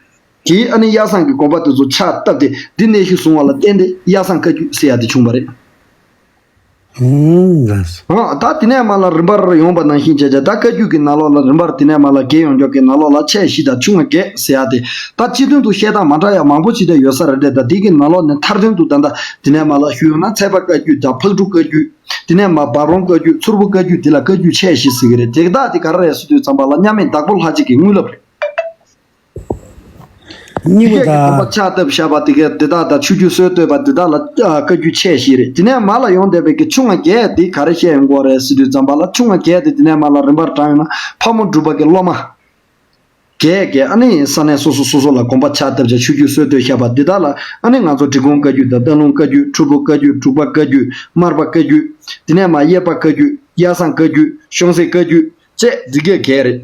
དེས་ཨ་ནི་གཡའ་བཟང་གི་དགོན་པ་དེ་ཚོ་ཕྱག་བཏབ་སྟེ་འདི་གནས་གཞི་བཟུང་བ་ལ་བརྟེན་ཏེ་གཡའ་བཟང་བཀའ་བརྒྱུད་ཟེར་ཡ་དེ་བྱུང་བ་རེད། ཨང་། ཨང་། ད་དེ་ནས་མར་ལ་རིམ་པར་ཡོང་བ་ནང་བཞིན་བྱས་བྱས་ད་བཀའ་བརྒྱུད་ཀྱི་ནང་ལོགས་ལ་རིམ་པར་དེ་ནས་མར་ལ་རྒྱས་ཡོང་ཀྱོག་གི་ནང་ལོགས་ལ་ཆེ་བཞི་དང་ཆུང་བ་བརྒྱད་ཟེར་ཡ་དེ། ད་སྤྱི་དོན་དུ་བཤད་སྟངས་མ་འདྲ་ཡ་མང་པོ་ཅིག་ད་ཡོད་ས་རེད་དེ། ད་དེ་གི་ནང་ལོགས་ནས་མཐར་དོན་དུ་ད་ལྟ་དེ་ནས་མར་ལ་ཞུས་ཡོང་ན་ཚལ་པ་བཀའ་བརྒྱུད་དང་ཕག་གྲུ་བཀའ་བརྒྱུད། དེ་ནས་མར་འབའ་རོང་བཀའ་བརྒྱུད། མཚུར་ཕུ་བཀའ་བརྒྱུད། དེ་ལ་བཀའ་བརྒྱུད་ཆེ་བཞི་ཟེར་གི་རེད། དེ་དག་དེ་ག་རེ་རེད་ཟེར་དུས་ཙམ་པ་ལ་མཉམ་མེད་དྭགས་པོ་ལྷ་རྗེ་གི་དངོས་སློབ་རེད། རྙིང་མ་དེ་གས་ཀྱི་དང་དགོངས་པ་ཕྱག་བཏབ་བཞག་པ་དེ་གས་དེ་དག་དང་ཆོས་བརྒྱུད་སྲོལ་གཏོད་པ་དེ་དག་ལ་ཨ་བཀའ་བརྒྱུད་ཆེ་བཞི་རེད། དེ་ནས་མར་ལ་ཡོང་བསྡད་པའི་གི་ཆུང་བ་བརྒྱད་དེ་ག་རེ་བཤད་ཡོང་གི་ཡོད་རེད་ཟེར་དུས་ཙམ་པ་ལ་ཆུང་བ་བརྒྱད་དེ་དེ་ནས་མར་ལ་རིམ་པར་དྲངས་ཡོང་ན་ཕག་མོ་གྲུ་པ་གི་སློབ་མ་བརྒྱད་ཀྱིས་ཨ་ནི་ས་གནས་སོ་སོ་སོ་སོ་ལ་དགོངས་པ་ཕྱག་བཏབ་བྱས་ཆོས་བརྒྱུད་སྲོལ་གཏོད་བཞག་པ་དེ་དག་ལ་ཨ་ནི་ང་ཚོ་འབྲི་གུང་བཀའ་བརྒྱུད་དང་སྟག་ལུང་བཀའ་བརྒྱུད། ཕྲུ་གུ་བཀའ་བརྒྱུད། འབྲུག་པ་བཀའ་བརྒྱུད། སྨར་པ་བཀའ་བརྒྱུད། དེ་ནས་མར་གཡས་པ་བཀའ་བརྒྱུད། གཡའ་བཟང་བཀའ་བརྒྱུད། ཤོང་སྲིད་བཀའ་བརྒྱུད་བཅས་འདི་གས་བརྒྱད་རེད།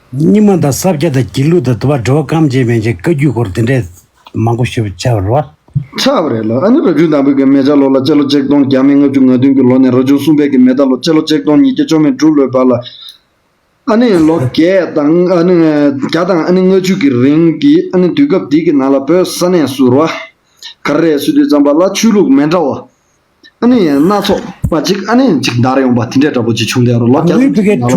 རྙིང་མ་དང་ས་སྐྱ་དང་དགེ་ལུགས་དང་དུ་བ་འགྲོ་བ་ཀམ་བྱས་མན་ཆད་བཀའ་བརྒྱུད་སྐོར་དེ་འདྲས་མང་པོ་ཞིག་ཆགས་པ་རེད་བ། ཆགས་པ་རེད་ལ། ཨ་ནི་རབ་བྱུང་དང་པོའི་གི་མེ་བྱ་ལོ་ལ་སྤྱི་ལོ་ཆིག་སྟོང་བརྒྱ་མེད་ལྔ་བཅུ་ང་བདུན་གི་ལོ་ནས་རབ་བྱུང་གསུམ་པའི་གི་མེ་རྟ་ལོ་སྤྱི་ལོ་ཆིག་སྟོང་ཉིས་བརྒྱ་བཅོ་མེད་དྲུག་ལོའི་བར་ལ། ཨ་ནི་ལོ་བརྒྱད་དང་ཨ་ནི་བརྒྱ་དང་ཨ་ནི་ལྔ་བཅུ་གི་རིང་གི་ཨ་ནི་དུས་སྐབས་འདི་གི་ནང་ལ་བོད་ས་གནས་སུ་རོ། ག་རེ་རེད་ཟེར་དུས་ཙམ་པ་ལ་ཆོས་ལུགས་མི་འདྲ་བ། ཨ་ནི་སྣ་ཚོགས་པ་ཅིག་ཨ་ནི་ཅིག་དར་ཡོང་པ་དེ་འདྲའི་འདྲ་པོ་ཅིག་བྱུང་བསྡད་རོ་ལོ་བརྒྱ་དང་ལྔ་བཅུ་གི་ནང་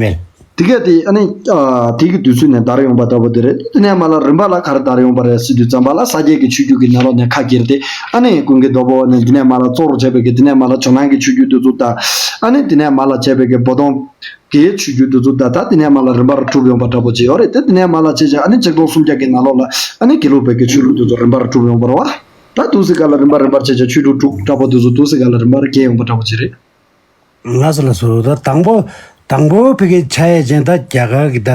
ལ། དེ་གས་དེ་ཨ་ནི་ཨ་དེ་གི་དུས་ཚོད་ནས་དར་ཡོང་པ་འདྲ་པོ་དེ་རེད། དེ་ནས་མར་ལ་རིམ་པ་ལ་ག་རེ་དར་ཡོང་པ་རེད་ཟེར་དུས་ཙམ་པ་ལ་ས་སྐྱའི་གི་ཆོས་བརྒྱུད་ཀྱི་ནང་ལོགས་ནས་ཁ་གྱེར་ཏེ་ཨ་ནི་ཀུན་མཁྱེན་རྡོ་རྗེ་ནས་འདི་ནས་མར་ལ་གཙོ་བོར་བྱས་པའི་གི་དེ་ནས་མར་ལ་ཇོ་ནང་གི་ཆོས་བརྒྱུད་དེ་ཚོ་དང་། ཨ་ནི་དེ་ནས་མར་ལ་བྱས་པའི་གི་བོ་དོང་གི་ཆོས་བརྒྱུད་དེ་ཚོ་དང་། ད་དེ་ནས་མར་ལ་རིམ་པར་གྲུབ་ཡོང་པ་འདྲ་པོ་ཅིག་ཡོད་རེད་དེ། དེ་ནས་མར་ལ་བྱས་བྱས་ཨ་ནི་ཆིག་སྟོང་སུམ་བརྒྱ་གི་ནང་ལོགས་ལ་ཨ་ནི་དགེ་ལུགས་པའི་གི་ཆོས་ལུགས་དེ་ཚོ་རིམ་པར་གྲུབ་ཡོང་པ་རེད་བ། ད་དུས་སུ་ག་ལ་རིམ་པ་རིམ་པར་བྱས་བྱས་ཆོས་ལུགས་དྲུག་འདྲ་པོ་དེ་ཚོ་དུས་སུ་ག་ལ་རིམ་པར་རྒྱས་ཡོང་པ་འདྲ་པོ་ཅིག་རེད། ལགས་སོ་ལགས་སོ། ད་དང་པོ་དང་པོ་ཕ་གི་ཆ་ཡས་ཅན་ད་རྒྱ་གར་གི་ད་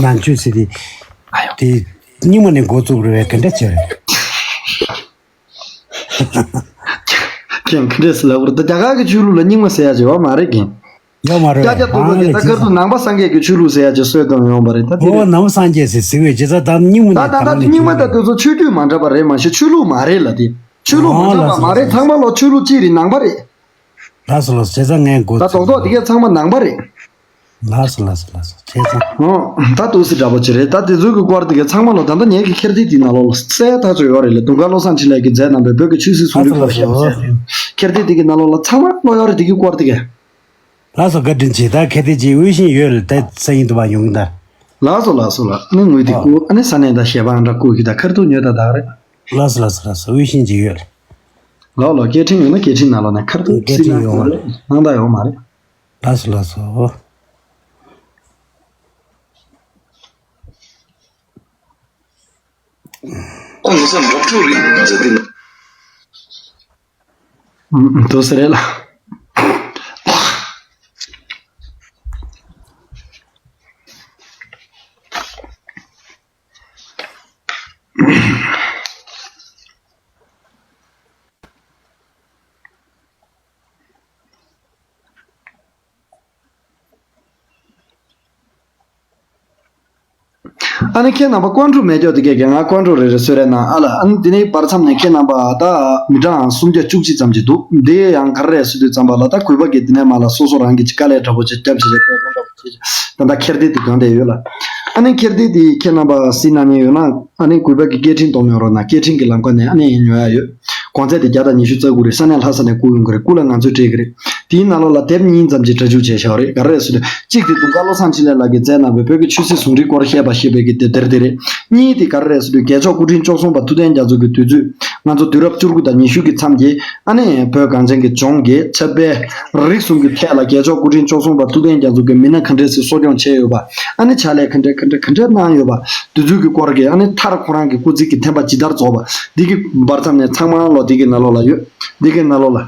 ནང་ཆོས་ཟེར་དེ་དེ་རྙིང་མ་ནས་འགོ་བཙུགས་རེད་བས་ག་འདྲ་བྱས་རེད། ཁྱེད་ག་འདྲས་ལབ་དགོས་རེད། ད་རྒྱ་གར་གི་ཆོས་ལུགས་ལ་རྙིང་མ་ཟེར་ཡ་བྱས་པ་མ་རེད་ཀྱང་། ཡོད་མ་རེད། ཤཱཀྱ་ཐུབ་པ་གིས་ད་ཁར་ཐུག་ནང་པ་སངས་རྒྱས་ཀྱི་ཆོས་ལུགས་ཟེར་ཡ་ཅིག་སྲོལ་གཏོད་ཡོང་བ་རེད། ད་དེ་ཨོ་རེད། ནང་པ་སངས་རྒྱས་ཟེར་ཟེར་བས་ཇི་ལྟར་ད་རྙིང་མ་ད་ནས་ད་ད་ད་དེ་རྙིང་མ་ད་དེ་ཚོ་ཆོས་བརྒྱུད་མ་འདྲ་བ་རེད། མ་གཞི་ཆོས་ལུགས་མ་རེད་ལ། དེ་ཆོས་ལུགས་མ་འདྲ་བ་མ་རེད། ཚང་མ་ལོ་ཆོས་ལུགས་གཅིག་རེད། ནང་པ་རེད། ལགས་སོ་ལགས་སོ། བྱས་ཙང་ངས་འགོ་ད་རྡོག་རྡོག་དེ་གས་ཚང་མ་ནང་པ་རེད། ལགས་སོ་ལགས་སོ་ལགས་སོ། བྱས་ཙང་། ཨོ། ད་ཏུ་སི་འདྲ་པོ་ཅིག་རེད། ད་དེ་ཚོའི་གི་སྐོར་དེ་གས་ཚང་མ་ལོ་ད་ལྟ་ངེད་ཀྱི་ཁེར་ཐེག་དེའི་ནང་ལོགས་ལ་གསལ་ཐག་ཆོད་ཡོད་རེད་ལ། དུང་དཀར་བློ་བཟང་འཕྲིན་ལས་ཀྱིས་མཛད་གནང་པའི་བོད་ཀྱི་ཆོས་སྲིད་ཟུང་འབྲེལ་སྐོར་བཤད་པ་ཟེར་ཁེར་ཐེག་དེ་གི་ནང་ལོགས་ལ་ཚང་མ་ལོ་ཡོད་རེད། དེ་གི་སྐོར་དེ་གས། ལགས་སོ། བཀའ་དྲིན་ཆེ། ད་ཁེར་ཐེག་ཅིག་དབུལ་ཞིང་ཡོད་ལ་ད་སང་ཉིན་དུ་བ་ཡོང་གི་ད། ལགས་སོ་ལགས་སོ་ལགས། ཨ་ནི་ངོས་དེ་ཨ། བསྐུར། ཨ་ནི་ས་གནས་དང་ཞལ་པར་འདྲ་བསྐུར་གི་ད་ཁར་ཐུག་ཉོས་ད་ད་རེད། ལགས་སོ་ལགས་སོ་ལགས་སོ། དབུལ་ཞིང་ཅིག་ཡོད་ལ། ལགས་ལགས། སྐད་འཕྲིན་ཡོད་ན་སྐད་འཕྲིན་གནང་ལ། ནས་ཁར་ཐུག་སྐད་སྲིད་འཕྲིན་ན་ཡོད་མ་རེད། རེད། སྣང་དག་ཡོད་མ་རེད། ལགས་སོ་ལགས་སོ། ཁོང་ངོ་ཚ་འབབ་ཕྲུག་རེད་ཟེར་གི་འདུག་ཨུམ། དུ་ཟེར་རེད་ལ། ཨ་ནི་ཁྱེད་རྣམ་པ་ཀོན་ཀྲུ་མེད་ཀྱོག་དེ་གས་ཀྱི་ང་ཀོན་ཀྲུ་རེ་རེ་གསོལ་རས་གནང་ཨ་ལ། ཨ་ནི་དེ་ནས་བར་མཚམས་ནས་ཁྱེད་རྣམ་པ་ད་མི་གྲངས་སུམ་བརྒྱ་བཅུ་གཅིག་ཙམ་ཅིག་འདུག་འདི་ཡང་ག་རེ་རེད་ཟེར་དུས་ཙམ་པ་ལ་ད་གུས་པ་གིས་དེ་ནས་མ་ལ་སོ་སོ་རང་གི་ཅིག་དཀའ་ལས་འདྲ་པོ་ཅིག་བརྒྱབ་བྱས་ཏེ་ད་ལྟ་ཁེར་ཐེག་དེ་གང་དེ་ཡོད་ལ། ཨ་ནི་ཁེར་ཐེག་དེ་ཁྱེད་རྣམ་པ་གཟིགས་གནང་མཁན་ཡོད་ན་ཨ་ནི་གུས་པ་གི་སྐད་འཕྲིན་གཏོང་མི་རོགས་གནང་། སྐད་འཕྲིན་གྱི་ལམ་ཁ་ནས་ཨ་ནི་ཉོ་ཡ་ཡོད། གོང་ཚད་དེ་བརྒྱ་དང་ཉི་ཤུ་རྩ་དགུ་རེད། ས་གནས་ལྷ་ས་ནས་བསྐུར་ཡོང་གི་རེད། སྐུ་ལ་ང་ཚོས་སྤྲད་ཀྱི་རེད། དེའི་ནང་ལོགས་ལ་དེབ་གཉིས་ཙམ་ཅིག་སྒྲ་འཇུག་བྱས་བཞག་རེད། ག་རེ་རེད་ཟེར་དུས་གཅིག་དེ་དུང་དཀར་བློ་བཟང་འཕྲིན་ལས་ལགས་ཀྱིས་མཛད་གནང་བའི་བོད་ཀྱི་ཆོས་སྲིད་ཟུང་འབྲེལ་སྐོར་བཤད་པ་ཞེས་པའི་གི་དེབ་དེ་རེད། གཉིས་དེ་ག་རེ་རེད་ཟེར་དུས་རྒྱལ་མཆོག་སྐུ་ཕྲེང་བཅུ་གསུམ་པ་ཐུབ་བསྟན་རྒྱ་མཚོ་གི་དུས་ཚོད་ང་ཚོ་དུས་རབས་བཅུ་དགུ་དང་ཉི་ཤུ་གི་མཚམས་ཀྱི་ཨ་ནི་བོད་གངས་ཅན་གྱི་ལྗོངས་ཀྱི་ཆབ་དཔལ་རིག་གསུམ་གྱི་ཐད་ལ་རྒྱལ་མཆོག་སྐུ་ཕྲེང་བཅུ་གསུམ་པ་ཐུབ་བསྟན་རྒྱ་མཚོ་གིས་མི་སྣ་ག་འདྲས་སེ་གསོ་སྐྱོང་བྱས་ཡོད་པ། ཨ་ནི་ཕྱག་ལས་ག་འདྲས་ག་འདྲས་ག་འདྲས་གནང་ཡོད་པ། དེ་ཚོའི་གི་སྐོར་གྱི་ཨ་ནི་མཐར་ཁོ་རང་གི་སྐུ་ཚེ་གི་འཐེན་པ་ཇི་ལྟར་རྫོགས་པ། འདི་གི་བར་མཚམས་ནས་ཚང་མ་ལོ་འདི་གི་ནང་ལོགས་ལ་ཡོད། འདི་གི་ནང་ལོགས་ལ།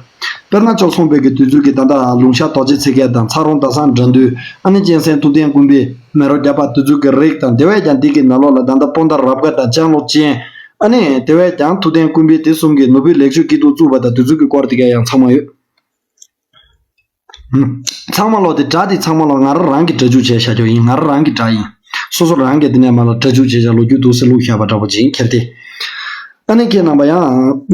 དཔེར་ན་བཅུ་གསུམ་པའི་གི་དུས་ཚོད་ཀྱི་ད་ལྟ་ལུང་ཤར་རྡོ་རྗེ་ཚེ་རྒྱལ་དང་ཚ་རོང་ཟླ་བཟང་དགྲ་འདུལ། ཨ་ནི་གཅན་གཟན་ཐུབ་བསྟན་ཀུན་འཕེལ། མེ་རོ་རྒྱལ་པ་དེ་ཚོའི་གི་རིགས་དང་དེ་བས་ཀྱང་འདི་གི་ནང་ལོགས་ལ་ད་ལྟ་སྤོན་ཟླ་རབ་དགའ་དང་ལྕང་ལོ་ཅན། ཨ་ནི་དེ་བས་ཀྱང་ཐུབ་བསྟན་ཀུན་འཕེལ་དེ་གསུམ་གྱིས་ནོར་བུའི་ལེགས་བཅོས་སྐྱིད་སྡུག་བཙུགས་པ་དང་དེ་ཚོའི་གི་སྐོར་དེ་ག་ཡང་ཚང་མ་ཡོད། ཚང་མ་ལོ་དེ་སྒྲ་དེ་ཚང་མ་ལོ་ང་རང་རང་གིས་སྒྲ་འཇུག་བྱས་བཞག་རྒྱུ་ཡིན། ང་རང་རང་གི་སྒྲ་ཡིན། སོ་སོ་རང་གིས་དེ་ནས་མ་ལ་སྒྲ་འཇུག་བྱས་བཞག་ལོ་རྒྱུས་འདུག་སེ་བླུགས་བཞག་པ་འདྲ་པོ་ཅིག་ཡིན། ཁྱེར་ཏེ། ཨ་ནི་ཁྱེད་རྣམ་པ་ཡང་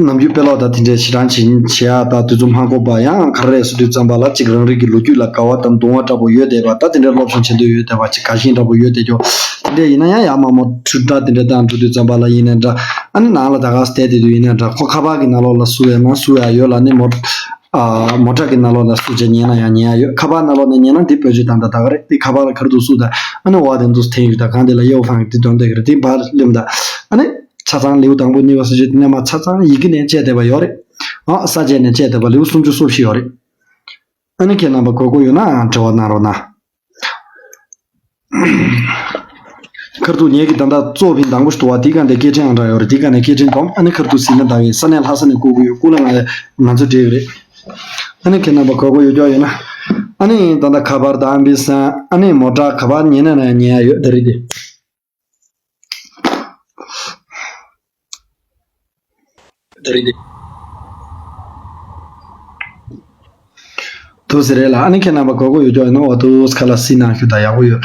ནམ་རྒྱུན་དཔེ་ཀློག་དང་དེ་འདྲས་ཞེ་དྲག་བྱེད་བྱེད་ཡག་དང་དུས་ཚོད་མ་འགོར་བ་ཡང་ག་རེ་རེད་ཟེར་དུས་ཙམ་པ་ལ་ཅིག་རང་རིགས་ཀྱི་ལོ་རྒྱུས་ལ་དགའ་བ་དང་དུང་བ་འདྲ་པོ་ཡོད་བསྡད་པ། ད་དེ་འདྲས་སློབ་སྦྱོང་བྱེད་འདོད་ཡོད་བསྡད་པ་ཅིག་དགའ་ཞེན་འདྲ་པོ་ཡོད་བསྡད་ཀྱོག་དེ་འདྲས་ཡིན་ན་ཡང་ཡར་མར་མོ་ཊ་འདྲ་དེ་འདྲས་བཏང་འགྲོ་དུས་ཙམ་པ་ལ་ཡིན་ནའི་འདྲ། ཨ་ནི་ནང་ལ་ད་ག་སེ་བསྡད་དུས་ཡིན་ནའི་འདྲ། ཁོ་ཁ་པར་གྱི་ནང་ལོགས་ལ་བསུ་ཡ་ན་བསུ་ཡ་ཡོད་ལ་ནི་མོ་ཨ། མོ་ཊ་གི་ནང་ལོགས་ལ་བསུ་བྱས་ཉན་ན་ཡང་ཉན་ཡ་ཡོད། ཁ་པར་ནང་ལོགས་ནས་ཉན་ན་འདི་བེད་སྤྱོད་བཏང་ད་ད་ག་རེད། འདི་ཁ་པར་ལ་ག་རེ་འདུག་བསུ་ད། ཨ་ནི་འོ་དེ་འདུག་འཐེན་ཡོད་ད། གང་དེ་ལ་ཡེའོ་ཧྥང་འདི་འདོན་བསྡད་ཀྱི་རེད། འདི་འབར་སླེབས་ད། ཨ་ནི་ཆ་ཚང་ལེའུ་དང་པོ་གཉིས་པ་སུ་ཞིག་དེ་ནས་མ་ཆ་ཚང་ཡི་གེ་ནས་བཅད་བསྡད་པ་ཡོད་རེད། ཨ་ས་བཅད་ནས་བཅད་བསྡད་པ་ལེའུ་སུམ་ཅུ་སོ་བཞི་ཡོད་རེད། ཨ་ནི་ཁྱེད་རྣམ་པ་དགོས་མཁོ་ཡོད་ན་འབྲེལ་བ་གནང་རོགས་གནང་། ཁར་ཐུག་ངེད་ཀྱི་ད་ལྟ་གཙོ་ཕིན་དང་པོ་ཞིག་འདུག་བ། དེའི་སྒང་དེ་སྐད་འཕྲིན་ཨང་གྲངས་ཡོད་རེད། དེའི་སྒང་ནས་སྐད་འཕྲིན་སྒྲོམ། ཨ་ནི་ཁར་ཐུག་ཟིན་ན་ད་ཡིན། ས་གནས་ལྷ་ས་ནས་བསྐུར་གི་ཡོད། བསྐུར་ལ་ང་ང་ཚོ་འབྲེལ་གི་རེད། ཨ་ནི་ཁྱེད་རྣམ་པ་དགོས་མཁོ་ཡོད་ཀྱོག་ཡོད་ན། ཨ་ནི་ད་ལྟ་ཁ་པར་དང་ཨམ་བི་སན། ཨ་ནི་མོ་ཊ་ག་པར་ཉན་ན་ན་ཉན་ཡ་ཡོད་དེ་རེད་དེ། དེ་རེད་དེ། དུ་ཟེར་རེད་ལ། ཨ་ནི་ཁྱེད་རྣམ་པ་དགོས་མཁོ་ཡོད་ཀྱོག་ཡོད་ན་འོ་དུ་ཁ་ལ་སི་ནང་ཞུ་ད་ཡག་པོ་ཡོད་ལ།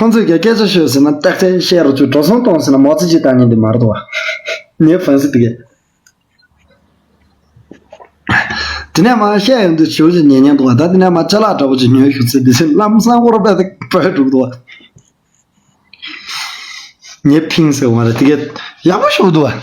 ཁོང་ཚོས་ཀྱང་སྐད་ཆ་ཤོད་ཟེར་ན་ཏག་ཏག་བཤད་རོགས་བྱོས། འགྲོ་སོང་གཏོང་ཟེར་ན་མོ་ཙི་ཅིག་བཏང་ངེས་འདི་མ་རེད་དོ། ངའི་ཧྥན་སི་དེ་གས། དེ་ནས་མ་བཤད་ཡོང་དུས་བྱིའུ་ཅིག་ཉན་ཉན་འདུག་བ། ད་དེ་ནས་མ་ཅ་ལག་འདྲ་པོ་ཅིག་ཉོས་ཞུ་ཚེ་འདི་ཚེ་ལམ་སང་ཧོར་པ་དེ་པོས་འགྲུབ་འདུག་བ། ངས་ཕིང་ཟེར་བ་རེད། དེ་གས་ཡག་པོ་ཞུ་འདུག་བ།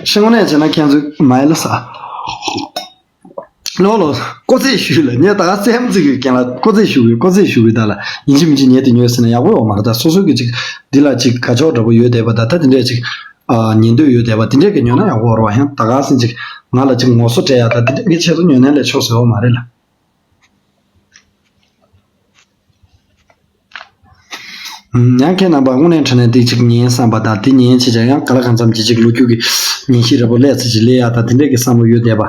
ཤིང་ངོ་ནས་བྱས་ན་ཁྱེད་ཚོས་མ་ཡལ་ལ་ས། ལོ་ལོ། ཀོ་ཚེ་ཞུས་ལ་ངས་ད་ག་སེམས་ཚིག་གི་རྐྱེན་ལ་ཀོ་ཚེ་ཞུ་གི་ཀོ་ཚེ་ཞུ་གི་ད་ལ་ཡིན་གཅིག་མིན་གཅིག་ཉལ་དེ་ཉོས་ཟེར་ན་ཡག་པོ་ཡོད་མ་རེད། ད་སོ་སོ་གི་ཅིག་འདི་ལ་ཅིག་དགའ་ཕྱོགས་འདྲ་པོ་ཡོད་བསྡད་པ་ད་ད་དེ་འདྲས་ཅིག་ཉན་འདོད་ཡོད་བསྡད་པ་དེ་འདྲས་གི་ཉོས་ན་ཡག་པོ་རེད་བ། ཡང་ད་ག་སེ་ཅིག་ང་ལ་ཅིག་ངོ་སོ་སྤྲད་ཡ་ད་དེ་འདྲས་གི་ཆེད་དུ་ཉོས་ན་ལས་ཆོག་ཟེར་བ་མ་རེད་ལ། ཡང་ཁྱེད་རྣམ་པ་དངོས་གནས་དྲང་གནས་འདི་གཅིག་ཉན་བསམ་པ་དང་། འདི་ཉན་བྱས་ཀྱང་ཡང་ག་ལ་གང་འཚམ་ཅིག་ཅིག་ལོ་རྒྱུས་ཀྱི་ཉན་ཤེས་རབ་པོ་སླེབས་ཚེ་ཅིག་སླེབས་ཡག་དང་། དེ་འདྲས་ཀྱི་བསམ་བློ་ཡོད་བསྡད་པ།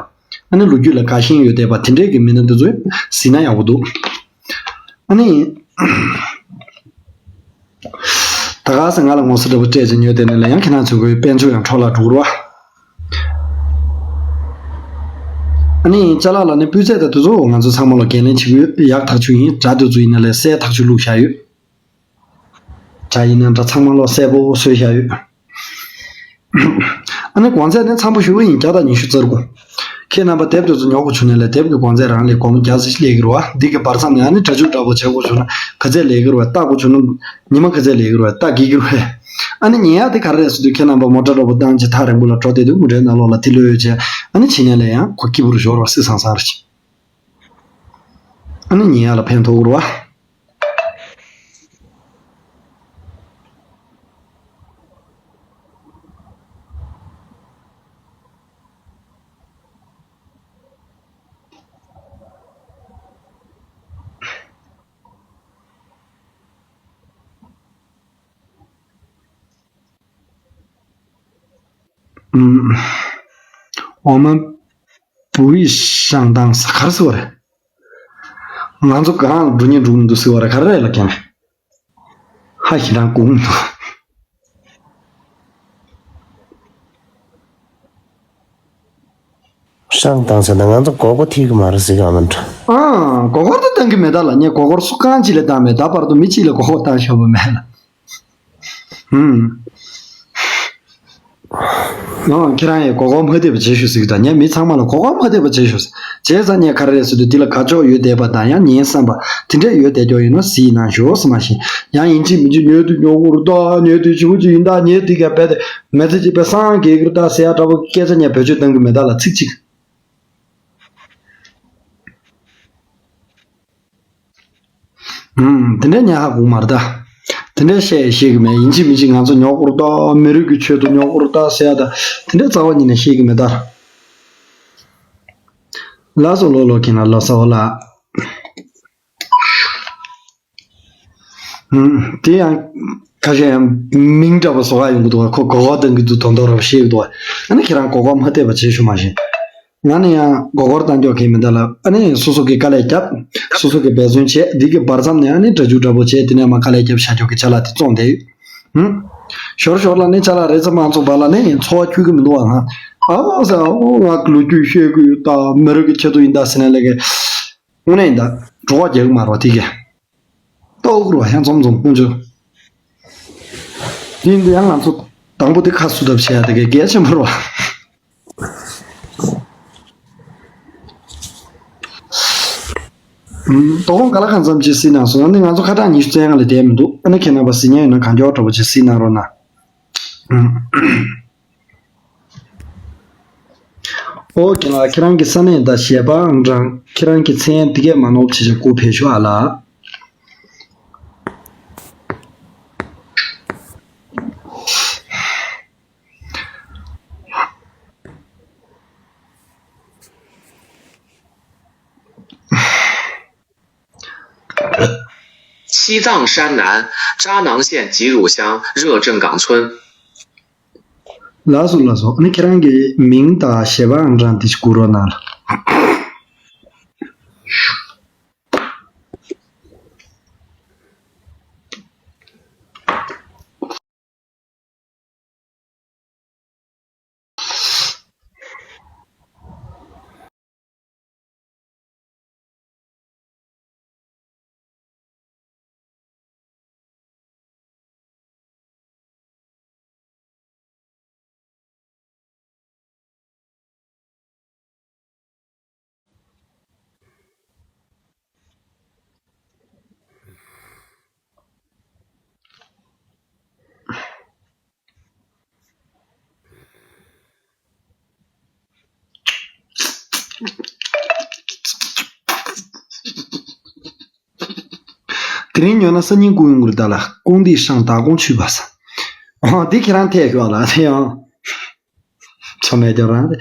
ཨ་ནི་ལོ་རྒྱུས་ལ་དགའ་ཞེན་ཡོད་བསྡད་པ་དེ་འདྲས་ཀྱི་མི་སྣ་འདི་ཚོ་གཟིགས་ན་ཡག་པོ་འདུག་ཨ་ནི། ད་ག་ས་ང་ལ་ངོ་ཚ་འདྲ་པོ་སྤྲད་ཅིག་ཉོས་དེ་ནས་ལ་ཡང་ཁྱེད་རང་ཚོ་གི་དཔལ་འབྱོར་ཡང་འཕྲོ་བརླག་འགྲོ་གི་རེད་བ། ཨ་ནི་ཅ་ལག་ལ་ནི་སྤུས་ཚད་དང་དེ་ཚོ་ང་ཚོ་ཚང་མ་ལ་འགན་ལེན་བྱེད་ཀྱི་ཡོད། ཡག་ཐག་ཆོད་ཡིན། དྲ་དེ་ཚོ་ཡིན་ན་ལས་གསལ་ཐག་ཆོད་བླུགས་བཞག་ཡོད། དྲ་ཡིན་ན་འདྲ་ཚང་མ་ལོ་གསལ་པོ་བཟོས་བཞག་ཡོད། ཨ་ནི་གོང་ཚད་ནི་འཚམ་པོ་ཞུ་གི་ཡིན། བརྒྱ་དང་ཉི་ཤུ་རྩ་དགུ། ཁྱེད་རྣམ་པ་དེབ་དེ་ཚོ་ཉོ་དགོས་བྱུང་ན་ལས་དེབ་ཀྱི་གོང་ཚད་རང་ལས་སྒོར་མོ་བརྒྱ་ཙམ་ཞིག་སླེབས་ཀྱི་རེད་བ། འདི་གི་བར་མཚམས་ནས་ཨ་ནི་སྒྲ་འཇུག་འདྲ་པོ་བྱེད་དགོས་བྱུང་ན་ག་ཚད་སླེབས་ཀྱི་རེད་བ། ལྟ་དགོས་བྱུང་ན་ཉི་མ་ག་ཚད་སླེབས་ཀྱི་རེད་བ། ལྟ་དགོས་ཀྱི་རེད་བ། ཨ་ནི་ཉན་ཡག་དེ་ག་རེ་རེད་ཟེར་དུས་ཁྱེད་རྣམ་པ་མོ་ཊ་འདྲ་པོ་བཏང་བྱས་ཐག་རིང་པོ་ལ་འགྲོ་བསྡད་དུས་མོ་ཊའི་ནང་ལོགས་ལ་དེ་ལོས་བྱས་ཨ་ནི་ཕྱི་ནས་ལས་ཡང་ཁོ་སྐྱིད་པོ་རུ་ཤོར་བ་སི་སང་སང་རེད། ཨ་ནི་ཉན་ཡག་ལ་ཕན་ཐོགས་ཀྱི་རེད་བ། ཨུམ། འོ་མ་བུ་ཡི་ཤང་ཏང་ས་གར་སི་བ་རེད། ང་ཚོ་གང་འགྲོ་ཉེན་འགྲོ་མི་འདུག་ཟེར་བ་རེད། ག་རེ་རེད་ལ་ཁྱེད། ཧ་ཞེ་དྲག་གོ་མི་འདུག་ཤང་ཏང་ཟེར་ན་ང་ཚོ་མགོ་སྐོར་ཐེབས་ཀྱི་མ་རེད་ཟེར་གྱི་ཨ་མ་འདྲ། ཨང་། མགོ་སྐོར་དུ་བཏང་གི་མེད་ད་ལ། ངས་མགོ་སྐོར་སུ་གང་ཅི་ལ་བཏང་མེད། ད་བར་དུ་མི་གཅིག་ལ་མགོ་སྐོར་བཏང་ཤོག་པ་མེད་ལ། ཧུམ། ཨང་། ཁྱེད་རང་ཡིས་མགོ་སྐོར་མ་ཐེབས་པ་བྱེད་ཤོག་ཟེར་གྱི་འདུག་ངས་མི་ཚང་མ་ལ་མགོ་སྐོར་མ་ཐེབས་པ་བྱེད་ཤོག་ཟེར། བྱས་ཙང་ངས་ག་རེ་རེད་ཟེར་དུས་འདི་ལ་དགའ་ཕྱོགས་ཡོད་བསྡད་པ་དང་ཡང་ཉན་བསམ་པ་དེ་འདྲས་ཡོད་བསྡད་ཀྱོག་ཡིན་ན་གཟིགས་གནང་ཤོག་ཟེར། མ་གཞི་ཡང་ཡིན་གཅིག་མིན་གཅིག་ཉོས་དུས་ཉོ་དགོས་རེད་ད། ཉོས་དུས་ཞེ་པོ་ཅིག་ཡིན་ད། ཉོས་དེ་ག་རྦད་དེ་མི་ཚེ་གཅིག་པའི་སངས་རྒྱས་ཀྱི་རེད་ད་ཟེར་ཡག་འདྲ་པོ་སྐད་ཆ་ངས་བེད་སྤྱོད་གཏང་གི་མེད་ད་ལ། ཚིག་གཅིག་ཨུམ། དེ་འདྲའི་ཉག་ཧ་གོ་མ་རེད་ད། དེ་འདྲའི་བཤད་ཤེས་ཀྱི་མེད། ཡིན་གཅིག་མིན་གཅིག་ང་ཚོ་ཉོ་དགོས་རེད་ད། མི་རིགས་ཀྱི་ཆེད་དུ་ཉོ་དགོས་རེད་ད་ཟེར་ཡག་ད། དེ་འདྲའི་རྩ་བ་ཉིད་ནས་ཤེས་ཀྱི་མེད་ད། ལགས་སོ། ལོ་ལོ་ཁྱེད་ན་ལོ་སོ་ལ། ཨུམ། དེ་ཡང་ཁ་ཤས་ཡང་མིང་འདྲ་པོ་བཟོ་ག་ཡོང་གི་འདུག་ག་ཁོ་མགོ་སྐོར་བཏང་གི་འདུག་དོན་དག་ར་བཤད་ཀྱི་འདུག་ཨ་ནི་ཁྱེད་རང་མགོ་སྐོར་མ་ཐེབས་པ་བྱེད་ཤོག་མ་གཞི། ང་ནི་ཡང་མགོ་སྐོར་བཏང་ཀྱོག་གི་མི་འདུག་ལ། ཨ་ནི་སོ་སོ་གི་དཀའ་ལས་བརྒྱབ། སོ་སོ་གི་འབད་བརྩོན་བྱས། འདི་གི་བར་མཚམས་ནས་ཨ་ནི་སྒྲ་འཇུག་འདྲ་པོ་བྱས། དེ་ནས་མ་དཀའ་ལས་བརྒྱབ་བཞག་ཀྱོག་གི་ཅ་ལག་དེ་བཙོང་བསྡད་ཡོད། ཧུམ། ཞོར་ཞོར་ལ་ནི་ཅ་ལག་རེ་ཙམ་མ་བཙོང་བ་ལ་ནི་འཚོ་བ་འཁྱོལ་གི་མི་འདུག་བ། ང་ཨ་ཟེར། ཨོ་ང་གི་ལོ་རྒྱུས་བཤད་གི་ཡོད་ད། མི་རིགས་ཀྱི་ཆེད་དུ་ཡིན་ད་ཟེར་ནས་ལས་ཀའི་དངོས་གནས་ཡིན་ད་བྲོ་བ་རྒྱག་གི་མ་རེད་བ་དེ་གས། ལྟོ་ཁུར་བ་ཡང་འཛོམས་འཛོམས་ཀུན་སྤྱོད། དེ་ཡིན་དུས་ཡང་ང་ཚོ་དང་པོ་དེ་ཁ་སུ་ཐབས་བྱེད་ཡ་དེ་གའི་གལ་ཆེན་པོ་རེད་བ། ཨུམ། དོ་དགོང་ག་ལ་གང་འཚམ་ཅིག་གཟིགས་གནང་སོང་། ཨ་ནི་ང་ཚོ་ཁ་གྲངས་ཉི་ཤུ་རྩ་ལྔ་ལས་བསྡད་མི་འདུག་ཨ་ནི་ཁྱེད་རྣམ་པ་གཟིགས་མཁན་ཡོད་ན་གང་མགྱོགས་འདྲ་པོ་ཅིག་གཟིགས་གནང་རོགས་གནང་། ཨུམ། ཨོ་ཁྱེད་ལ་ཁྱེད་རང་གི་ས་གནས་དང་གཞས་པའང་དྲང་། ཁྱེད་རང་གི་མཚན་འདི་གས་མ་ནོར་བྱེད་ཆེད་སྐུ་ཕེབས་ཤོག་ཨ་ལ།西藏山南扎囊县吉汝乡热镇港村。 ལགས་སོ་ལགས་སོ། ཨ་ནི་ཁྱེད་རང་གི་མིང་དང་གཞས་པའང་དྲང་དེ་ཞིག་བསྐུར་རོགས་གནང་ལ། དེ་རིང་ཉོ་ན་སང་ཉིན་སྐུ་ཡོང་གི་རེད་ད་ལ། ཀོང་ཏི་ཧྲང་ད་ཀོང་ཆུས་པ་ས། ཨ་དེ་ཁྱེད་རང་ཐད་ཤོག་ལ་དེ་ཡང་ཆོ་མེད་ཀྱང་རང་རེད།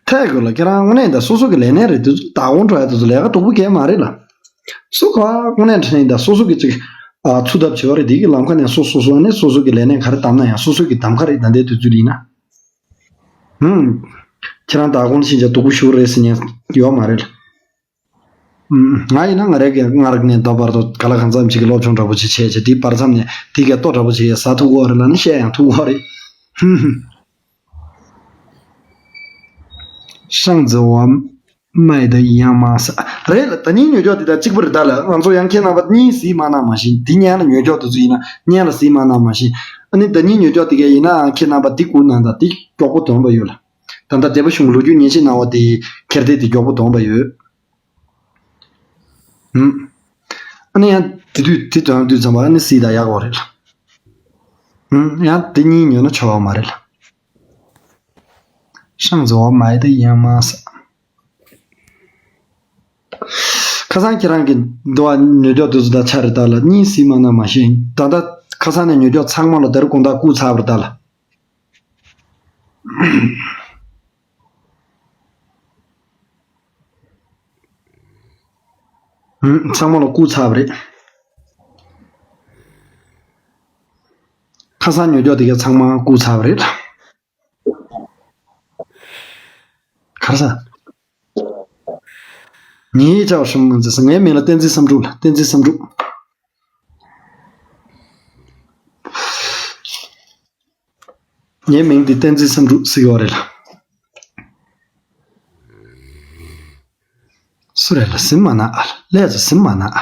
ཐད་དགོས་ལ། ཁྱེད་རང་དངོས་གནས་ད་སོ་སོ་གི་ལས་གནས་རེད། དེ་ཚོ་ད་དགོང་འགྲོ་ཡ་དེ་ཚོ་ལས་ཀ་སྡུག་པོ་གས་མ་རེད་ལ། སོ་ག་དངོས་གནས་དྲང་གནས་ད་སོ་སོ་གི་ཅིག་ཨ་ཚུད་ཐབས་བྱེད་པ་རེད། དེ་གི་ལམ་ཁ་ནས་སོ་སོ་སོ་ནས་སོ་སོ་གི་ལས་གནས་ག་རེ་བདམས་ན་ཡང་སོ་སོ་གི་གདམ་ཁ་རེད། ད་ལྟའི་དུས་ཚོད་ཡིན་ན། ཧུམ། ཁྱེད་རང་ད་དགོང་ཕྱིན་ཆད་སྡུག་པོ་ཞུ་རེད་ཟེར་མཁན་ཡོད་མ་རེད་ལ། ཧུམ། ང་ཡིན་ན་ང་རང་གི་སྔར་ནས་ད་བར་དུ་ག་ལ་གང་འཚམ་ཅིག་གི་སློབ་སྦྱོང་འདྲ་པོ་ཅིག་བྱས་བྱས་དེའི་བར་མཚམས་ནས་དེ་གའི་ལྟོ་འདྲ་པོ་ཅིག་ཟ་ཐུབ་ཀྱི་ཡོད་རེད་ལབ་ན་བཤད་ཡང་ཐུབ་ཀྱི་ཡོད་རེད། ཧུམ་ཧུམ། 上次我买的一样吗 ས་རེད་ལ། ད་ནིང་ཉོས་ཀྱོག་དེ་དང་གཅིག་པ་རེད་ད་ལ། ང་ཚོ་ཡང་ཁྱེད་རྣམ་པ་གཉིས་གཟིགས་མ་གནང་མ་ཤེས། དེ་སྔོན་ལ་ཉོས་ཀྱོག་དེ་ཚོ་ཡིན་ན་སྔོན་ལ་གཟིགས་མ་གནང་མ་ཤེས། ཨ་ནི་ད་ནིང་ཉོས་ཀྱོག་དེ་གས་ཡིན་ནའང་ཁྱེད་རྣམ་པ་དེ་གུ་ནང་ད་དེ་མགྱོགས་པོ་འདོན་པ་ཡོད་ལ། ད་ལྟ་སྡེ་པ་གཞུང་ལོ་རྒྱུས་ཉན་ཤེས་གནང་བ་དེ་ཁྱེར་དེ་དེ་མགྱོགས་པོ་འདོན་པ་ཡོད། ཧུམ། ཨ་ནི་ཡང་དེ་དུས་དེ་དོན་དུས་ཙམ་པ་ཨ་ནི་སྲིད་ད་ཡག་པོ་རེད་ལ། ཧུམ། ཡང་དེ་གཉིས་ཉོས་ན་ཆོག་པ་མ་རེད་ལ། 上次我买的一样吗 ས། ཁ་སང་ཁྱེད་རང་གི་འདུ་བ་ཉོས་ཀྱོག་དེ་ཚོ་ད་ཆ་རེད་ད་ལ། གཉིས་གཟིགས་མ་གནང་མ་ཤེས། ད་ལྟ་ཁ་སང་ནས་ཉོས་ཀྱོག་ཚང་མ་ལ་དེར་དགོང་དག་བཀུག་ཚར་བ་རེད་ད་ལ། ཚང་མ་ལ་བཀུག་ཚར་བ་རེད། ཁ་སང་ཉོས་ཀྱོག་དེ་གས་ཚང་མ་བཀུག་ཚར་བ་རེད། ག་རེ་ཟ། ངའི་ཅག་ཧྲུམ་མང་ཚེ་ས། ངའི་མིང་ལ་བསྟན་འཛིན་བསམ་གྲུབ་ལ། བསྟན་འཛིན་བསམ་གྲུབ། ངའི་མིང་འདི་བསྟན་འཛིན་བསམ་གྲུབ་ཟེར་གྱི་ཡོད་རེད་ལ། སུ་རེད་ལ་སིམ་མ་ན་ཨ། ལས་ཚ་སིམ་མ་ན་ཨ།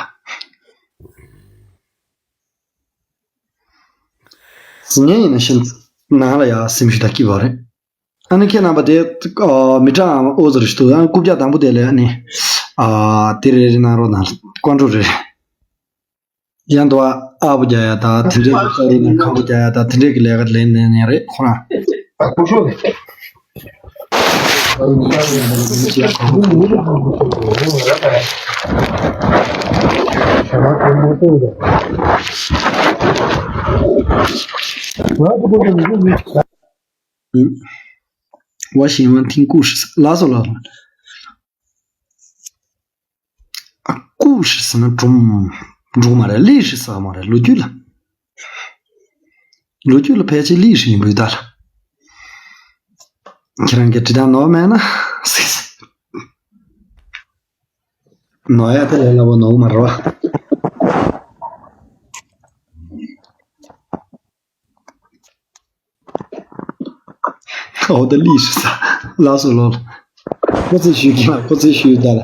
སིམ་ངེས་ཡིན་ན་ཤིན་ནང་ལ་ཡ་སིམ་ཞུ་ད་སྐྱིད་པ་རེད། ཨ་ནི་ཁྱེད་རྣམ་པ་དེ་མི་གྲངས་ཨོ་ཟེར་ཞུ་དུ་ཡང་རྐུབ་བཀྱག་དང་པོ་དེ་ལས་ཨ་ནི་དེ་རེ་རེ་གནང་རོགས་གནང་། ཀོན་ཀྲོ་རེ། ཡང་དུ་ཨ་བུ་རྒྱག་ཡ་ད་དེ་འདྲས་ཀྱི་ཀ་རི་ནང་ཁང་བུ་རྒྱག་ཡ་ད་དེ་འདྲས་ཀྱི་ལས་ཀ་ལས་ནས་ནས་རེད་ཁོ་རང་། ཨ་ཁུ་ཤོ་ནས།我喜欢听故事。拉走了。 ཨ། 故事ཟེར་ན་སྒྲུང་། སྒྲུང་མ་རེད། 历史ཟེར་མ་རེད། ལོ་རྒྱུས་ལ། ལོ་རྒྱུས་ལ་ཕལ་ཆེར་历史ཡིན་པ་ཡོད་ད་ལ། ཁྱེད་རང་གི་འབྲི་སྟངས་ནོར་མེད་ན། ནོར་ཡ་དེ་ལས་སླ་པོ་ནོར་མ་རེད་བ། ཨོ་ད་ལི་ཤི་ས། ལགས་སོ་ལོ། ཁོ་ཚོས་ཞུས་ཀྱི་ལ་ཁོ་ཚོས་ཞུས་ད་ལ།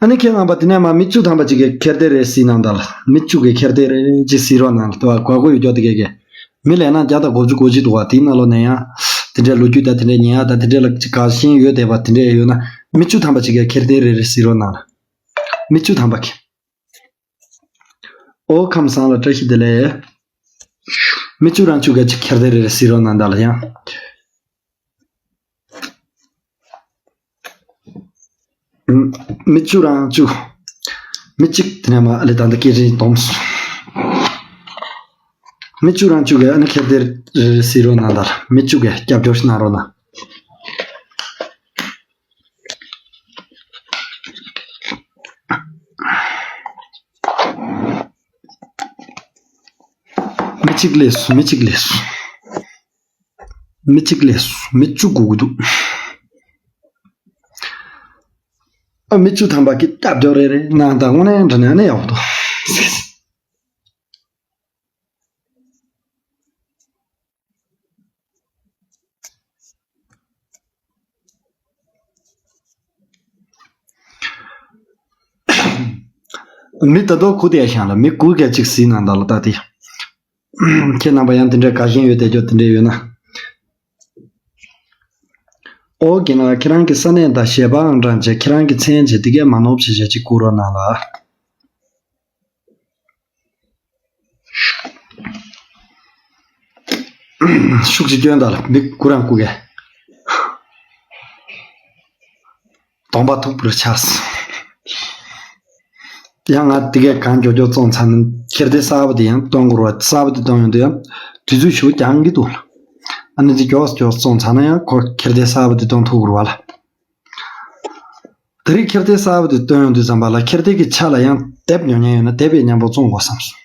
ཨ་ནི་ཁྱེད་རྣམ་པ་དེ་ནས་མ་མི་བཅུ་ཐམ་པ་ཅིག་གིས་ཁྱེར་བདེ་རེ་གཟིགས་གནང་ད་ལ། མི་བཅུ་གིས་ཁྱེར་བདེ་རེ་ཅིག་གཟིགས་རོགས་གནང་ལ། དེ་བ་གོ་གོ་ཡོད་ཀྱོག་དེ་གས་གས། མི་ལས་ན་བརྒྱ་དང་དགུ་བཅུ་གོ་གཅིག་འདུག་བ། དེའི་ནང་ལོགས་ནས་ཡང་དེ་འདྲའི་ལོ་རྒྱུས་དང་དེ་འདྲའི་ཉན་ཡག་དང་དེ་འདྲའི་ལ་ག་ཤེས་ཡོད་བསྡད་པ་དེ་འདྲའི་ཡོད་ན་མི་བཅུ་ཐམ་པ་ཅིག་གིས་ཁྱེར་བདེ་རེ་རེ་གཟིགས་རོགས་གནང་ལ། མི་བཅུ་ཐམ་པ་གིས། ཨོ་ཁམས་བཟང་ལ་བཀྲ་ཤིས་བདེ་ལེགས། མི་བཅུ་རང་བཅུ་གིས་ཅིག་ཁྱེར་བདེ་རེ་རེ་གཟིགས་རོགས་གནང་ད་ལ་ཡང་། མི་བཅུ་རང་བཅུ། མི་གཅིག་དེ་ནས་མ་ཨ་ལེ་ད་འདི་སྐད་ཆ་འདོམས་སོང་། མི་བཅུ་རང་བཅུ་གིས་ཨ་ནི་ཁྱེར་བདེ་རེ་རེ་གཟིགས་རོགས་གནང་ད་ལ། མི་བཅུ་གིས་སྐྱབས་བཅོལ་ཞིག་གནང་རོགས་གནང་། མི་གཅིག་ལས་སུ་མི་གཅིག་ལས་སུ། མི་གཅིག་ལས་སུ་མི་བཅུ་དགོས་ཀྱི་འདུག་ཨ། མི་བཅུ་ཐམ་པ་གིས་སྟབས་བདེ་རེ་རེ་གནང་དང་དངོས་གནས་འདྲ་ནས་ཨ་ནི་ཡག་པོ་འདུག་མི་ད་དུང་དགུ་དེ་ཤང་ལ་མི་དགུ་གིས་གཅིག་གཟིགས་གནང་དང་ལ་ད་དེ། ཁྱེད་རྣམ་པ་ཡང་དེ་འདྲའི་དགའ་ཞེན་ཡོད་བསྡད་རྒྱུ་དེ་འདྲ་ཡོད་ན། ཨོ་རྒན་ལགས། ཁྱེད་རང་གི་ས་གནས་དང་ཞལ་པར་ཨང་གྲངས་བཅས་ཁྱེད་རང་གི་མཚན་བཅས་དེ་གས་མ་ནོར་བྱས་བྱས་གཅིག་བསྐུར་རོགས་གནང་ལ། ཤུགས་ཀྱིས་སྐྱོན་དང་ལ་མི་དགུ་རང་བསྐུར་གས། གདོང་པ་མཐུག་པོར་ཆགས། ཡང་ང་དེ་གས་གང་མགྱོགས་མགྱོགས་བཙོང་ཚར་ན་ཁྱེར་བདེ་གསར་པ་དེ་ཡང་གཏོང་དགོས་རེད་བ། གསར་པ་དེ་གཏོང་ཡོང་དུས་ཡང་དུས་ཚོད་ཞེ་པོ་འགོར་གྱི་འདུག་ལ། ཨ་ནི་དེ་མགྱོགས་མགྱོགས་བཙོང་ཚར་ན་ཡང་ཁོ་ཁྱེར་བདེ་གསར་པ་དེ་གཏོང་ཐུབ་དགོས་རེད་བ་ལ། དེ་རིང་ཁྱེར་བདེ་གསར་པ་དེ་བཏོན་ཡོང་དུས་ཙམ་པ་ལ་ཁྱེར་བདེ་གི་ཆ་ལ་ཡང་དེབ་ཉོ་མཁན་ཡོད་ན་དེབ་ཡང་མཉམ་པོ་བཙོང་དགོས་བསམ་སོང་།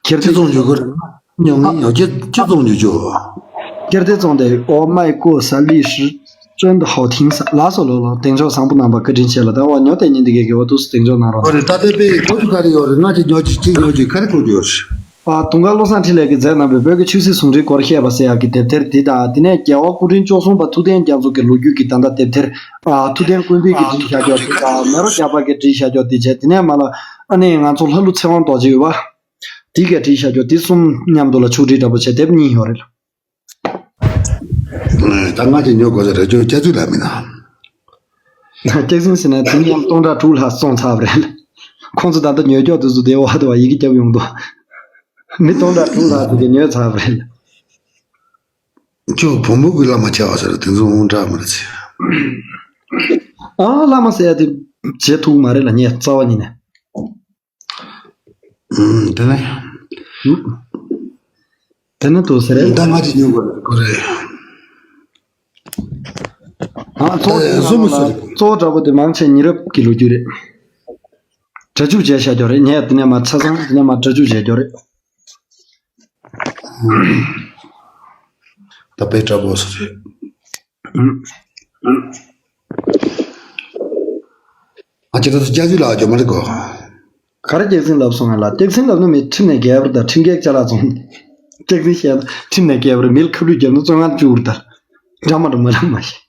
ཁྱེར་ཏེ་བཙོང་རྒྱུ་གོ་རེད། ཉོ་མཁན་ཡོད་ཀྱི་ཅི་བཙོང་རྒྱུ་ཅོ། ཁྱེར་ཏེ་བཙོང་དེ། འོ་མའི་གོ་ས་ལི་ཧྲི་ཅན་དུ་ཧའོ་ཐིང་ས་ལ་སོ་ལོ་ལོ། དེང་ཆོག་བཟང་པོ་རྣམ་པ་བཀའ་དྲིན་ཆེ་ལ། ད་བ་ཉོ་དེ་ཉིན་འདི་གའི་གི་འོ་དུ་སུ་དེང་ཆོག་གནང་རོགས། ཨོ་རེད། ད་ལྟའི་པའི་གོ་ཆུ་ག་རེ་ཡོད་རེད། ང་ཅིག་ཉོ་ཅིག་ཅིག་ཉོ་ཅིག་ག་རེ་གོ་རྒྱུ་ཡོད་རེད། ཨ། དུང་དཀར་བློ་བཟང་འཕྲིན་ལས་ཀྱིས་མཛད་གནང་བའི་བོད་ཀྱི་ཆོས་སྲིད་ཟུང་འབྲེལ་སྐོར་བཤད་པ་ཟེར་ཡག་གི་དེབ་ཐེར་འདི་དང་། དེ་ནས་རྒྱལ་བ་སྐུ་ཕྲེང་བཅུ་གསུམ་པ་ཐུབ་བསྟན་རྒྱ་མཚོ་གི་ལོ་རྒྱུས་ཀྱི་ད་ལྟ་དེབ་ཐེར། ཨ། ཐུབ་བསྟན་ཀུན་འདུས་ཀྱིས་བྲིས་བཞག་རྒྱུ་དེ་དང་། མེ་རོ་རྒྱལ་པ་གིས་བྲིས་བཞག་རྒྱུ་དེ་བྱས། དེ་ནས་མ་ལ་ཨ་ནི་ང་ཚོ་ལྷ་ཀླུ་ཚེ་དབང་རྡོ་རྗེ་ཡོད་པ། དེ་གས་བྲིས་བཞག་རྒྱུ་དེ་གསུམ་མཉམ་དུ་ལ་ཕྱོགས་སྒྲིག་འདྲ་པོ་བྱས་དེབ་གཉིས་ཡོད་རེད། ད་ང་ཅིག་ཉོ་དགོས་ས་རེད། ཅོ་སྐྱག་རྫུན་ལབ་མིན་ན། སྐྱག་རྫུན་ཟེར་ན་དེང་སང་སྟོང་ཕྲག་དྲུག་ལྷག་བཙོང་ཚར་བ་རེད། ཁོང་ཚོ་ད་ལྟ་ཉོ་སྐྱོག་དེ་ཚོ་དེ་འོག་ཏུ་བ་ཡི་གེ་རྒྱབ་ཡོང་དུ། མི་སྟོང་ཕྲག་དྲུག་ལྷག་དེ་གས་ཉོས་ཚར་བ་རེད། ཁྱོད་བོན་པོ་གི་བླ་མ་བྱས་པ་ཟེར་དེ་ཚོ་འོང་འདྲ་མ་རེད་ཟེར། ཨ། བླ་མ་ཟེར་ཡ་དེ་བྱེད་ཐུབ་མ་རེད་ལ། ངས་རྩ་བ་ཉིད་ནས། ཨུམ། དེ་ནས། ཨུམ། དེ་ནས་དུ་ཟེར་རེད། ད་ང་ཅིག་ཉོ་དགོས་རེད། ཨ། གཙོ་བོ་དེ་ཨེ། བཟོ་མི་བཟོ་རེད། གཙོ་བོ་འདྲ་པོ་དེ་མང་ཆེ་ཉེ་རབས་ཀྱི་ལོ་རྒྱུས་རེད། སྒྲ་འཇུག་བྱས་བཞག་རྒྱུ་རེད། ངས་དེ་ནས་མ་ཆ་ཚང་དེ་ནས་མ་སྒྲ་འཇུག་བྱས་རྒྱུ་རེད། ད་དཔེ་འདྲ་པོ་ཟེར་རེད། ཨ་ཅེ། ད་ཚོ་སྐྱག་རྫུན་ལབ་རྒྱུ་མ་རེད་གོ། ག་རེ་སྐྱག་རྫུན་ལབ་སོང་ང་ལ། སྐྱག་རྫུན་ལབ་ན་མི་ཁྲིམས་ནས་འགལ་བ་རེད། ད་ཁྲིམས་འགལ་ཅ་ལག་བཙོང་། སྐྱག་རྫུན་བཤད་ན་ཁྲིམས་ནས་འགལ་བ་རེད། མི་ལ་ཁ་བསླུས་བརྒྱབ་ན་བཙོན་ཁང་བཅུག་རེད། ད་འདྲ་མ་འདྲ་མ་ལབ་མ་ཤེས།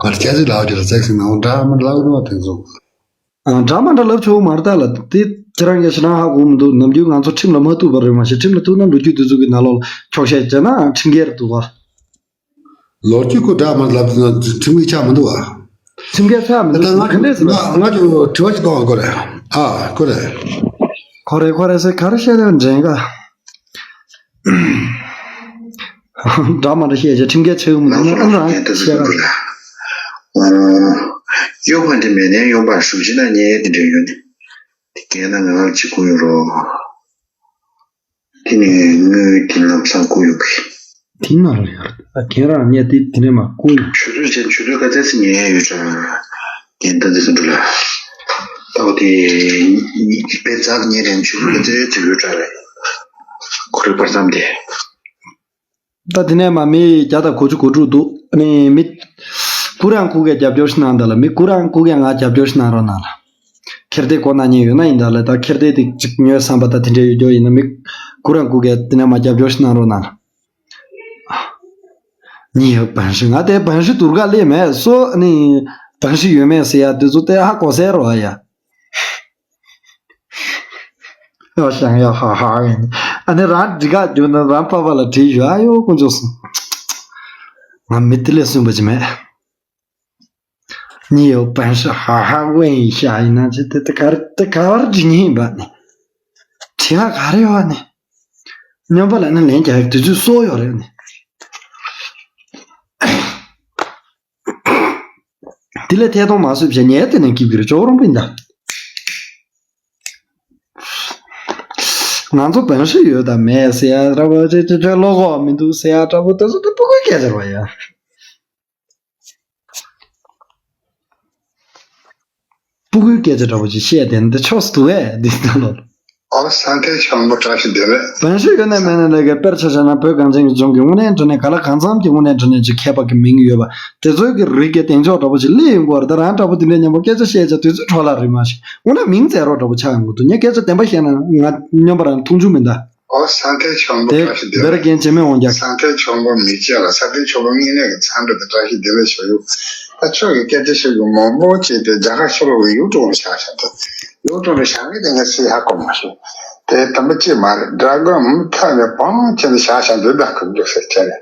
ང་སྐྱག་རྫུན་ལབ་རྒྱུ་ལ་སྐྱག་རྫུན་ལབ་འདྲ་མ་ལབ་ནོ་དེ་ཚོ། ཨ། འདྲ་མ་འདྲ་ལབ་ཆོག་མ་རེད་ད་ལ། དེ་ཁྱེད་རང་གིས་ཞེ་དྲག་ཧ་གོ་མི་འདུག་ནམ་རྒྱུན་ང་ཚོ་ཁྲིམས་ལ་མ་ཐུག་པ་རེད་མ་ཤེས། ཁྲིམས་ལ་ཐུག་ན་ལོ་རྒྱུས་དེ་ཚོ་གི་ནང་ལོགས་ལ་འཁྱོག་བཤད་བྱས་ན་ཁྲིམས་འགལ་རེད་འདུག་བ། ལོ་རྒྱུས་ཁོ་འདྲ་མ་ལབ་ན་ཁྲིམས་འགལ་ཆགས་མི་འདུག་བ། ཁྲིམས་འགལ་ཆགས་མི་འདུག་ད་ང་ག་འདྲས་ཟེར་བ། ང་ང་ཚོ་དྲི་བ་ཞིག་གཏོང་བ་ཁོ་རེད། ཨ། ཁོ་རེད། ཁོ་རེད་ཁོ་རེད་ཟེར་ག་རེ་བཤད་དོན་འདྲེན་ག་འདྲ་མ་འདྲ་བཤད་བྱས་ཁྲིམས་འགལ་ཆགས་ཡོང་མི་འདུག་ན་ཨ་རང་བཤད་ར། ཨོ། གཡོག་པ་འདི་མེད་ནས་གཡོག་པ་ཞུ་ཕྱི་ན་ཉལ་དེ་འདྲ་ཡོད་ནི། དེ་རྒན་ན་ང་ལ་གཅིག་གོ་ཡོད་རོ། དེ་ནས་དངུལ་དེ་ལམ་སང་བསྐུར་ཡོང་གི། དེ་མ་རེད་ཡ། ད་ཁྱེད་རང་ངས་དེ་དེ་ནས་མ་བསྐུར་ཡོང་། ཆུ་ཚོད་ཅན་ཆུ་ཚོད་ག་ཚད་སི་ཉལ་ཡོད་ཅང་། རྒན་ད་འདི་སུ་འགྲོ་ལ། ད་འོ་དེ་དཔེ་ཚགས་ཉལ་རན་ཆུ་ཚོད་ག་ཚད་ཅིག་ཡོད་ཅང་རེད། ཁོ་རེ་བར་མཚམས་དེ། ད་དེ་ནས་མ་མི་བརྒྱ་དང་གོ་བཅུ་གོ་དྲུག་འདུག་ཨ་ནི་མི་ཁུ་རང་ཁུ་གས་རྒྱབ་སྐྱོར་ཞིག་གནང་ད་ལ། མི་ཁུ་རང་ཁུ་གས་ང་རྒྱབ་སྐྱོར་ཞིག་གནང་རོགས་གནང་ལ། ཁེར་དེ་གོ་ན་ཉན་ཡོད་ན་ཡིན་ད་ལ། ད་ཁེར་དེ་དེ་གཅིག་ཉོས་བསམ་པ་ད་དེ་འདྲ་ཡོད་རྒྱུ་ཡིན་ན་མི་ཁུ་རང་ཁུ་གས་དེ་ནས་མ་རྒྱབ་སྐྱོར་ཞིག་གནང་རོགས་གནང་ལ། ཉི་ཡོད་བན་ཧྲི། ང་དེ་བན་ཧྲི་དུར་ག་ལས་མེད་སོ། ཨ་ནི་བན་ཧྲི་ཡོད་མེད་ཟེར་ཡ་དེ་ཚོ་དེ་ཧ་གོ་ཟེར་རོ་ཡ། ཨོ་ཞང་ཡ་ཧ་ཧ་ཡིན། ཨ་ནི་རང་འདི་ག་རྒྱུ་ན་རང་པ་པ་ལ་བྲིས་ཞུ། ཨ་ཡོ་དཀོན་མཆོག་གསུམ། ང་མི་དེ་ལས་སུན་པ་ཅི་མེད། ཉི་ཡོ་བན་ཧྲི་ཧ་ཧ་ཝེན་ཡི་ཤ་ཡིན་ན་ཅི་དེ་དེ་ག་རེ་དེ་ག་བར་འབྲི་ཉིན་ཡིན་པ་ནི། བྲིས་ཧ་ག་རེ་ཡོད་ནི། སྨྱོན་པ་ལ་ནི་ལན་རྒྱག་དུས་ཚོད་སོ་ཡོད་རེད་ནི། དེ་ལས་ཐད་གཏོང་མ་བཟོས་བྱས་ཉལ་དེ་ནས་སྐྱིབ་ཀྱི་རེ་ཅོག་རོང་པིན་ད། ང་ཚོ་བན་ཧྲི་ཡོད་དམ་མེད་ཟེར་ཡ་འདྲ་པོ་ཅེ་ཅེ་ཅེ་བློ་ཁོག་མི་འདུག་ཟེར་ཡ་འདྲ་པོ་དེ་ཚོ་དེ་སྤུ་གུའི་སྐད་ཆ་རེད་བ་ཡ། སྤུ་གུའི་སྐད་ཆ་འདྲ་པོ་ཅིག་བཤད་དེ་འདི་ཕྱོགས་སུ་འདུག་ཨེ་འདི་ལྟ་ལོ། ཨོ་ས་མཐའི་ཆང་པོ་བཀྲ་ཤིས་བདེ་ལེགས། བན་ཧྲི་ཡོད་ནས་མེད་ནས་ལས་ཀའི་དཔེར་ཆ་བཞག་ན་བོད་གངས་ཅན་གྱི་ལྗོངས་ཀྱི་དངོས་གནས་དྲང་གནས་ག་ལ་གང་འཚམ་གྱི་དངོས་གནས་དྲང་གནས་ཀྱི་མཁས་པ་གི་མིང་ཡོད་པ་དེ་ཚོའི་གི་རིགས་ཀྱི་གདེང་འཇོག་འདྲ་པོ་ཅིག་སླེབས་ཡོང་གི་བ་རེད། ད་རང་འདྲ་པོ་དེ་འདྲའི་མཉམ་པོ་སྐད་ཆ་བཤད་བྱ་དུས་ཚོད་འཕྲོ་བརླག་རེད་མ་གཞི། དངོས་གནས་མིང་བཙལ་རོགས་འདྲ་པོ་ཆགས་ཡོང་གི་འདུག་ངས་སྐད་ཆ་བདེན་པ་བཤད་ན་ང་སྨྱོན་པ་རང་མཐོང་ཆུང་མིན་ད། ཨོ་ས་མཐའི་ཆང་པོ་དེ་བཀྲ་ཤིས་བདེ་བེར་ལེགས། རྒན་བྱེད་མེད་འོང་རྒྱག་ས་མཐའི་ཆང་པོ་མི་བྱེད་ལ། ས་མཐའི་ཆང་པོ་དངོས་གནས་ཀྱི་འཚམས་འདྲི་དང་བཀྲ་ཤིས་བདེ་ལེགས་ཞུ་ཡོད། ད་ཆོས་ཀྱི་སྐད་ཆ་ཞུ་རྒྱུ་མང་པོ་བྱས་ཏེ་རྒྱ་གར་ཤོར་བའི་ཡུལ་གྲོང་ལ་བཞག་བཞག་འདུག་ཡུལ་གྲོང་ལ་བཞག་མཁན་དེ་ངས་སུས་ཧ་གོ་མ་སོང་། དེ་དམ་པ་ཅིག་མ་རེད། དགྲ་རྒན་མུ་མཐའ་ནས་བང་བྱས་ནས་བཞག་བཞག་འདུག་ད་ཁུར་འཇུག་ཟེར་བྱས་ནས།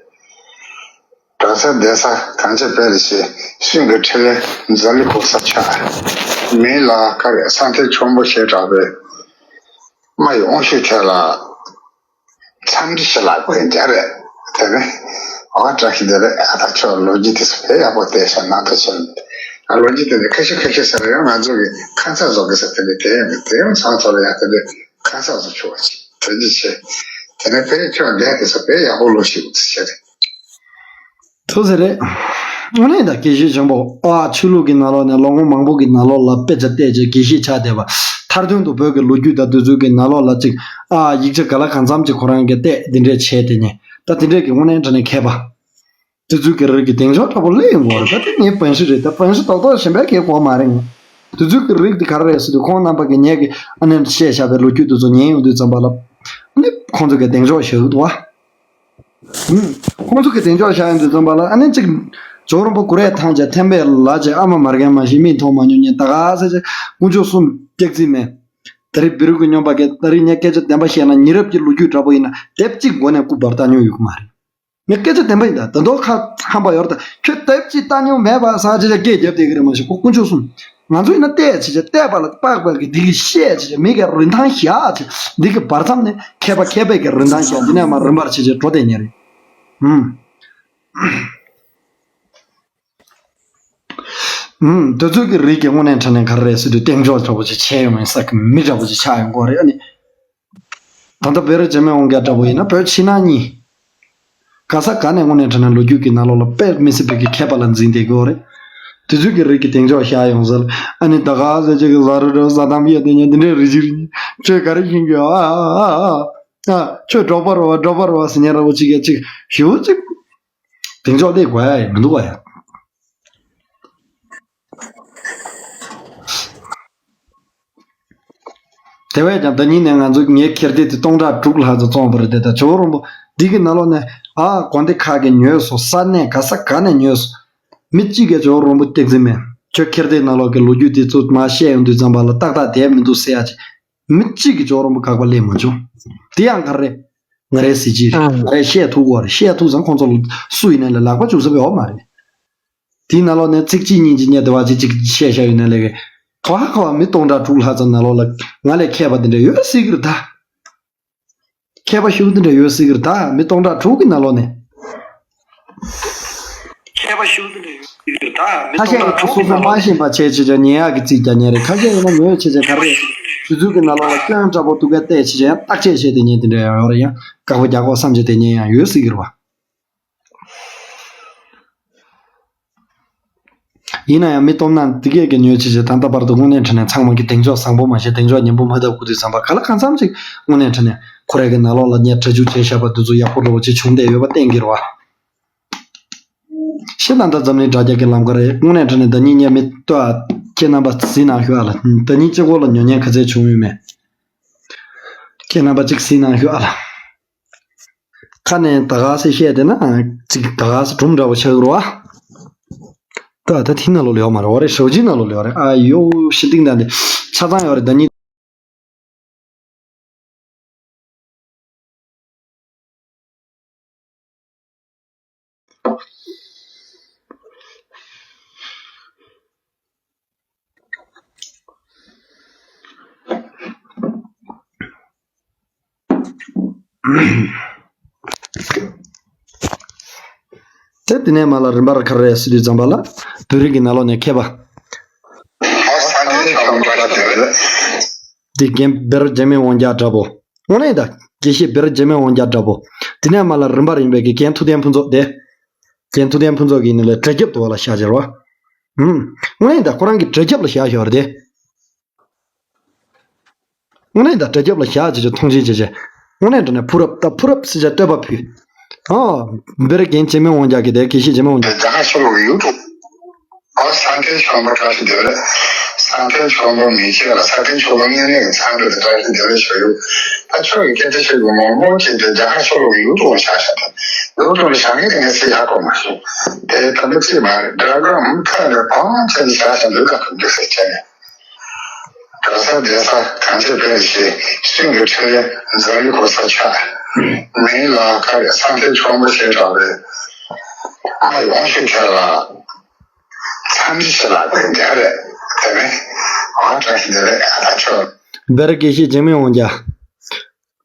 གྲྭ་ས་སྡོད་ས་གངས་ཅན་དཔལ་རི་ཞེས། གསུང་གི་ཕྲིན་ལས་མཛོད་ལས་གོ་ས་ཆགས། མིང་ལ་ཁ་རས་ས་མཐའི་ཁྱུང་པོ་ཞེས་གྲགས་པའི། རྨ་ཡི་དབང་ཕྱུག་ཁྱེད་ལ་འཚམས་འདྲི་ཞུ་ལགས་པའི་འཇའ་རེད། དེ་ནས་ཨོ་བཀྲ་ཤིས་བདེ་ལེགས། ཨ་ད་ཁྱོད་ལོ་རྒྱུས་དེ་ཚོ་དཔེ་ཡག་པོ་བལྟས་ཤག་ནང་དུ་ཕྱིན། ཨ་ལོ་རྒྱུས་དེ་ནི་ཁ་ཤས་ཁ་ཤས་ཟེར་ཡང་ང་ཚོ་གི་ཁ་ཚ་བཟོ་གི་ཟེར། དེ་ནི་དེ་ཡང་དེ་ཡང་ཚང་ཚོ་ལ་ཡང་དེ་ནི་ཁ་ཚ་བཟོ་ཆོག་པ་ཅིག་དོན་གྱི་ཆེ། དེ་ནས་དཔེ་ཁྱོད་འདས་དེ་ཚོ་དཔེ་ཡག་པོ་ལོ་ཞིག་ཟེར། ཐུགས་ཟེར་རེད། དངོས་གནས་ད་དགེ་བཤེས་ཆེན་པོ་ཨ་ཆོས་ལུགས་ཀྱི་ནང་ལོགས་ནས་ལོ་ངོ་མང་པོ་གི་ནང་ལོགས་ལ་དཔེ་ཆ་བལྟས་རྗེས་དགེ་བཤེས་ཆགས་བསྡད་པ། མཐར་དོན་དུ་བོད་ཀྱི་ལོ་རྒྱུས་དང་དེ་ཚོའི་གི་ནང་ལོགས་ལ་ཅིག་ཨ་ཡིག་ཆ་ག་ལ་གང་འཚམ་ཅིག་ཁོ་རང་གིས་བལྟས་འདི་འདྲས་བྱས་དེ་ནས་ད་དེ་འདྲས་ཀྱི་དངོས་གནས་དྲང་གནས་མཁས་པ། དེ་ཚོའི་གི་རིགས་ཀྱི་གདེང་འཇོག་འདྲ་པོ་སླེབས་ཡོང་གི་རེད། ད་དེ་ངའི་བན་ཤི་རེད། ད་བན་ཤི་ཏོག་ཏོག་གཞན་པའི་གི་གོ་མ་རེད། དེ་ཚོའི་གི་རིགས་དེ་ག་རེ་རེད་ཟེར་དུས་ཁོང་རྣམ་པ་གི་ངས་གི་ཨ་ནེ་བཤད་བཞག་པའི་ལོ་རྒྱུས་དེ་ཚོ་ཉན་ཡོང་དུས་ཙམ་པ་ལ་ཨ་ནི་ཁོང་ཚོ་གི་གདེང་འཇོག་བཞག་གི་འདུག་བ། ཁོང་ཚོ་གི་གདེང་འཇོག་བཞག་ཡོང་དུས་ཙམ་པ་ལ་ཨ་ནི་གཅིག་ཇོ་རོང་པོ་གུ་རེ་ཐང་ཅན་ཐེམ་པའི་ལ་ཅིག་ཨ་མ་མ་རྒན་མ་ཞིག་མིག་མཐོང་མ་མྱོང་མཁན་ད་ག་ཟེ་ཅིག་དཀོན་མཆོག་གསུམ་སྐྱག་རྫུན་མེད། ད་རེས་བི་རུ་གི་སྨྱོན་པ་གིས་ད་རེས་ངས་སྐད་ཆ་བདེན་པ་བཤད་ན་ཉེ་རབས་ཀྱི་ལོ་རྒྱུས་འདྲ་པོ་ཡིན་ན་དེབ་གཅིག་མགོ་ནས་རྐུབ་བར་བལྟ་མྱོང་ཡོད་གི་མ་རེད། ངས་སྐད་ཆ་བདེན་པ་ཡིན་ད། ད་དུང་ཁ་ཧམ་པ་ཡོད་རེད་ད། ཁྱོད་དེབ་གཅིག་བལྟ་མྱོང་མེད་པ་ཟེར་ཅིག་སྐད་རྒྱབ་བསྡད་གི་རེད་མ་གཞི་ཁོ་དཀོན་མཆོག་གསུམ། ང་ཚོ་ཡིན་ན་བལྟས་བྱས་བྱས་བལྟས་པ་ལ་དཔག་པ་གི་འདི་གི་བཤད་བྱས་བྱས་མི་གི་རིན་ཐང་བཞག་བྱས་འདི་གི་བར་མཚམས་ནས་མཁས་པ་མཁས་པའི་གི་རིན་ཐང་བཞག་འདི་ནས་མར་རིམ་པར་བྱས་བྱས་འགྲོ་བསྡད་ཉེ་རེད། ཧུམ། ཧུམ། དེ་ཚོའི་གི་རིགས་ཀྱི་དངོས་གནས་དྲང་གནས་ག་རེ་རེད་ཟེར་དུས་གདེང་འཇོག་འདྲ་པོ་ཅིག་བྱས་ཡོང་མིན་ས་གི་མི་འདྲ་པོ་ཅིག་ཆགས་ཡོང་གི་རེད། ཨ་ནི། ད་ལྟ་བེ་རི་འཇིགས་མེད་དབང་རྒྱལ་འདྲ་པོ་ཡིན་ན་བོད་ཕྱི་ནང་གཉིས། ག་ས་ག་ནས་དངོས་གནས་དྲང་གནས་ལོ་རྒྱུས་ཀྱི་ནང་ལོགས་ལ་དཔེ་མི་སྲིད་པའི་གི་མཁས་པ་ལ་འཛིན་བསྡད་ཀྱི་ཡོད་རེད། དེ་ཚོའི་གི་རིགས་ཀྱི་གདེང་འཇོག་བཞག་ཡོང་ཟེར། ཨ་ནི་ད་ག་ཟེ་ཅིག་གི་ཟ་རུ་རུ་ཟ་དམ་ཡོད་དེ་ཉན་དེ་འདྲའི་རི་ཅིག་རི་ཉིན་ཁྱོད་ག་རེ་ཤེས་ཀྱི་ཨ་ཨ་ཨ་ཨ་ཨ་ཁྱོད་འབྲོག་པ་རེད་བ་འབྲོག་པ་རེད་བ་ཟེར་ཉན་ར་བོ་ཅིག་ཡ་ཅིག་ཞེ་པོ་ཅིག་གདེང་འཇོག་དེ་དགོས་ཡ་ཡི་མི་འདུག་བ་ཡ། དེ་བས་ཀྱང་ད་ཉིན་ནས་ང་ཚོ་ངའི་ཁེར་བདེ་དེ་སྟོང་ཕྲག་དྲུག་ལྷག་ཙམ་བཙོངས་པ་རེད་དེ། ད་ཇོ་བོ་རོང་པོ་འདི་གི་ནང་ལོགས་ནས་ཨ་དགོན་སྡེ་ཁག་གི་ཉོས་སོང་། ས་གནས་ག་ས་ག་ནས་ཉོས་སོང་། མི་གཅིག་གིས་ཇོ་བོ་རོང་པོ་སྐྱག་རྫུན་མེད། ཁྱོད་ཁེར་བདེ་ནང་ལོགས་ཀྱི་ལོ་རྒྱུས་དེ་ཚོ་མར་བཤད་ཡོང་དུས་ཙམ་པ་ལ་ཏག་ཏག་བསྡད་མི་འདུག་ཟེར་ཡ་ཅིག་མི་གཅིག་གིས་ཇོ་བོ་རོང་པོ་དགག་པ་སླེབས་མ་བྱུང་། དེ་ཡང་ག་རེ། ང་རའི་གཟི་བརྗིད་རེད། ང་རས་བཤད་ཐུབ་ཀྱི་ཡོད་རེད། བཤད་ཐུབ་ཙང་ཁོང་ཚོ་ལ་སུ་ཡིན་ནའི་ལ་ལག་པ་འཇུ་ས་ཡོད་མ་རེད། དེའི་ནང་ལོགས་ནས་ཚིག་གཅིག་གཉིས་ཀྱི་སྙད་དེ་བ་ཅིག་ཅིག་བཤད་བཞག་ཡོད་ན་ལས་ཀའི་ག་བ་ག་བ་མི་སྟོང་ཕྲག་དྲུག་ལྷག་ཙམ་ནང་ལོགས་ལ་ང་ལས་མཁས་པ་དེ་འདྲ་ཡོད་སྲིད་ཀྱི་རེད་ད། མཁས་པ་ཤུགས་དེ་འདྲ་ཡོད་སྲིད་ཀྱི་རེད་ད་མི་སྟོང་ཕྲག་དྲུག་གི་ནང་ལོགས་ནས། མཁས་པ་ཤུགས་དེ་འདྲ་ཡོད་སྲིད་ཀྱི་རེད་ད་མི་ཁ་ཤས་སྟོང་ཕྲག་ཀྱིས་དྲུག་སོ་གི་སོ་ནང་མ་ལོགས་ཤེས་པ་བྱས་བྱས་ཀྱང་ཉན་ཡག་གི་རྩིས་ཀྱང་ཉན་རེད། ཁ་ཤས་ཡིན་ན་ཉོས་བྱས་བྱས་ག་རེ་དུས་ཚོད་ཀྱི་ནང་ལོགས་ལ་སྐྱོན་འདྲ་པོ་འདུག་གས་བལྟས་བྱས་བྱས་ཡང་བརྟག་དཔྱད་བྱས་ཏེ་ཉན་དེ་འདྲ་ཡང་ཡོད་རེད། ཡང་དགག་པ་རྒྱག་དགོས་བསམ་བྱས་ཏེ་ཉན་ཡང་ཡོད་སྲིད་ཀྱི་རེད་བ། ཡིན་ན་ཡང་མི་སྟོབས་ན་འདི་གས་ཀྱི་ཉོས་ཆེ་ཆེ་ད་ལྟ་བར་དུ་དངོས་གནས་དྲང་གནས་ཚང་མ་གི་གདེང་འཇོག་བཟང་པོ་མ་བྱས་གདེང་འཇོག་ཉེས་པོ་མ་བཏབ་ཁུ་དུས་ཙམ་པ་ག་ལ་གང་འཚམ་ཅིག་དངོས་གནས་དྲང་གནས་ཁོ་རའི་གི་ནང་ལོགས་ལ་ངས་གྲ་སྒྲིག་བྱས་བཞག་པ་འདི་ཚོ་ཡག་པོ་འདྲ་བོ་ཅིག་བྱུང་བསྡད་ཡོད་པ་གཏན་འཁེལ་བ། ཤེས་ད་ལྟ་འཛམ་གླིང་དྲ་རྒྱ་གི་ལམ་ཁ་རེད། དངོས་གནས་དྲང་གནས་ད་ཉིད་ངས་མི་ལྟོས་ཨ། ཁྱེད་རྣམ་པ་གཟིགས་གནང་ཞུ་ཨ་ལ། ད་ཉིད་གཅིག་པོ་ལ་ཉོ་ཉན་ག་ཚད་བྱུང་ཡོད་མེད། ཁྱེད་རྣམ་པ་གཅིག་གཟིགས་གནང་ཞུ་ཨ་ལ། ཁ་ནས་ད་ག་སེ་བཤད་དེ་ན་ཅིག་ད་ག་སེ་སྒྲུང་འདྲ་བོ་ཆགས་ཀྱི་རེད་བ། ད་ད་ཐིག་ནང་ལོགས་ལ་ཡོད་མ་རེད་བ་རེད། ཞའོ་ཅིན་ནང་ལོགས་ལ་ཡོད་རེད། ཨ་ཡོ་ཤི་ཏིང་ད་འདི་ཆ་ཚང་ཡོད་རེད། ད་ཉིད། དེ་དེ་ནས་མ་ལ་རིམ་པར་ཁ་རེ་སི་དུས་ཙམ་པ་ལ་བོད་རིགས་ཀྱི་ནང་ལོགས་ནས་མཁས་པ། འདི་རྒན་བེར་འཇིགས་མེད་དབང་རྒྱལ་འདྲ་པོ། དངོས་གནས་ད་དགེ་བཤེས་བེར་འཇིགས་མེད་དབང་རྒྱལ་འདྲ་པོ། དེ་ནས་མ་ལ་རིམ་པར་ཡིན་པའི་གི་རྒན་ཐུབ་བསྟན་ཕུན་ཚོགས་དེ། རྒན་ཐུབ་བསྟན་ཕུན་ཚོགས་ཀྱི་ནི་ལས་དྲ་རྒྱབ་ཏུ་བ་ལ་བཞག་བྱར་བ། ཧུམ། དངོས་གནས་ད་ཁོ་རང་གི་དྲ་རྒྱབ་ལ་བཞག་བཞག་རེད་དེ། དངོས་གནས་ད་དྲ་རྒྱབ་ལ་བཞག་བྱས་བྱས་མཐོང་ཆེན་བྱས་བྱས། དངོས་གནས་དྲང་གནས་ཕུ་རབ་ད་ཕུ་རབ་སི་ཆ་བསྟོད་པ་ཕུལ། ཨོ། བེར་རྒན་འཇིགས་མེད་དབང་རྒྱལ་གྱི་དེ་དགེ་བཤེས་འཇིགས་མེད་དབང་རྒྱལ། རྒྱ་གར་ཤོ་ལོ་གི་ཡུ་ཊུབ། ཨོ་ས་མཐའི་ཁྱུང་པོ་བཀྲ་ཤིས་བདེ་ལེགས། ས་མཐའི་ཁྱུང་པོ་མི་ཁྱེད་ལ་ས་མཐའི་ཁྱུང་པོ་དངོས་གནས་ཀྱི་ཚང་འདྲ་དེ་བཀྲ་ཤིས་བདེ་ལེགས་ཞུ་ཡུ། ད་ཁྱོད་ཀྱི་སྐད་ཆ་ཤོད་གི་མོག་མོག་བྱས་ཏེ་རྒྱ་གར་ཤོ་ལོ་གི་ཡུ་ཊུབ་བཞག་བཞག་ད། ཡུ་ཊུབ་ལ་བཞག་མཁན་དེ་ངས་ཚིག་ཡག་པོ་མ་ཤེས། དེ་ད་འདི་ཚིག་མ་རེད། སྒྲ་སྒམ་ཁ་ནས་བང་བྱས་ནས་བཞག་བཞག་འདི་ལ་ཁ་ཐུག་འདུག་ཟེར་བྱས་ནས། གྲྭ་ས་སྡོད་ས་གངས་ཅན་དཔལ་རི་ཞེས། གསུང་གི་ཕྲིན་ལས་མཛོད་ལས་གོ་ས་ཆགས། མིང་ལ་ཁ་རས་ས་མཐའི་ཁྱུང་པོ་ཞེས་གྲགས་པའི། ཨ་ཡོང་ཤིག་ཁྱོད་ལ་འཚམས་འདྲི་ཞུ་ལ་དེ་འདྲ་རེད། དེ་ནས་ཨང་གྲངས་ཤིག་འདི་རེད། ཨ་ད་ཁྱོད། བེར་དགེ་བཤེས་འཇིགས་མེད་དབང་རྒྱལ།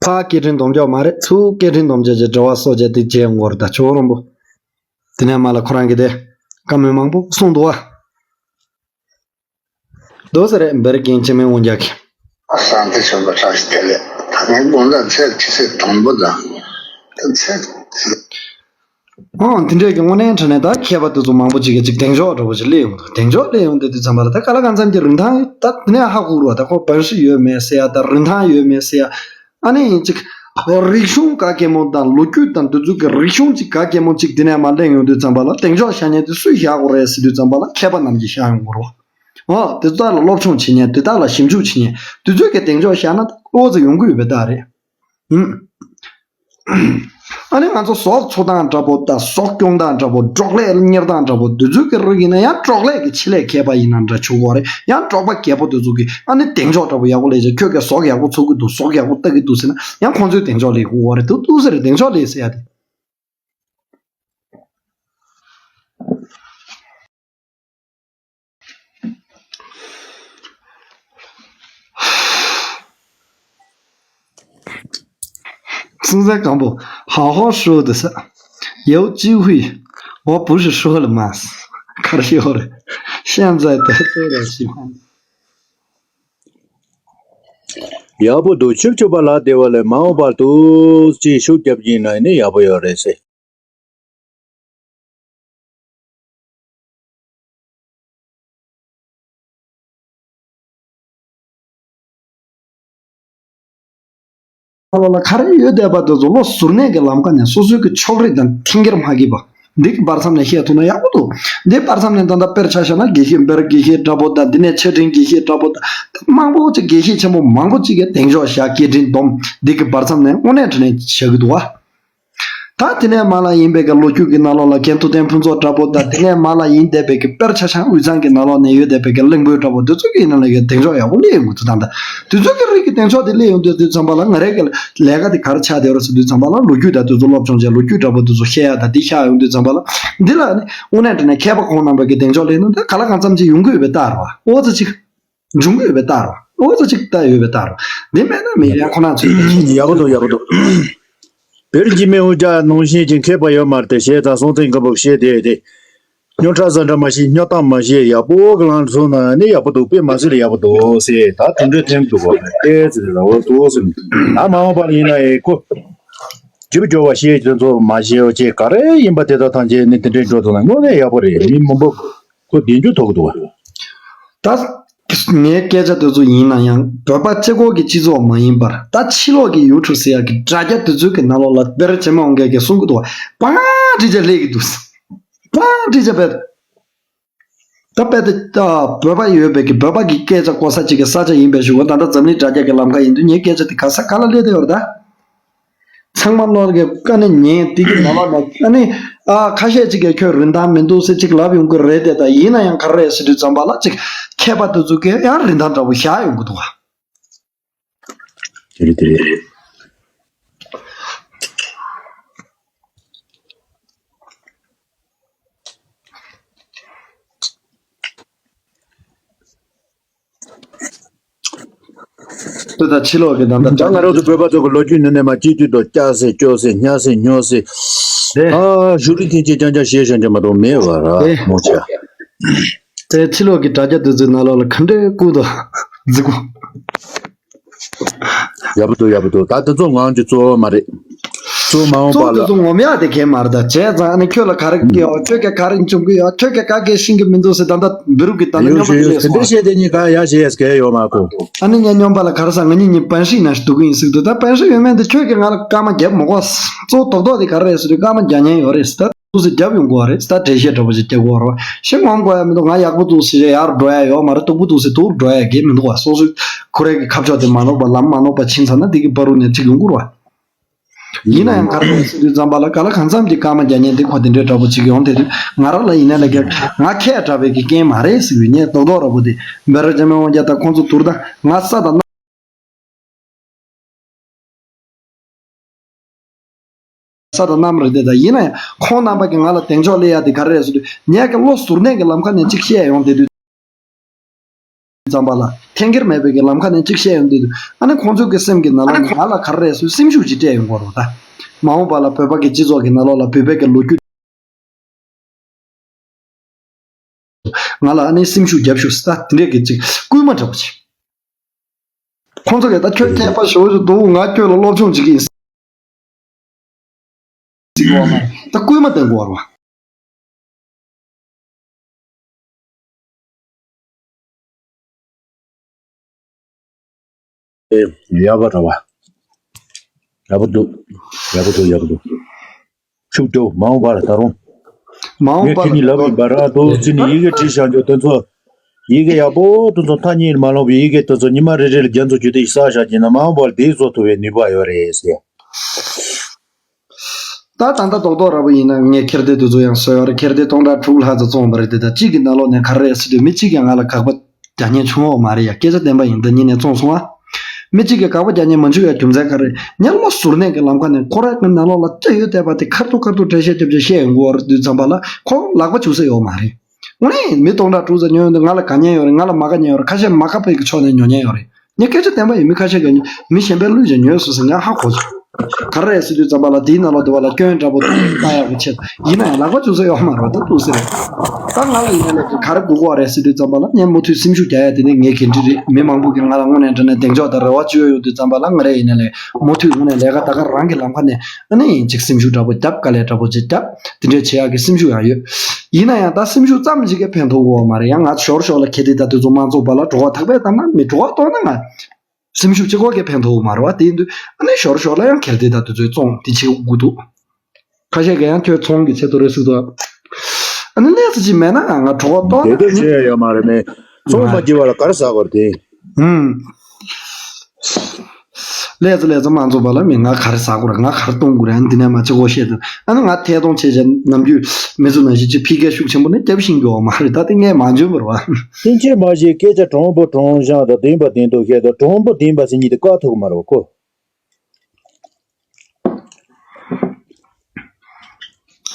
ཕ་སྐད་འཕྲིན་སྡོམ་འཇོག་མ་རེད། ཚུར་སྐད་འཕྲིན་སྡོམ་འཇོག་གི་དྲི་བ་སོགས་བྱས་ཏེ་བྱས་འོང་བར་ད་ཆོག་རོང་པོ། དེ་ནས་མ་ལ་ཁོ་རང་གིས་དེ་བཀའ་མོལ་མང་པོ་གསུངས་འདུག་བ། དོ་ཟེར་རེད། བེར་རྒན་འཇིགས་མེད་དབང་རྒྱལ་གྱིས། ཨ་གསང་ཐེག་ཆེན་པོ་བཀྲ་ཤིས་བདེ་ལེགས། ད་ངའི་དགོངས་དག་ཚེ་ཕྱི་ཚེས་དང་པོ་དང་། ད་ཚེ། ཨང་དེ་འདྲས་ཀྱི་དངོས་གནས་དྲང་གནས་ད་མཁས་པ་དེ་ཚོ་མང་པོ་ཅིག་གིས་ཅིག་གདེང་འཇོག་འདྲ་པོ་ཅིག་སླེབས་ཡོང་འདུག་གདེང་འཇོག་སླེབས་ཡོང་དུས་དུས་ཙམ་པ་ལ་ད་ག་ལ་གང་འཚམ་གྱི་རིན་ཐང་ད་དེ་ནས་ཧ་གོ་རུ་བ། ད་ཁོ་པན་ཧྲི་ཡོད་མེད་ཟེར་ཡ། ད་རིན་ཐང་ཡོད་མེད་ཟེར་ཡ། ཨ་ནི་ཅིག་རིག་གཞུང་ག་གེ་མོ་དང་ལོ་རྒྱུས་དང་འདི་ཚོ་གི་རིག་གཞུང་ཅིག་ག་གེ་མོ་ཅིག་དེ་ནས་མར་གླེང་ཡོང་དུས་ཙམ་པ་ལ་གདེང་འཇོག་བཞག་མཁན་དེ་སུས་བཞག་དགོས་རེད་ཟེར་དུས་ཙམ་པ་ལ་མཁས་པ་རྣམས་ཀྱིས་བཞག་ཡོང་དགོས་རེད་བ། འོ་དེ་དག་ལ་སློབ་སྦྱོང་བྱེད་མཁན། དེ་དག་ལ་ཞིབ་འཇུག་བྱེད་མཁན་དེ་ཚོས་ཀྱི་གདེང་འཇོག་བཞག་ན་ཨོ་ཙི་ཡོང་གི་ཡོད་པའི་རྟགས་རེད། ཨུམ། ཨ་ནི་ང་ཚོ་ཟོག་འཚོ་སྟངས་འདྲ་པོ་དང་ཟོག་སྐྱོང་སྟངས་འདྲ་པོ། འབྲོག་ལས་གཉེར་སྟངས་འདྲ་པོ། དེ་ཚོ་གི་རིགས་ཡིན་ན་ཡང་འབྲོག་ལས་ཀྱི་ཆེད་ལས་མཁས་པ་ཡིན་ན་འདྲ་ཆོག་གི་རེད། ཡང་འབྲོག་པ་རྒད་པོ་དེ་ཚོ་གི་ཨ་ནི་གདེང་འཇོག་འདྲ་པོ་ཡག་པོ་སླེབས་བྱས། ཁྱོད་ཀྱིས་ཟོག་ཡག་པོ་འཚོ་གི་འདུག་ཟོག་ཡག་པོ་ལྟ་གི་འདུག་ཟེར་ན་ཡང་ཁོང་ཚོའི་གདེང་འཇོག་སླེབས་ཀྱི་ཡོད་རེད། དེ་འདུག་ཟེར་གདེང་འཇོག་སླེབས་ཟེར་ཡ་དེ། སུན་སན་སྐམ་པོ། 好好说的是，有机会，我不是说了吗？ ག་རེ་ཡོད་རེད། 现在得罪了喜欢。 ཡག་པོ་འདུག་ཆིབས་ཆིབས་པ་ལགས། དེ་བ་ལས་མ་འོངས་པར་དུ་ཅིག་ཤུགས་རྒྱབ་ཀྱིན་ན་ནི་ཡག་པོ་ཡོད་རེད་ཟེར། ལ་ལ་ག་རེ་ཡོད་བསྡད་པ་དེ་ཚོ་བློ་གཟུར་གནས་ཀྱི་ལམ་ཁ་ནས་སོ་སོའི་གི་ཕྱོགས་རིས་དང་འཐེན་འཁྱེར་མ་བགྱིས་པ། འདི་གི་བར་མཚམས་ནས་བཤད་ཐུབ་ན་ཡག་པོ་འདུག་འདི་བར་མཚམས་ནས་ད་ལྟ་དཔེར་ཆ་བཞག་ན་དགེ་བཤེས་བེར་དགེ་བཤེས་འདྲ་པོ་དང་། འདི་ནས་ཆེ་འབྲིང་དགེ་བཤེས་འདྲ་པོ་དང་། མང་པོ་ཅིག་དགེ་བཤེས་ཆེན་པོ་མང་པོ་ཅིག་གིས་གདེང་འཇོག་བཞག་སྐད་འཕྲིན་སྡོམ། འདི་གི་བར་མཚམས་ནས་དངོས་གནས་དྲང་གནས་བྱ་གི་འདུག་བ། ད་དེ་ནས་མ་ལ་ཡིན་པའི་གི་ལོ་རྒྱུས་ཀྱི་ནང་ལོགས་ལ་རྒན་ཐུབ་བསྟན་ཕུན་ཚོགས་འདྲ་པོ་དང་། དེ་ནས་མ་ལ་ཡིན་བསྡད་པའི་གི་དཔེར་ཆ་བཞག་དབུས་གཙང་གི་ནང་ལོགས་ནས་ཡོད་བསྡད་པའི་གི་གླིང་བུ་འདྲ་པོ་དེ་ཚོ་གི་ཡིན་ན་ལས་ཀའི་གདེང་འཇོག་ཡག་པོ་སླེབས་ཡོང་གི་འདུག་ད་ལྟ་དེ་ཚོ་གི་རིགས་ཀྱི་གདེང་འཇོག་དེ་སླེབས་ཡོང་དུས་དུས་ཙམ་པ་ལ་ང་རའི་གི་ལས་ཀ་དེ་ག་རེ་ཆགས་བསྡད་ཡོད་རེད་ཟེར་དུས་ཙམ་པ་ལ་ལོ་རྒྱུས་དང་དེ་ཚོ་སློབ་སྦྱོང་བྱས། ལོ་རྒྱུས་འདྲ་པོ་དེ་ཚོ་བཤད་ཡ་དང་འདི་བཤད་ཡོང་དུས་ཙམ་པ་ལ་འདི་ལ་ནི་དངོས་གནས་དྲང་གནས་མཁས་པ་ཁོང་རྣམ་པ་གི་གདེང་འཇོག་སླེབས་ན་ད་ག་ལ་གང་འཚམ་ཅིག་ཡོང་གི་ཡོད་པའི་རྟགས་རེད་བ། ཨོ་ཙི་ཅིག་འབྱུང་གི་ཡོད་པའི་རྟགས་རེད། ཨོ་ཙི་ཅིག་ལྟ་ཡོད་པའི་རྟགས་རེད། འདི་མེད་ན་མི་ཡང་ཁོ་ན་ཚོས་ཡག་པོ་འདུག་ཡག་པོ་འདུག་བེར་འཇིགས་མེད་དབང་རྒྱལ་ནང་བཞིན་གྱི་མཁས་པ་ཡོད་མ་རེད་དེ། བཤད་དང་སོང་ཚེ་འགའ་པོ་བཤད་དེ་དེ། རྙོག་དྲ་ཟ་འདྲ་མ་བྱེད། རྙོག་གཏམ་མ་བཤད། ཡག་པོ་གི་ལང་སོང་ན་ནི་ཡག་པོ་འདུག་དཔེ་མ་སྲིད་ལ་ཡག་པོ་འདུག་ཟེར། ད་དེ་འདྲའི་ཐེངས་འདུག་གོ་ཨེ་ཟེར་ལ་འོ་འདུག་ཟེར། ད་མ་འོངས་པ་ལ་ཡིན་ན་ཨེ་ཁོ། ཇིབ་སྦྱོར་བ་བཤད་དེ་ཚོ་མ་བཤད་ཅེས་ག་རེ་ཡིན་པ་དེ་དག་ཐམས་ཅད་ནི་དེ་འདྲའི་འགྲོ་དང་ན་དངོས་གནས་ཡག་པོ་རེད། མི་མང་པོ་ཁོ་བདེན་རྒྱུ་ཐོག་གི་འདུག་བ། ད་ངའི་སྐད་ཆ་དེ་ཚོ་ཡིན་ན་ཡང་བོད་པ་གཅིག་པོ་གི་སྤྱི་ཚོགས་མ་ཡིན་པར་ད་ཕྱི་ལོགས་ཀྱི་ཡུལ་གྲུ་ཟེར་ཡག་གི་དྲ་རྒྱ་དེ་ཚོའི་གི་ནང་ལོགས་ལ་བེར་འཇིགས་མེད་དབང་རྒྱལ་གྱིས་གསུང་གི་འདུག་བ། པང་ཁྲི་ཆ་སླེབས་ཀྱི་འདུག་པང་ཁྲི་ཆ་བེད། ད་དཔེ་དེ་ད་བོད་པ་ཡོད་པའི་གི་བོད་པ་གི་སྐད་ཆ་གོ་ས་གཅིག་གི་ས་ཆ་ཡིན་པའི་གཞུག་གུ་ད་ལྟ་འཛམ་གླིང་དྲ་རྒྱ་གི་ལམ་ཁ་ཡིན་དུས་ངའི་སྐད་ཆ་དེ་ག་ས་ག་ལ་སླེབས་བསྡད་ཡོད་རེད་ད། ཚང་མ་བློ་གི་ཀ་ནས་ཉན་དེ་གི་ནང་ལོགས་ནས་ཨ་ནི་ཨ་ཁ་ཤས་གཅིག་གིས་ཁྱོད་རིན་ཐང་མི་འདུག་ཟེར་གཅིག་ལབ་ཡོང་གི་རེད་དེ། ད་ཡིན་ན་ཡང་ག་རེ་རེད་ཟེར་དུས་ཙམ་པ་ལ་གཅིག་མཁས་པ་དེ་ཚོ་གིས་ཡང་རིན་ཐང་འདྲ་པོ་བཞག་ཡོང་གི་འདུག་བ། དེ་རེད་དེ་རེད། དེ་དང་ཕྱི་ལོགས་ཀྱི་ནང་ད་ད་ང་རང་ཚོ་བོད་པ་ཚོ་གི་ལོ་རྒྱུས་ནི་ནས་མ་སྐྱིད་སྐྱིད་དོ་སྐྱ་སེ་སྐྱོ་སེ་སྙ་སེ་སྨྱོ་སེ། དེ་ཨ་ཞུ་རིག་ཐེན་ཅིག་ཅང་ཅང་ཤེས་ཤང་ཅང་མ་གཏོགས་མེད་བ་ར་དེ་མོ་ཆ། དེ་ཕྱི་ལོགས་ཀྱི་དྲ་རྒྱ་དེ་ཚོའི་ནང་ལོགས་ལ་ག་འདྲའི་སྐུ་དང་རྫི་སྐུ། ཡག་པོ་འདུག་ཡག་པོ་འདུག་ད་དེ་ཚོ་ངང་རྒྱུ་གཙོ་བོ་མ་རེད། གཙོ་བོ་མ་འོངས་པ་ལ། གཙོ་བོ་དེ་ཚོ་ངོམ་ཡག་དེ་གས་མ་རེད། ད་བྱས་ཙང་ཨ་ནི་ཁྱོད་ལ་ག་རེ་སྐྱེ་བ། ཁྱོད་ཀྱ་ག་རེ་འབྱུང་གི་ཡོད། ཁྱོད་ཀྱ་ག་གེ་ཤེས་ཀྱི་མི་འདུག་ཟེར་ད་ལྟ་བི་རུ་གི་ད་ལྟ་ཡོད་སྙོམ་པ་ཞིག་ལས་ཡོད་སོང་བ། དེ་འདྲ་བཤད་དེ་གཉིས་ཀ་ཡ་ཞེས་ཡས་གས་ཡོད་མ་གོ་ཨ་ནི་ངས་སྙོམ་པ་ལ་ག་རེ་ཟ། ང་གཉིས་གཉིས་པན་ཧྲི་ན་ཞིག་འདུག་གི་ཡིན་ཟེར་གི་འདུག་ད་པན་ཧྲི་ཡོད་མེད་འདི་ཁྱོད་ཀྱིས་ང་ལ་སྐར་མ་བརྒྱབ་མ་གོ་གཙོ་བོ་རྡོག་རྡོག་དེ་ག་རེ་རེད་ཟེར་དུས་སྐར་མ་བརྒྱབ་མཁན་ཡོད་རེད་ཟེར། ད་འདུག་ཟེར་བརྒྱབ་ཡོང་གི་ཡོད་རེད་ཟེར། ད་འགྲེལ་བཤད་འདྲ་པོ་ཞིག་རྒྱག་གི་ཡོད་རེད་བ། ཞེ་ངོམ་དགོས་ཡ་མི་འདུག་ང་ཡག་པོ་འདུག་ཟེར་ཡར་འགྲོ་ཡ་ཡོད་མ་རེད། སྡུག་པོ་འདུག་ཟེར་སྡུག་འགྲོ་ཡ་གི་མི་འདུག་བ། སོ་སོའི་ཁོ་རའི་གི་ཁ་ཕྱོགས་དེ་མ་ནོར་བ། ལམ་མ་ནོར་བ་ཕྱིན་ཚར་ན་འདི་གི་བར་དུ་ནས་འགྲིག་ཡོང་གི་རེད་བ། ཡིན་ན་ཡང་ག་རེ་ཟེར་དུས་ཙམ་པ་ལ་ག་ལ་གང་འཚམ་གྱི་སྐར་མ་བརྒྱབ་མཁན་དེ་ཁོ་དེ་འདྲའི་འདྲ་པོ་ཅིག་ཡོང་དེ་དུས་ང་རང་ལ་ཡིན་ན་ལས་ཀ་ང་ཁས་དྲག་པའི་གི་རྐྱེན་མ་རེད་ཟེར་བའི་ངས་རྡོག་རྡོག་ར་པོ་དེ་འབད་རོགས་ཅན་མི་དབང་རྒྱལ་དང་ཁོང་ཚོ་དུར་དང་ང་ས་དང་། ས་དང་གནམ་རེད་དེ། ད་ཡིན་ན་ཡང་ཁོང་རྣམ་པ་གིས་ང་ལ་གདེང་འཇོག་སླེབས་ཡ་དེ་ག་རེ་རེད་ཟེར་དུས། ངས་ཀྱང་བློ་གཟུར་གནས་ཀྱི་ལམ་ཁ་ནས་གཅིག་བཤད་ཡོང་བསྡད་དུས་ཙམ་པ་ལ། འཐེན་འཁྱེར་མེད་པའི་གི་ལམ་ཁ་ནས་གཅིག་བཤད་ཡོང་བསྡད་དུས། ཨ་ནི་ཁོང་ཚོའི་གི་སེམས་ཀྱི་ནང་ལོགས་ནས་ང་ལ་ག་རེ་རེད་ཟེར་སེམས་ཤུགས་ཅིག་སྤྲད་ཡོང་གི་ཡོད་རེད་ད། མ་འོངས་པ་ལ་བོད་པ་གི་སྤྱི་ཚོགས་ཀྱི་ནང་ལོགས་ལ་བོད་པའི་གི་ལོ་རྒྱུས། ང་ལ་ཨ་ནི་སེམས་ཤུགས་རྒྱབ་ཤོག་ཟེར། ད་དེ་འདྲས་ཀྱི་ཅིག་སྐུལ་མ་འདྲ་པོ་ཅིག་ཁོང་ཚོ་གིས་ད་ཁྱོད་མཁས་པ་ཞེ་པོ་ཅིག་འདུག་ང་ཁྱོད་ལ་སློབ་སྦྱོང་བྱེད་ཀྱི་ཡིན་ཟེར་གྱི་ཡོད་མ་རེད། ད་སྐུལ་མ་གཏོང་དགོས་པ་རེད་བ། ཨེ། ཡག་པ་འདྲ་བ། ཡག་པོ་འདུག་ཡག་པོ་འདུག་ཡག་པོ་འདུག་ཤུགས་རྒྱོབ། མ་འོངས་པར་ད་རུང་། མ་འོངས་པར་ངས་ཁྱེད་གཉིས་ལབ་ཡིན་པ་རང་དུ་ཅི་ནས་ཡི་གེ་བྲིས་བཞག་རྒྱུ་དེ་ཚོ། ཡི་གེ་ཡག་པོ་དེ་ཚོ་མཐའ་གཉིས་མ་ལོག་པའི་ཡི་གེ་དེ་ཚོ་ཉི་མ་རེ་རེ་ལ་རྒྱ་མཚོ་རྒྱུད་དེ་ཞིག་བསགས་བཞག་རྒྱུ་ན། མ་འོངས་པར་དེའི་བཟོ་ཐུབ་པའི་ནུས་པ་ཡོད་རེད་ཟེར། ད་ད་ལྟ་རྡོག་རྡོག་ར་བོ་ཡིན་ན་ངས་འཁྱེར་སྡེ་དེ་ཚོ་ཡང་བཟོས་ཡོད་རེད། འཁྱེར་སྡེ་སྟོང་ཕྲག་དྲུག་ལྷག་ཙམ་བཙོངས་པ་རེད་དེ། ད་གཅིག་གི་ནང་ལོགས་ནས་ག་རེ་རེད་ཟེར་དུས། མི་གཅིག་ཀྱང་ང་ལ་དགག་པ་རྒྱག་མཁན་བྱུང་ཡོད་མ་རེད་ཡ། སྐད་ཆ་བདེན་པ་ཡིན། ད་ཉིད་ནས་བཙོངས་སོང་ཨ། མི་གཅིག་གིས་དགག་པ་རྒྱག་མཁན་མ་བྱུང་ཡ་རྒྱུ་མཚན་ག་རེ། ངས་བློ་གཟུར་གནས་ཀྱི་ལམ་ཁ་ནས་ཁོ་རང་གི་ནང་ལོགས་ལ་སྐྱ་ཡོད་བསྡད་པ་དེ་ཁ་ཐུག་ཁ་ཐུག་འགྲེལ་བཤད་རྒྱབ་བྱས་བཤད་ཡོང་གི་ཡོད་རེད་དུས་ཙམ་པ་ལ། ཁོ་ལག་པ་འཇུ་ས་ཡོད་མ་རེད། དངོས་གནས་མི་སྟོང་ཕྲག་དྲུག་ཙམ་ཉོས་ཡོང་དུས་ང་ལ་དགའ་མཁན་ཡོད་རེད། ང་ལ་མ་དགའ་མཁན་ཡོད་རེད། ཁ་ཤས་མ་དགའ་བའི་གི་ཕྱོགས་ནས་ཉོ་མཁན་ཡོད་རེད། ངས་སྐད་ཆ་བདེན་པ་ཡིན། མི་ཁ་ཤས་ཀྱིས་མི་གཞན་པའི་བླུས་བྱས་ཉོས་སོང་ཟེར་ངས་ཧ་གོ་སོང་། ག་རེ་རེད་ཟེར་དུས་ཙམ་པ་ལ་དེའི་ནང་ལོགས་དེ་བ་ལ་སྐྱོན་འདྲ་པོ་ལྟ་ཡག་གི་ཆེད། ཡིན་ན་ཡང་ལག་པ་འཇུ་ས་ཡོད་མ་རེད་ད། ཏོག་ཙམ་རེད། ད་ང་ལ་ཡིན་ན་ལས་ཀྱི་ག་རེ་དགོས་ཀྱི་རེད་ཟེར་དུས་ཙམ་པ་ལ། ངས་མུ་མཐུད་སེམས་ཤུགས་རྒྱག་ཡ་དེ་ནི་ངའི་འགན་འཁྲི་རེད། མི་མང་པོ་གིས་ང་ལ་དངོས་གནས་དྲང་གནས་གདེང་འཇོག་དང་རེ་བ་བཅོལ་ཡོང་དུས་ཙམ་པ་ལ། ང་རང་ཡིན་ན་ལས་མུ་མཐུད་དངོས་གནས་ལས་ཀ་ད་ག་རང་གི་ལམ་ཁ་ནས་ཨ་ནི་ཅིག་སེམས་ཤུགས་འདྲ་པོ་རྒྱབ། དཀའ་ལས་འདྲ་པོ་ཅིག་རྒྱབ། དེ་འདྲས་བྱེད་ཡག་གི་སེམས་ཤུགས་ཡང་ཡོད། ཡིན་ན་ཡང་ད་སེམས་ཤུགས་ཙམ་ཞིག་གིས་ཕན་ཐོགས་ཀྱི་ཡོད་མ་རེད། ཡང་ང་ཞོར་ཞོར་ལ་འཁྱེར་སྡེ་ད་དེ་ཚོ་མ་བཙོངས་པ་ལ་གྲོད་ཁོག་ཐག་པས་བཏང་ན། མི་གྲོད་ཁོག་ལྟོགས་ན་ང་སེམས་ཤུགས་གཅིག་པོ་གིས་ཕན་ཐོགས་ཀྱི་མ་རེད་བ། དེ་ཡིན་དུས་ཨ་ནི་ཞོར་ཞོར་ལ་ཡང་འཁྱེར་སྡེ་ད་དེ་ཚོས་བཙོངས་དེ་བྱེད་དགོས་འདུག་ཁ་ཤས་ཀྱིས་ཡང་ཁྱོད་ཚོང་གི་ཆེད་དུ་རེད་ཟེར་འདུག་ཨ་ནི་ལས་ཚོ་ཅིག་མེད་ན་ང་གྲོད་ཁོག་ལྟོགས་ན། དེ་འདྲ་བྱེད་ཡ་ཡོད་མ་རེད། མེད། ཚོང་མ་བགྱིས་པ་ལ་ག་རེ་ཟ་དགོས་རེད་དེ། ཧུམ། ལས་ཚོ་ལས་ཚོ་མ་འཛོམས་པ་ལ་མི་ང་ག་རེ་ཟ་དགོས་རེད། ང་ག་རེ་གཏོང་དགོས་རེད། ཨ་ནི་འདི་ནས་མ་གཅིག་པོ་བཤད་དུས། ཨ་ནི་ང་ཐད་གཏོང་བྱས་བྱས་ནམ་རྒྱུན་མི་ཚོ་ནང་བཞིན་ཅིག་ཕི་ཀའི་ཤུགས་ཆེན་པོ་ནི་རྒྱབ་ཤེས་ཀྱི་ཡོད་མ་རེད། ད་དེ་ངས་མ་འཇོན་པ་རེད་བ། ཕྱིན་ཆད་མ་གཞི་སྐད་ཆ་དྲང་པོ་དྲང་བཞག་དང་བདེན་པ་བདེན་མདོག་བཤད་དང་། དྲང་པོ་བདེན་པ་ཟེར་མཁན་དེ་བཀག་ཐུབ་ཀྱི་མ་རེད་བ་ཁོ།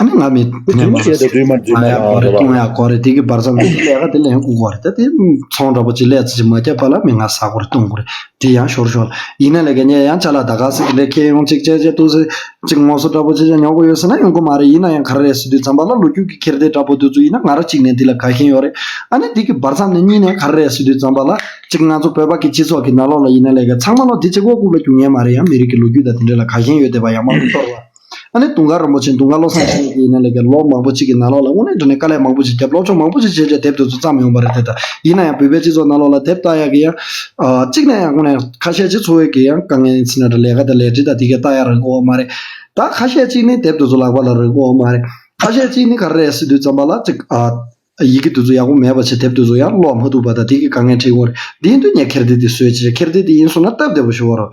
ཨ་ནི་ང་མི་དེ་ནས་མ་རེད། རྫུན་མ་བྱས་དང་རྫུན་མ་རྫུན་མ་ཡང་ཡང་གོ་རེད། གཏོང་ཡང་གོ་རེད། དེ་གི་བར་མཚམས་དེ་ལས་ཀ་དེ་ལེན་དགོས་གོ་རེད། ད་དེ་ཚོང་འདྲ་པོ་ཅིག་ལས་ཚོ་ཅིག་མ་བརྒྱབ་པ་ལ་མི་ང་ཟ་དགོས་རེད། གཏོང་དགོས་རེད། དེ་ཡང་ཞོར་ཞོར་ཡིན་ན་ལས་ཀ་ངས་ཡང་ཅ་ལག་ད་ག་ཟེར་གི་ལས་ཁྱེར་ཡོང་ཅིག་བྱས་བྱས་འདུག་ཟེར་ཅིག་ངོ་སོ་འདྲ་པོ་ཅིག་ཅིག་ཉོ་དགོས་ཡོད་ཟེར་ན་ཡོང་གི་མ་རེད། ཡིན་ན་ཡང་ག་རེ་རེད་ཟེར་དུས་ཙམ་པ་ལ་ལོ་རྒྱུས་ཀྱི་འཁྱེར་སྡེ་འདྲ་པོ་དེ་ཚོ་ཡིན་ན་ང་རང་གཅིག་ནས་འདི་ལ་དགའ་ཞེན་ཡོད་རེད། ཨ་ནི་དེ་གི་བར་མཚམས་ནས་གཉིས་ནས་ག་རེ་རེད་ཟེར་དུས་ཙམ་པ་ལ། གཅིག་ང་ཚོ་བོད་པ་གི་སྤྱི་ཚོགས་ཀྱི་ནང་ལོགས་ལ་ཡིན་ན་ལས་ཀ་ཚང་མ་ལོ་དེ་གཅིག་པོ་རྐུབ་ལ་རྒྱུག་མཁན་མ་རེད། ཡང་མི་རིགས་ཀྱི་ལོ་རྒྱུས་དང་དེ་འདྲ་ལ་དགའ་ཞེན་ཡོད་བསྡད་པ་ཡང་མང་པོ་འདུག་བ། ཨ་ནི་དུང་དཀར་རིན་པོ་ཆེ་དུང་དཀར་བློ་བཟང་ཆོས་ཀྱི་ཡིན་ན་ལས་ཀ་ལོ་མང་པོ་གཅིག་གི་ནང་ལོགས་ལ་དངོས་གནས་དྲང་གནས་དཀའ་ལས་མང་པོ་ཞིག་བརྒྱབ། སློབ་སྦྱོང་མང་པོ་ཞིག་བྱས་བྱས་དེབ་དེ་ཚོ་བརྩམས་ཡོང་བ་རེད་དེ། ད་ཡིན་ན་ཡང་བོད་པའི་སྤྱི་ཚོགས་ནང་ལོགས་ལ་དེབ་ལྟ་ཡག་གི་ཡང་ཨ་གཅིག་ནས་ཡང་དངོས་གནས་ཁ་ཤས་ཅིག་འཚོ་བའི་གི་ཡང་དཀའ་ངལ་ཡིན་ན་འདྲ། ལས་ཀ་དང་ལས་འབྲེལ་དང་དེ་ག་ལྟ་ཡག་རག་གི་ཡོད་མ་རེད། ད་ཁ་ཤས་ཅིག་ནི་དེབ་དེ་ཚོ་ལག་པ་ལ་རག་གི་ཡོད་མ་རེད། ཁ་ཤས་ཅིག་ནི་ག་རེ་རེད་ཟེར་དུས་ཙམ་པ་ལ་གཅིག་ཨ། ཡི་གེ་དེ་ཚོ་ཡག་པོ་མེད་པ་བྱས། དེབ་དེ་ཚོ་ཡང་ཀློག་མ་ཐུབ་པ་དང་དེ་གི་དཀའ་ངལ་འཕྲད་ཀྱི་ཡོད་རེད། དེ་ཡིན་དུས་ངས་འཁྱེར་སྡེ་དེ་བཟོས་བྱས། འཁྱེར་སྡེ་དེ་ཡིན་སོང་ན་སྟབས་བདེ་པོ་ཞིག་ཡོད་རེད།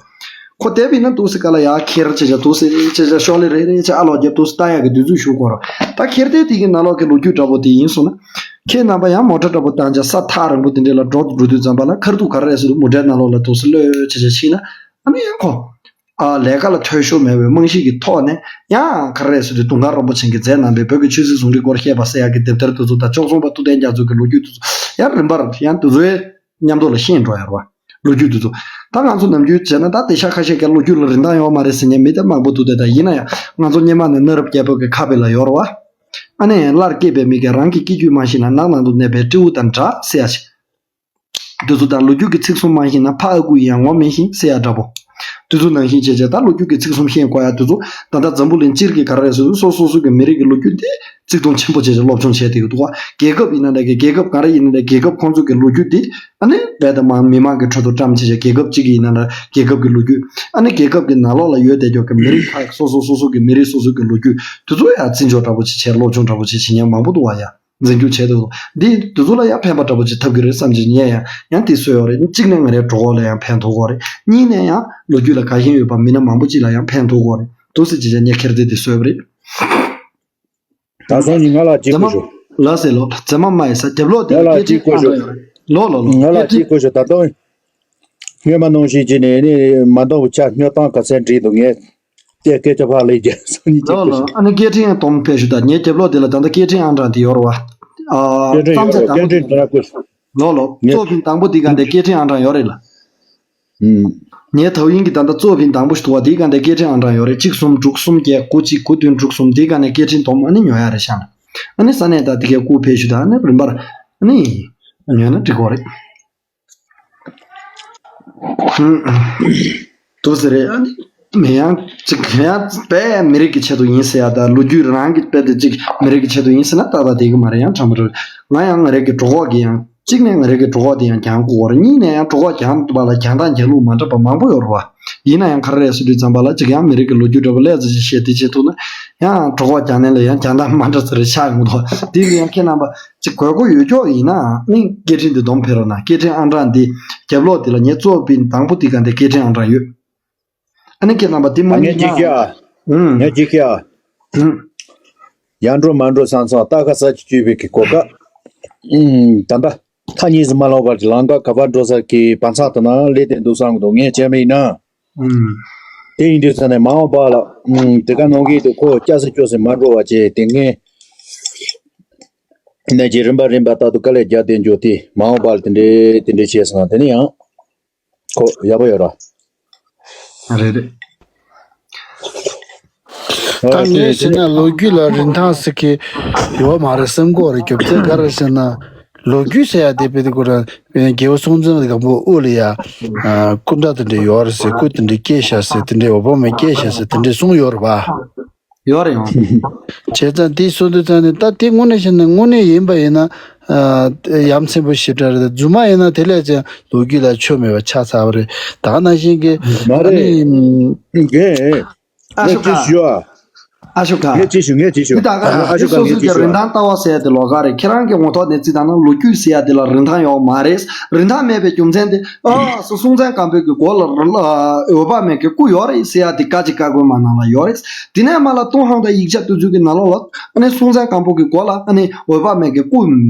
ཁོ་དེབ་ཡིན་ན་འདུག་སེ་ག་ལ་ཡར་འཁྱེར་བྱས་བྱས་འདུག་སེ་བྱས་བྱས་ཤོག་ལེ་རེ་རེ་བྱས་ཨ་ལོག་རྒྱབ་འདུག་སེ་ལྟ་ཡག་གི་དུས་ཚོད་ཞུ་དགོས་རེད། ད་འཁྱེར་སྡེ་དེ་གི་ནང་ལོགས་ཀྱི་ལོ་རྒྱུས་འདྲ་པོ་དེ་ཡིན་སོང་ན། ཁྱེད་རྣམ་པ་ཡང་མོ་ཊ་འདྲ་པོ་བཏང་བྱས་ས་ཐག་རིང་པོ་དེ་འདྲ་ལ་འགྲོ་འགྲོ་དུས་ཙམ་པ་ལ་ཁ་ཐུག་ག་རེ་རེད་ཟེར་དུས་མོ་ཊའི་ནང་ལོགས་ལ་འདུག་སེ་གློད་བྱས་བྱས་ཕྱིན་ན། ཨ་ནི་ཡང་ཁོ། ཨ་ལས་ཀ་ལ་འཐུས་ཤོར་མེད་པའི་རྨང་གཞི་གི་ཐོག་ནས་ཡང་ག་རེ་རེད་ཟེར་དུས་དུང་དཀར་རིན་པོ་ཆེ་གིས་མཛད་གནང་པའི་བོད་ཀྱི་ཆོས་སྲིད་ཟུང་འབྲེལ་སྐོར་བཤད་པ་ཟེར་ཡག་གི་དེབ་ཐེར་དེ་ཚོ་དང་བཅུ་གསུམ་པ་ཐུབ་བསྟན་རྒྱ་མཚོ་གི་ལོ་རྒྱུས་དེ་ཚོ་ཡང་རིམ་པར་ཡང་དེ་ཚོའི་མཉམ་དུ་ལ་ཤེས་འགྲོ་ཡ་རེད་བ། ལོ་རྒྱུས་དེ་ཚོ། ད་ང་ཚོ་ནམ་རྒྱུན་བྱས་ན་ད་དེང་སང་ཁ་ཤས་ཀྱིས་ལོ་རྒྱུས་ལ་རིན་ཐང་ཡོད་མ་རེད་ཟེར་མཁན་མི་དེ་མང་པོ་འདུག་སྟེ། ད་ཡིན་ན་ཡང་ང་ཚོ་སྔོན་མ་ནས་གནའ་རབས་རྒྱལ་པོ་གི་ཁ་དཔེ་ལ་ཡོད་རེད་བ། ཨ་ནི་སླར་སྐྱེས་པའི་མི་གིས་རང་གི་སྐྱེ་རྒྱུད་མ་ཤེས་ན་ནགས་ནང་དུ་གནས་པའི་སྤྲེའུ་དང་འདྲ་ཟེར་ཡ་ཞིག་དེ་ཚོ་དང་ལོ་རྒྱུས་ཀྱི་ཚིག་གསུམ་མ་ཤེས་ན་ཕ་ཨ་ཁུ་ཡིན་ཡང་ངོ་མི་ཤེས་ཟེར་ཡ་འདྲ་པོ། དེ་ཚོ་ནང་བཞིན་བྱས་བྱས་ད་ལོ་རྒྱུས་ཀྱི་ཚིག་གསུམ་ཤེས་དགོས་ཡ་དེ་ཚོ་ད་ལྟ་འཛམ་བུ་གླིང་སྤྱིར་གྱི་ག་རེ་རེད་ཟེར་དུས་སོ་སོ་སོ་གི་མི་རིགས་ཀྱི་ལོ་རྒྱུས་དེ་གཙིགས་མཐོང་ཆེན་པོ་བྱས་བྱས་སློབ་སྦྱོང་བྱས་བསྡད་ཀྱི་འདུག་ག་རྒྱལ་ཁབ་ཡིན་ན་འདྲ་གི་རྒྱལ་ཁབ་ག་རེ་ཡིན་ན་འདྲ་རྒྱལ་ཁབ་ཁོང་ཚོ་གི་ལོ་རྒྱུས་དེ་ཨ་ནི་རྦད་དེ་མང་མི་མང་གི་ཁྲོད་དུ་བཀྲམ་བྱས་བྱས་རྒྱལ་ཁབ་གཅིག་གི་ཡིན་ན་འདྲ་རྒྱལ་ཁབ་ཀྱི་ལོ་རྒྱུས། ཨ་ནི་རྒྱལ་ཁབ་ཀྱི་ནང་ལོགས་ལ་ཡོད་བསྡད་ཀྱོག་གི་མི་རིགས་ཁག་སོ་སོ་སོ་སོ་གི་མི་རིགས་སོ་སོ་གི་ལོ་རྒྱུས་དེ་ཚོ་ཡང་བརྩི་འཇོག་འདྲ་པོ་ཅིག་བྱས་སློབ་སྦྱོང་འདྲ་པོ་ཅིག་བྱེད་མཁན་མང་པོ་འདུག་བ་ཡ། འཛིན་སྐྱོང་བྱས་འདུག་འདི་དེ་ཚོ་ལ་ཡང་ཕན་པ་འདྲ་པོ་ཅིག་ཐོབ་ཀྱི་རེད་བསམ་གྱི་ངས་ཡང་ཡང་དེ་བཟོས་ཡོད་རེད། གཅིག་ནས་ང་རའི་གྲོད་ཁོག་ལ་ཡང་ཕན་ཐོགས་ཀྱི་རེད། གཉིས་ནས་ཡང་ལོ་རྒྱུས་ལ་དགའ་ཞེན་ཡོད་པ་མི་སྣ་མང་པོ་ཅིག་ལ་ཡང་ཕན་ཐོགས་ཀྱི་རེད། འདུག་སེ་ཅིག་བྱས་ངས་འཁྱེར་སྡེ་དེ་བཟོས་པ་རེད། ད་སང་ཉིན་ང་ལ་གཅིག་མཛེས་མ་གོ་ཤོག་ལ་ཟེར་ལོ། མཛེས་མ་མ་ཡིན་ས་རྒྱབ་ལོག་དེ་ང་ལ་སྐད་ཆ་གཅིག་གོ་ཤོག་ལོ་ལོ་ལོ། ང་ལ་གཅིག་གོ་ཤོག་ད་དུང་སྔོན་མ་ནང་བཞིན་བྱས་ནས་ནི་མ་འདང་བའི་ཆ་སྨྱོ་སྟངས་ག་ཚད་འགྲིག་འདུག་ངས། སྐད་སྐད་ཆ་ཕར་ལས་རྒྱག་སང་ཉིན་ལོ་ལོ། ཨ་ནི་སྐད་འཕྲིན་དོམ་ཕེབས་ཞུ་ད། ངའི་རྒྱབ་ལོགས་དེ་ལ་ད་ལྟ་སྐད་འཕྲིན་ཨང་གྲངས་དེ་ཡོད་རེད་བ། ཨ། སྐད་འཕྲིན་ཡོད་རེད། སྐད་འཕྲིན་དྲ་བརྐོས། ལོ་ལོ། ངས་གཙོ་ཕིན་དང་པོ་དེ་ག་འདི་སྐད་འཕྲིན་ཨང་གྲངས་ཡོད་རེད་ལ། ངའི་ཐའོ་ཡིན་གྱི་ད་ལྟ་གཙོ་ཕིན་དང་པོ་ཞིག་འདུག་བ། དེའི་སྒང་དེ་སྐད་འཕྲིན་ཨང་གྲངས་ཡོད་རེད། གཅིག་གསུམ་དྲུག་གསུམ་བརྒྱད་དགུ་གཅིག་དགུ་བདུན་དྲུག་གསུམ། དེའི་སྒང་ནས་སྐད་འཕྲིན་དོམ་ཨ་ནི་ཉོ་ཡ་རེད་ཤག་ལ། ཨ་ནི་ས་གནས་ད་དེ་གའི་སྐུ་ཕེབས་ཞུ་ད། ཨ་ནི་རིམ་པར་ཨ་ནི་ཉོས་ན་འགྲིག་གོ་རེད། ཧུམ། འདུག་ཟེར་རེད། ཨ་ནི་མི་ཡང་ཅིག་ཡང་དཔེ་མི་རིགས་ཀྱི་ཆེད་དུ་ཡིན་ཟེར་ཡ་ད། ལོ་རྒྱུས་རང་གི་དཔེ་དེ་ཅིག་མི་རིགས་ཀྱི་ཆེད་དུ་ཡིན་ཟེར་ན་ཏག་ཏག་བསྡད་གི་མ་རེད། ཡང་དྲང་པོ་རེད། ང་ཡང་ང་རང་གི་གྲོད་ཁོག་གི་ཡང་། གཅིག་ནས་ང་རང་གི་གྲོད་ཁོག་དེ་ཡང་གྱང་ཁུག་གོ་རེད། གཉིས་ནས་ཡང་གྲོད་ཁོག་གྱང་བ་ལ་གྱང་ཐང་གྱང་ལུགས་མ་འདྲ་བ་མང་པོ་ཡོད་རེད་བ། ཡིན་ན་ཡང་ག་རེ་རེད་ཟེར་དུས་ཙམ་པ་ལ་ཅིག་ཡང་མི་རིགས་ཀྱི་ལོ་རྒྱུས་འདྲ་པོ་ལས་ཙི་ཞིག་བཤད་དེ་བྱེད་ཐུབ་ན། ཡང་གྲོད་ཁོག་གྱང་ནས་ལ་ཡང་གྱང་ཐང་མ་འདྲ་ཙི་རེ་ཆགས་ཡོང་གི་འདུག་དེ་ལ་ཡང་ཁྱེད་རྣམ་པ་ཅིག་དགོས་མཁོ་ཡོད་ཀྱོག་ཡིན་ན་ནི་སྐད་འཕྲིན་འདི་སྡོམ་ཕེབས་རོགས་གནང་། སྐད་འཕྲིན་ཨང་གྲངས་འདི་རྒྱབ་ལོགས་འདི་ལ་ངའི་གཙོ་བོ་པིན་དང་པོ་འདི་ག་འདི་སྐད་འཕྲིན་ཨང་གྲངས་ཡོད། ཨ་ནི་ཁྱེད་རྣམ་པ་འདི་མ་ཨ་ངས་ཉན་ཅིག་ན། ཁྱེད་ཨ། ཨུམ། ངས་ཅིག་ཁྱེད་ཨ། ཨུམ། ཡར་འགྲོ་མར་འགྲོ་སང་སང་རྟ་ཁ་ས་ཅིག་བཅུས་པའི་གི་གོ་སྐབས། ཨུམ། ད་ལྟ་མཐའ་གཉིས་སུ་མ་ལོག་པར་གྱི་ལམ་ཁ་ག་པར་འགྲོ་ས་གི་བར་མཚམས་དུ་ན་སླེབས་བསྡད་འདུག་བསམ་གི་འདུག་ངས་བྱས་པ་ཡིན་ན། ཨུམ། དེ་ཡིན་དུས་ས་ནས་མ་འོངས་པ་ལ། ཨུམ། དེ་ག་ནང་གི་དུ་ཁོ་སྐྱ་སེ་སྐྱོ་སེ་མ་འགྲོ་བ་བྱས་དེ་ངས་ནས་ཀྱི་རིམ་པ་རིམ་པ་ལྟར་དུ་དཀའ་ལས་རྒྱག་བསྡད་འཇོག་དེ་མ་འོངས་པ་ལ་དེ་འདྲའི་དེ་འདྲའི་བྱས་སོང་དེ་ནི་ཡང་། ཁོ་ཡག་པོ་ཡོད་ར། རེད་རེད། ད་ངས་བྱས་ན་ལོ་རྒྱུས་ལ་རིན་ཐང་ཟེར་གི་ཡོད་མ་རེད་བསམ་གི་ཡོད་རེད། རྒྱུ་མཚན་ག་རེ་ཟེར་ན། ལོ་རྒྱུས་ཟེར་ཡ་དེ་དཔེ་དེ་ཁོ་རང་དཔེ་རྒྱལ་པོ་སྲོང་བཙན་སྒམ་པོ་དབུ་ལ་ཡ། སྐུ་འདྲ་དེ་འདྲ་ཡོད་རེད་ཟེར། སྐུ་དེ་འདྲ་སྐྱེས་ཤག་ཟེར། དེ་འདྲ་འོད་དཔག་མེད་སྐྱེས་ཤག་ཟེར། དེ་འདྲ་གསུངས་ཡོད་རེད་པ། ཡོད་རེད་ཡང་། བྱས་ཙང་དེ་གསུང་དུས་ཙང་ནས་ད་དེ་དངོས་གནས་བཤད་ན་དངོས་གནས་ཡིན་པ་ཡིན་ན། ཨ། ཡ་མཚན་པོ་ཞེ་དྲག་རེད། རྫུན་མ་ཡིན་ན་དེ་ལས་ཀྱང་ལོ་རྒྱུས་ལ་ཆོ་མེད་པ་ཆགས་ཚར་བ་རེད། ད་ག་ནང་བཞིན་གྱི་མ་ཨ་རེད། ནི། རྒན། ཨ་ངས་ཤོ་ཅི་ཀ་ཞུ་ཨ། ཨ་ཤོ་ཀ་ངས་ཅི་ཞུ། ངས་ཅི་ཞུ། འདི་ད་ག་ཨ་ཨ་ཤོ་ཀ་སོ་ངས་སོ་ཅི་གྱི་ཞུ་རིན་ཨ། ཐང་ལྟ་བ་ཟེར་ཡ་དེ་ལོགས་ཀ་རེད། ཁྱེད་རང་གི་ངོ་ཐོག་ནས་རྩིས་བཏང་ན་ལོ་རྒྱུས་ཟེར་ཡ་དེ་ལ་རིན་ཐང་ཡོད་མ་རེད། རིན་ཐང་མེད་པའི་རྒྱུ་མཚན་དེ། ཨ་སོ་སྲོང་བཙན་སྒམ་པོའི་གི་མགོ་ལ་ལ་འོད་དཔག་མེད་ཀྱི་སྐུ་ཡོད་རེད་ཟེར་ཡ་དེ་བཀའ་ཅིག་བཀའ་བསྒོ་མ་ནང་ལ་ཡོད་རེད། དེ་ནས་མ་ལ་ཏུན་ཧོང་དང་ཡིག་ཆ་དེ་ཚོའི་གི་ནང་ལོགས་ལ་ཨ་ནི་སྲོང་བཙན་སྒམ་པོ་གི་མགོ་ལ་ཨ་ནི་འོད་དཔག་མེད་ཀྱི་སྐུ་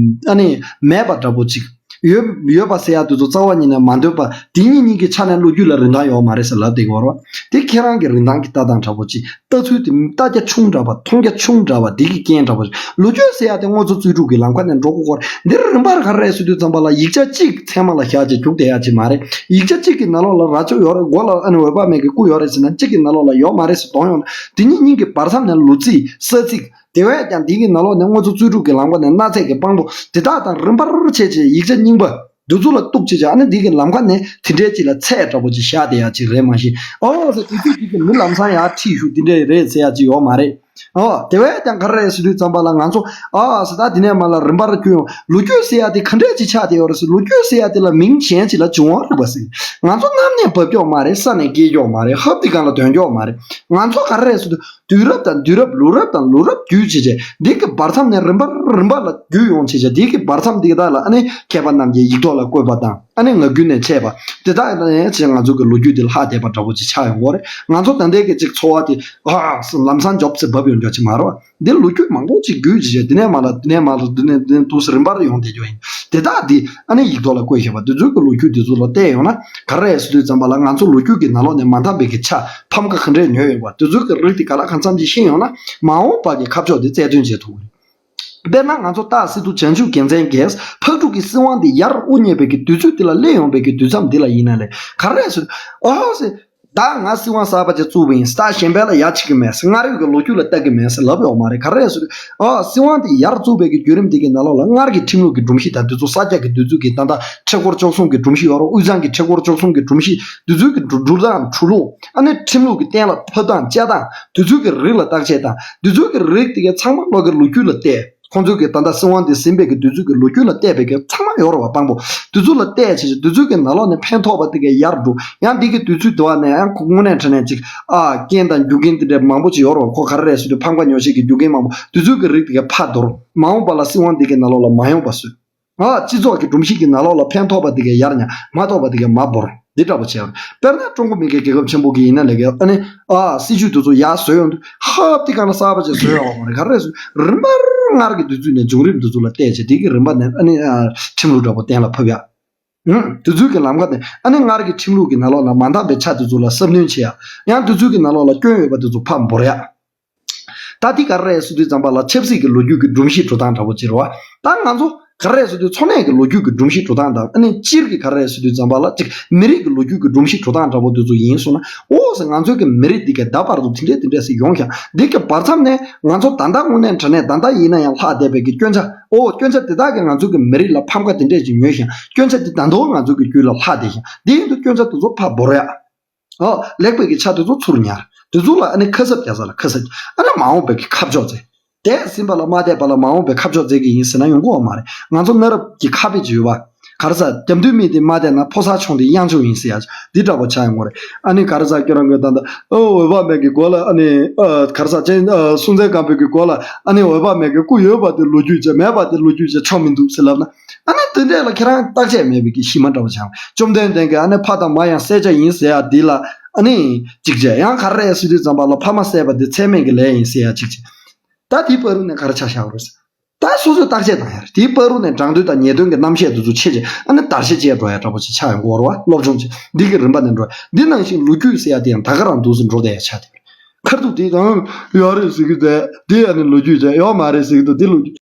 ཨ་ནི་མེད་པ་འདྲ་པོ་ཅིག་ཡོད་ཡོད་པ་ཟེར་ཡ་དེ་ཚོ་རྩ་བ་ཉིད་ནས་མ་འདོད་པ། དེ་ཉིད་ཉིད་ཀྱི་ཆ་ནས་ལོ་རྒྱུས་ལ་རིན་ཐང་ཡོད་མ་རེད་ཟེར་ལབ་བསྡད་ཀྱི་ཡོད་རེད་བ། དེ་ཁྱེད་རང་གི་རིན་ཐང་གི་ལྟ་སྟངས་འདྲ་པོ་ཅིག་ལྟ་ཚུལ་དེ་ལྟ་རྒྱ་ཆུང་དྲགས་པ། མཐོང་རྒྱ་ཆུང་དྲགས་པ་དེ་གི་རྐྱེན་འདྲ་པོ་རེད། ལོ་རྒྱུས་ཟེར་ཡ་དེ་དངོས་གཙོ་རྩོད་སྒྲུབ་ཀྱི་ལམ་ཁ་ནས་འགྲོ་དགོས་སྐོར། འདིར་རིམ་པར་ག་རེ་རེད་ཟེར་དུས་ཙམ་པ་ལ་ཡིག་ཆ་གཅིག་ཚད་མ་ལ་བཞག་བྱས་རྒྱུགས་བསྡད་ཡ་ཅིག་མ་རེད། ཡིག་ཆ་གཅིག་གི་ནང་ལོགས་ལ་རྭ་ཅོ་ཡོད་རེད། མགོ་ལ་ཨ་ནི་འོད་དཔག་མེད་ཀྱི་སྐུ་ཡོད་རེད་ཟེར་ན་གཅིག་གི་ནང་ལོགས་ལ་ཡོད་མ་རེད་ཟེར་གཏོང་ཡོང་ན། དེ་ཉིད་སྙིང་གི་བར་མཚམས་ནས་ལོ་རྩིས་ས་ཚིགས། དེ་བས་ཀྱང་འདི་གི་ནང་ལོགས་ནས་དངོས་གཙོ་རྩོད་སྒྲུབ་ཀྱི་ལམ་ཁ་ནས་སྣ་ཚད་ཀྱི་དཔང་པོ་དེ་དག་དང་རིམ་པར་བྱས་བྱས་ཡིག་ཆ་རྙིང་པ་འདི་ཚོ་ལ་གཏུགས་བྱས་བྱས། ཨ་ནི་འདི་གི་ལམ་ཁ་ནས་དེ་འདྲའི་ཅིག་ལ་ཚད་འདྲ་པོ་ཅིག་བཞག་བསྡད་ཡ་ཅིག་རེད། མ་གཞི་ཨོ་ཟེར་དེ་དུས་དེ་གི་མི་ལམ་སང་ཡར་ཁྲིད་ཞུ་འདི་འདྲའི་རེད་ཟེར་ཡ་ཅིག་ཡོད་མ་རེད། ཨོ་དེ་བས་ཀྱང་ག་རེ་རེད་ཟེར་དུས་ཙམ་པ་ལ་ང་ཚོ་ཨ་ཟེར་ད་དེ་ནས་མ་ལ་རིམ་པར་བསྐྱོད་ཡོང་། ལོ་རྒྱུས་ཟེར་ཡ་དེ་ག་འདྲས་ཅིག་ཆགས་བསྡད་ཡོད་རེད་ཟེར། ལོ་རྒྱུས་ཟེར་ཡ་དེ་ལ་མིང་གཞན་ཅིག་ལ་བྱུང་བ་རེད་པ་ཟེར། ང་ཚོ་གནམ་ནས་བབས་ཀྱོག་མ་རེད། ས་ནས་སྐྱེས་ཀྱོག་མ་རེད། ཧབ་དེ་གང་ལ་དོན་ཀྱོག་མ་རེད། ང་ཚོ་ག་རེ་རེད་ཟེར་དུས། དུས་རབས་དང་དུས་རབས། ལོ་རབས་དང་ལོ་རབས་བརྒྱུད་བྱས་བྱས་འདི་གི་བར་མཚམས་ནས་རིམ་པར་རིམ་པ་ལ་བརྒྱུད་ཡོང་བྱས་བྱས་འདི་གི་བར་མཚམས་འདི་དག་ལ་ཨ་ནི་མཁས་པ་རྣམས་ཀྱིས་ཡིག་ཐོག་ལ་བཀོད་པ་དང་། ཨ་ནི་ངག་རྒྱུན་ནས་འཆད་པ་དེ་དག་ནས་བྱས་ང་ཚོ་གི་ལོ་རྒྱུས་འདི་ལྷག་བསྡད་པ་འདྲ་པོ་ཅིག་ཆགས་ཡོང་གི་རེད། ང་ཚོ་ད་ལྟའི་གི་ཅིག་འཚོ་བ་དེ་ཨ་ལམ་སང་འཇོབ་ཙེ་བབས་ཡོང་རྒྱུ་ཅིག་མ་རེད། འདི་ལོ་རྒྱུས་མང་པོ་ཅིག་བརྒྱུད་བྱས་བྱས་འདི་ནས་མ་ལ་འདི་ནས་མ་ལ་འདི་ནས་འདི་ནས་འདུག་སེ་རིམ་པར་ཡོང་བསྡད་རྒྱུ་ཡིན། དེ་དག་འདི་ཨ་ནི་ཡིག་ཐོག་ལ་བཀོད་བཞག་པ་འདི་ཚོའི་གི་ལོ་རྒྱུས་འདི་ཚོ་ལ་བལྟས་ཡོང་ན་ག་རེ་རེད་ཟེར་དུས་ཙམ་པ་ལ་ང་ཚོ་ལོ་རྒྱུས་ཀྱི་ནང་ལོགས་ནས་མ་འདང་བའི་གི་ཆ་ཕམ་ཁ་ག་འདྲས་ཉོས་ཡོད་པ་དེ་ཚོའི་གི་རིགས་དེ་ག་ལ་གང་འཚམ་ཅིག་ཤེས་ཡོང་ན་མ་འོངས་པ་གི་ཁ་ཕྱོགས་དེ་རྩལ་འདོན་བྱེད་ཐུབ་ཀྱི་རེད། དཔེར་ན་ང་ཚོ་སྟག་སེང་གདོང་བྱང་ཆུབ་རྒྱལ་མཚན་གྱིས་ཕག་གྲུ་གི་སྲིད་དབང་འདི་ཡར་དབུ་བརྙེས་པའི་གི་དུས་ཚོད་འདི་ལ་སླེབས་ཡོང་པའི་གི་དུས་མཚམས་འདི་ལ་ཡིན་ན་ལས་ག་རེ་རེད་ཟེར། ཨོ་ཟེར། ད་ང་སྲིད་དབང་གསར་པ་ཅིག་བཙུགས་པ་ཡིན། ད་གཞན་ཕན་ལ་ཡ་བྱེད་ཀྱི་མེད་ཟེར། སྔར་ཡོད་ཀྱི་ལོ་རྒྱུས་ལ་ལྟ་གི་མེད་ཟེར་ལབ་ཡོད་མ་རེད། ག་རེ་རེད་ཟེར་དུས། ཨ་སྲིད་དབང་དེ་ཡར་བཙུགས་པའི་གི་བརྒྱུད་རིམ་དེ་གི་ནང་ལོགས་ལ་སྔར་གྱི་ཁྲིམས་ལུགས་ཀྱི་སྒྲོམ་གཞི་དང་དེ་ཚོ་ས་སྐྱ་གི་དུས་ཚོད་ཀྱི་ད་ལྟ་ཁྲི་སྐོར་བཅུ་གསུམ་གྱི་སྒྲོམ་གཞི་ཡོད་རེད། དབུས་གཙང་གི་ཁྲི་སྐོར་བཅུ་གསུམ་གྱི་སྒྲོམ་གཞི་དེ་ཚོའི་གི་འགྲོ་འགྲོ་སྟངས་འགྲོ་ལུགས། ཨ་ནི་ཁྲིམས་ལུགས་ཀྱི་གཏན་ལ་ཕབ་སྟངས་བཅའ་སྟངས་དེ་ཚོའི་གི་རིགས་ལ་བརྟག་དཔྱད་དང་དེ་ཚོའི་གི་རིགས་དེ་གའི་ཚང་མ་ལོག་གི་ལོ་རྒྱུས་ལ་བལྟས། ཁོང་ཚོས་ཀྱི་ད་ལྟ་སྲིད་དབང་འདི་ཟིན་པའི་གི་དུས་ཚོད་ཀྱི་ལོ་རྒྱུས་ལ་བལྟས་པའི་གི་ཚང་མ་ཡོད་རེད་བ། དཔང་པོ་དུས་ཚོད་ལ་བལྟས་བྱས་བྱས་དུས་ཚོད་ཀྱི་ནང་ལོགས་ནས་ཕན་ཐོགས་པ་དེ་གའི་ཡར་འགྲོ། ཡང་འདི་གི་དུས་ཚོད་དུ་བ་ནས་ཡང་ཁོ་དངོས་གནས་དྲང་གནས་ཅིག་ཨ་རྐྱེན་དང་རྒྱུ་རྐྱེན་དེ་འདྲ་མང་པོ་ཅིག་ཡོད་རེད་བ། ཁོ་ག་རེ་རེད་ཟེར་དུས་ཕམ་ཁ་ཉོ་བྱེད་ཀྱི་རྒྱུ་རྐྱེན་མང་པོ་དུས་ཚོད་ཀྱི་རིགས་དེ་གའི་ཕར་འདོར། མ་འོངས་པ་ལ་སྲིད་དབང་འདི་གི་ནང་ལོགས་ལ་མ་ཡོང་པ་བཟོས། ཨ་སྤྱི་ཚོགས་ཀྱི་སྒྲོམ་གཞི་གི་ནང་ལོགས་ལ་ཕན་ཐོགས་པ་དེ་གའི་ཡར་ཉར། མ་ཐོགས་པ་དེ་གའི་མ་བོར། འདི་འདྲ་པོ་བྱས་པ་རེད། དཔེར་ན་ཀྲུང་གོ་མི་དགེ་རྒྱལ་ཁབ་ཆེན་པོ་གི་ཡིན་ན་ལས་ཀའི་ཨ་ནི་ཨ་སྲིད་ཇུས་དེ་ཚོ་ཡར་བཟོས་ཡོང་དུས་ཧབ་དེ་གང་ལ་གསར་པ་ཅིག་བཟོས་ཡོང་བ་མ་རེད། ག་རེ་རེད་ཟེར་རིམ་པར་སྔར་གྱི་དུས་ཚོད་ནས་བྱུང་རིམ་དེ་ཚོ་ལ་བལྟས་བྱས་དེ་གི་རིམ་པ་ནས་ཨ་ནི་ཨ་ཁྲིམས་ལུགས་འདྲ་པོ་གཏན་ལ་ཕབ་ཡག་ཨུམ། དེ་ཚོའི་གི་ལམ་ཁ་དེ་ཨ་ནི་སྔར་གྱི་ཁྲིམས་ལུགས་ཀྱི་ནང་ལོགས་ལ་མ་འདང་བའི་ཆ་དེ་ཚོ་ལ་གསབ་སྣོན་བྱེད་ཡ། ཡང་དེ་ཚོའི་གི་ནང་ལོགས་ལ་སྐྱོན་ཡོད་པ་དེ་ཚོ་ཕར་འབོར་ཡ། ད་འདི་ག་རེ་རེད་ཟེར་དུས་ཙམ་པ་ལ་ཆབ་སྲིད་ཀྱི་ལོ་རྒྱུས་ཀྱི་སྒྲོམ་གཞི་འགྲོ་སྟངས་འདྲ་པོ་ཅིག་རེད་བ། ད་ང་ཚོ་ག་རེ་རེད་ཟེར་དུས་འཚོ་གནས་ཀྱི་ལོ་རྒྱུས་ཀྱི་སྒྲོམ་གཞི་འགྲོ་སྟངས་དང་ཨ་ནི་སྤྱིར་གྱི་ག་རེ་རེད་ཟེར་དུས་ཙམ་པ་ལ་ཅིག་མི་རིགས་ཀྱི་ལོ་རྒྱུས་ཀྱི་སྒྲོམ་གཞི་འགྲོ་སྟངས་འདྲ་པོ་དེ་ཚོ་ཡིན་སོང་ན། འོ་ཟེར། ང་ཚོའི་གི་མི་རིགས་འདི་ག་ད་བར་དུ་དེ་འདྲས་དེ་འདྲས་སེ་ཡོང་ཤག་འདི་གི་བར་མཚམས་ནས་ང་ཚོ་ད་ལྟ་དངོས་གནས་དྲང་གནས་ད་ལྟ་ཡིན་ན་ཡང་ལྷག་བསྡད་པའི་གི་སྐྱོན་ཆ། འོ། སྐྱོན་ཆ་དེ་དག་གིས་ང་ཚོའི་གི་མི་རིགས་ལ་ཕམ་ཁ་དེ་འདྲས་ཅིག་ཉོས་ཤག་སྐྱོན་ཆ་དེ་ད་དུང་ང་ཚོའི་གི་རྒྱུད་ལ་ལྷག་བསྡད་ཤག་འདི་ཡིན་དུས་སྐྱོན་ཆ་དེ་ཚོ་ཕར་འབོར་ཡ། ཨོ། ལེགས་པའི་གི་ཆ་དེ་ཚོ་ཚུར་ཉར། དེ་ཚོ་ལ་ཨ་ནི་ཁ་གསབ་རྒྱག་ས་ལ་ཁ་གསབ། ཨ་ནི་མ་འོངས་པའི་གི་ཁ་ཕྱོགས་ཚེ། འདས་ཟིན་པ་ལ་མ་བསྡད་པ་ལ་མ་འོངས་པའི་ཁ་ཕྱོགས་འཛེག་གི་ཡིན་ཟེར་ན་ཡོང་གི་ཡོད་མ་རེད། ང་ཚོ་གནའ་རབས་ཀྱི་ཁ་དཔེ་ཅིག་ཡོད་པ། ག་རེ་ཟ། རྒྱབ་མདུན་མི་དེ་མ་བསྡད་ན་ཕོ་གསར་ཆུང་དེ་གཡང་ཆུང་ཡིན་ཟེར་ཡ། འདི་འདྲ་པོ་ཆགས་ཡོང་གི་རེད། ཨ་ནི་ག་རེ་ཟ། ཁྱོད་རང་གི་ད་ལྟ་ཨོ་འོད་དཔག་མེད་ཀྱི་མགོ་ལ་ཨ་ནི་ཨ་ག་རེ་ཟ། ཅན་ཨ་སྲོང་བཙན་སྒམ་པོའི་གི་མགོ་ལ་ཨ་ནི་འོད་དཔག་མེད་ཀྱི་སྐུ་ཡོད་པ་དེ་ལོ་རྒྱུས་བྱས། མེད་པ་དེ་ལོ་རྒྱུས་བྱས་ཆོག་མི་འདུག་ཟེར་ལབ་ན། ཨ་ནི་དེ་འདྲས་ལ་ཁྱེད་རང་བརྟག་དཔྱད་མེད་པའི་གི་གཞི་མ་འདྲ་པོ་ཆགས། བཅོམ་ལྡན་འདས་ཀྱིས་ཨ་ནི་ཕ་དང་མ་ཡང་བསད་བྱ་ཡིན་ཟེར་ཡ་འདི་ལ་ཨ་ནི་གཅིག་བྱས། ཡང་ག་རེ་ཟེར་དུས་ཙམ་པ་ལ་ཕ་མ་བསད་པ་འདི་ཚད་མེད་ཀྱི་ལས་ཡིན་ཟེར་ཡ་གཅིག་བྱས། ད་དེའི་བར་དུ་ནས་ག་རེ་ཆ་བཞག་རེད། ད་སོ་སོས་བརྟག་དཔྱད་གནང་ཡ་རེད། དེའི་བར་དུ་ནས་དྲང་དོན་དང་ཉེས་དོན་གྱི་རྣམ་བཤད་དེ་ཚོ་ཕྱེ་བྱས་ཨ་ནི་བརྡར་ཤ་བཅད་འགྲོ་ཡ་འདྲ་པོ་ཞིག་ཆགས་ཡོང་གི་ཡོད་རེད་བ། སློབ་སྦྱོང་བྱས། འདི་གི་རིམ་པ་ནས་འགྲོ་ཡ། འདི་ནང་བཞིན་ལོ་རྒྱུས་ཟེར་ཡ་དེ་ཡང་ད་ག་རང་འདུག་སེ་འགྲོ་བསྡད་ཡ་ཆགས་བསྡད་པ་རེད། ཁ་ཐུག་དེ་དང་ཡོད་རེད་ཟེར་གི་འདུག་དེ་ཨ་ནི་ལོ་རྒྱུས་བྱས། ཡོད་མ་རེད་ཟེར་གི་འདུག་དེ་ལོ་རྒྱུས།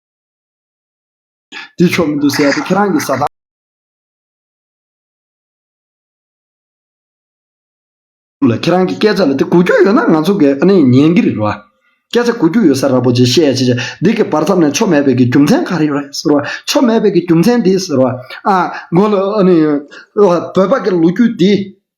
དེ་ཆོག་མི་འདུག་ཟེར་ཡ་དེ་ཁྱེད་རང་གི་བཟའ་ཟླ་ལ་ཁྱེད་རང་གི་སྐད་ཆ་ལ་དེ་གོ་རྒྱུ་ཡོད་ན་ང་ཚོ་གི་ཨ་ནི་ཉན་གི་རེད་བ། སྐད་ཆ་གོ་རྒྱུ་ཡོད་ས་འདྲ་པོ་ཅིག་བཤད་ཡ་ཅིག་བྱས། འདི་གི་བར་མཚམས་ནས་ཆོ་མེད་པའི་གི་རྒྱུ་མཚན་ག་རེ་ཡོད་རེད་ཟེར་བ། ཆོ་མེད་པའི་གི་རྒྱུ་མཚན་འདི་ཟེར་བ། ཨ་མགོ་ལ་ཨ་ནི་བོད་པ་གི་ལོ་རྒྱུས་འདི།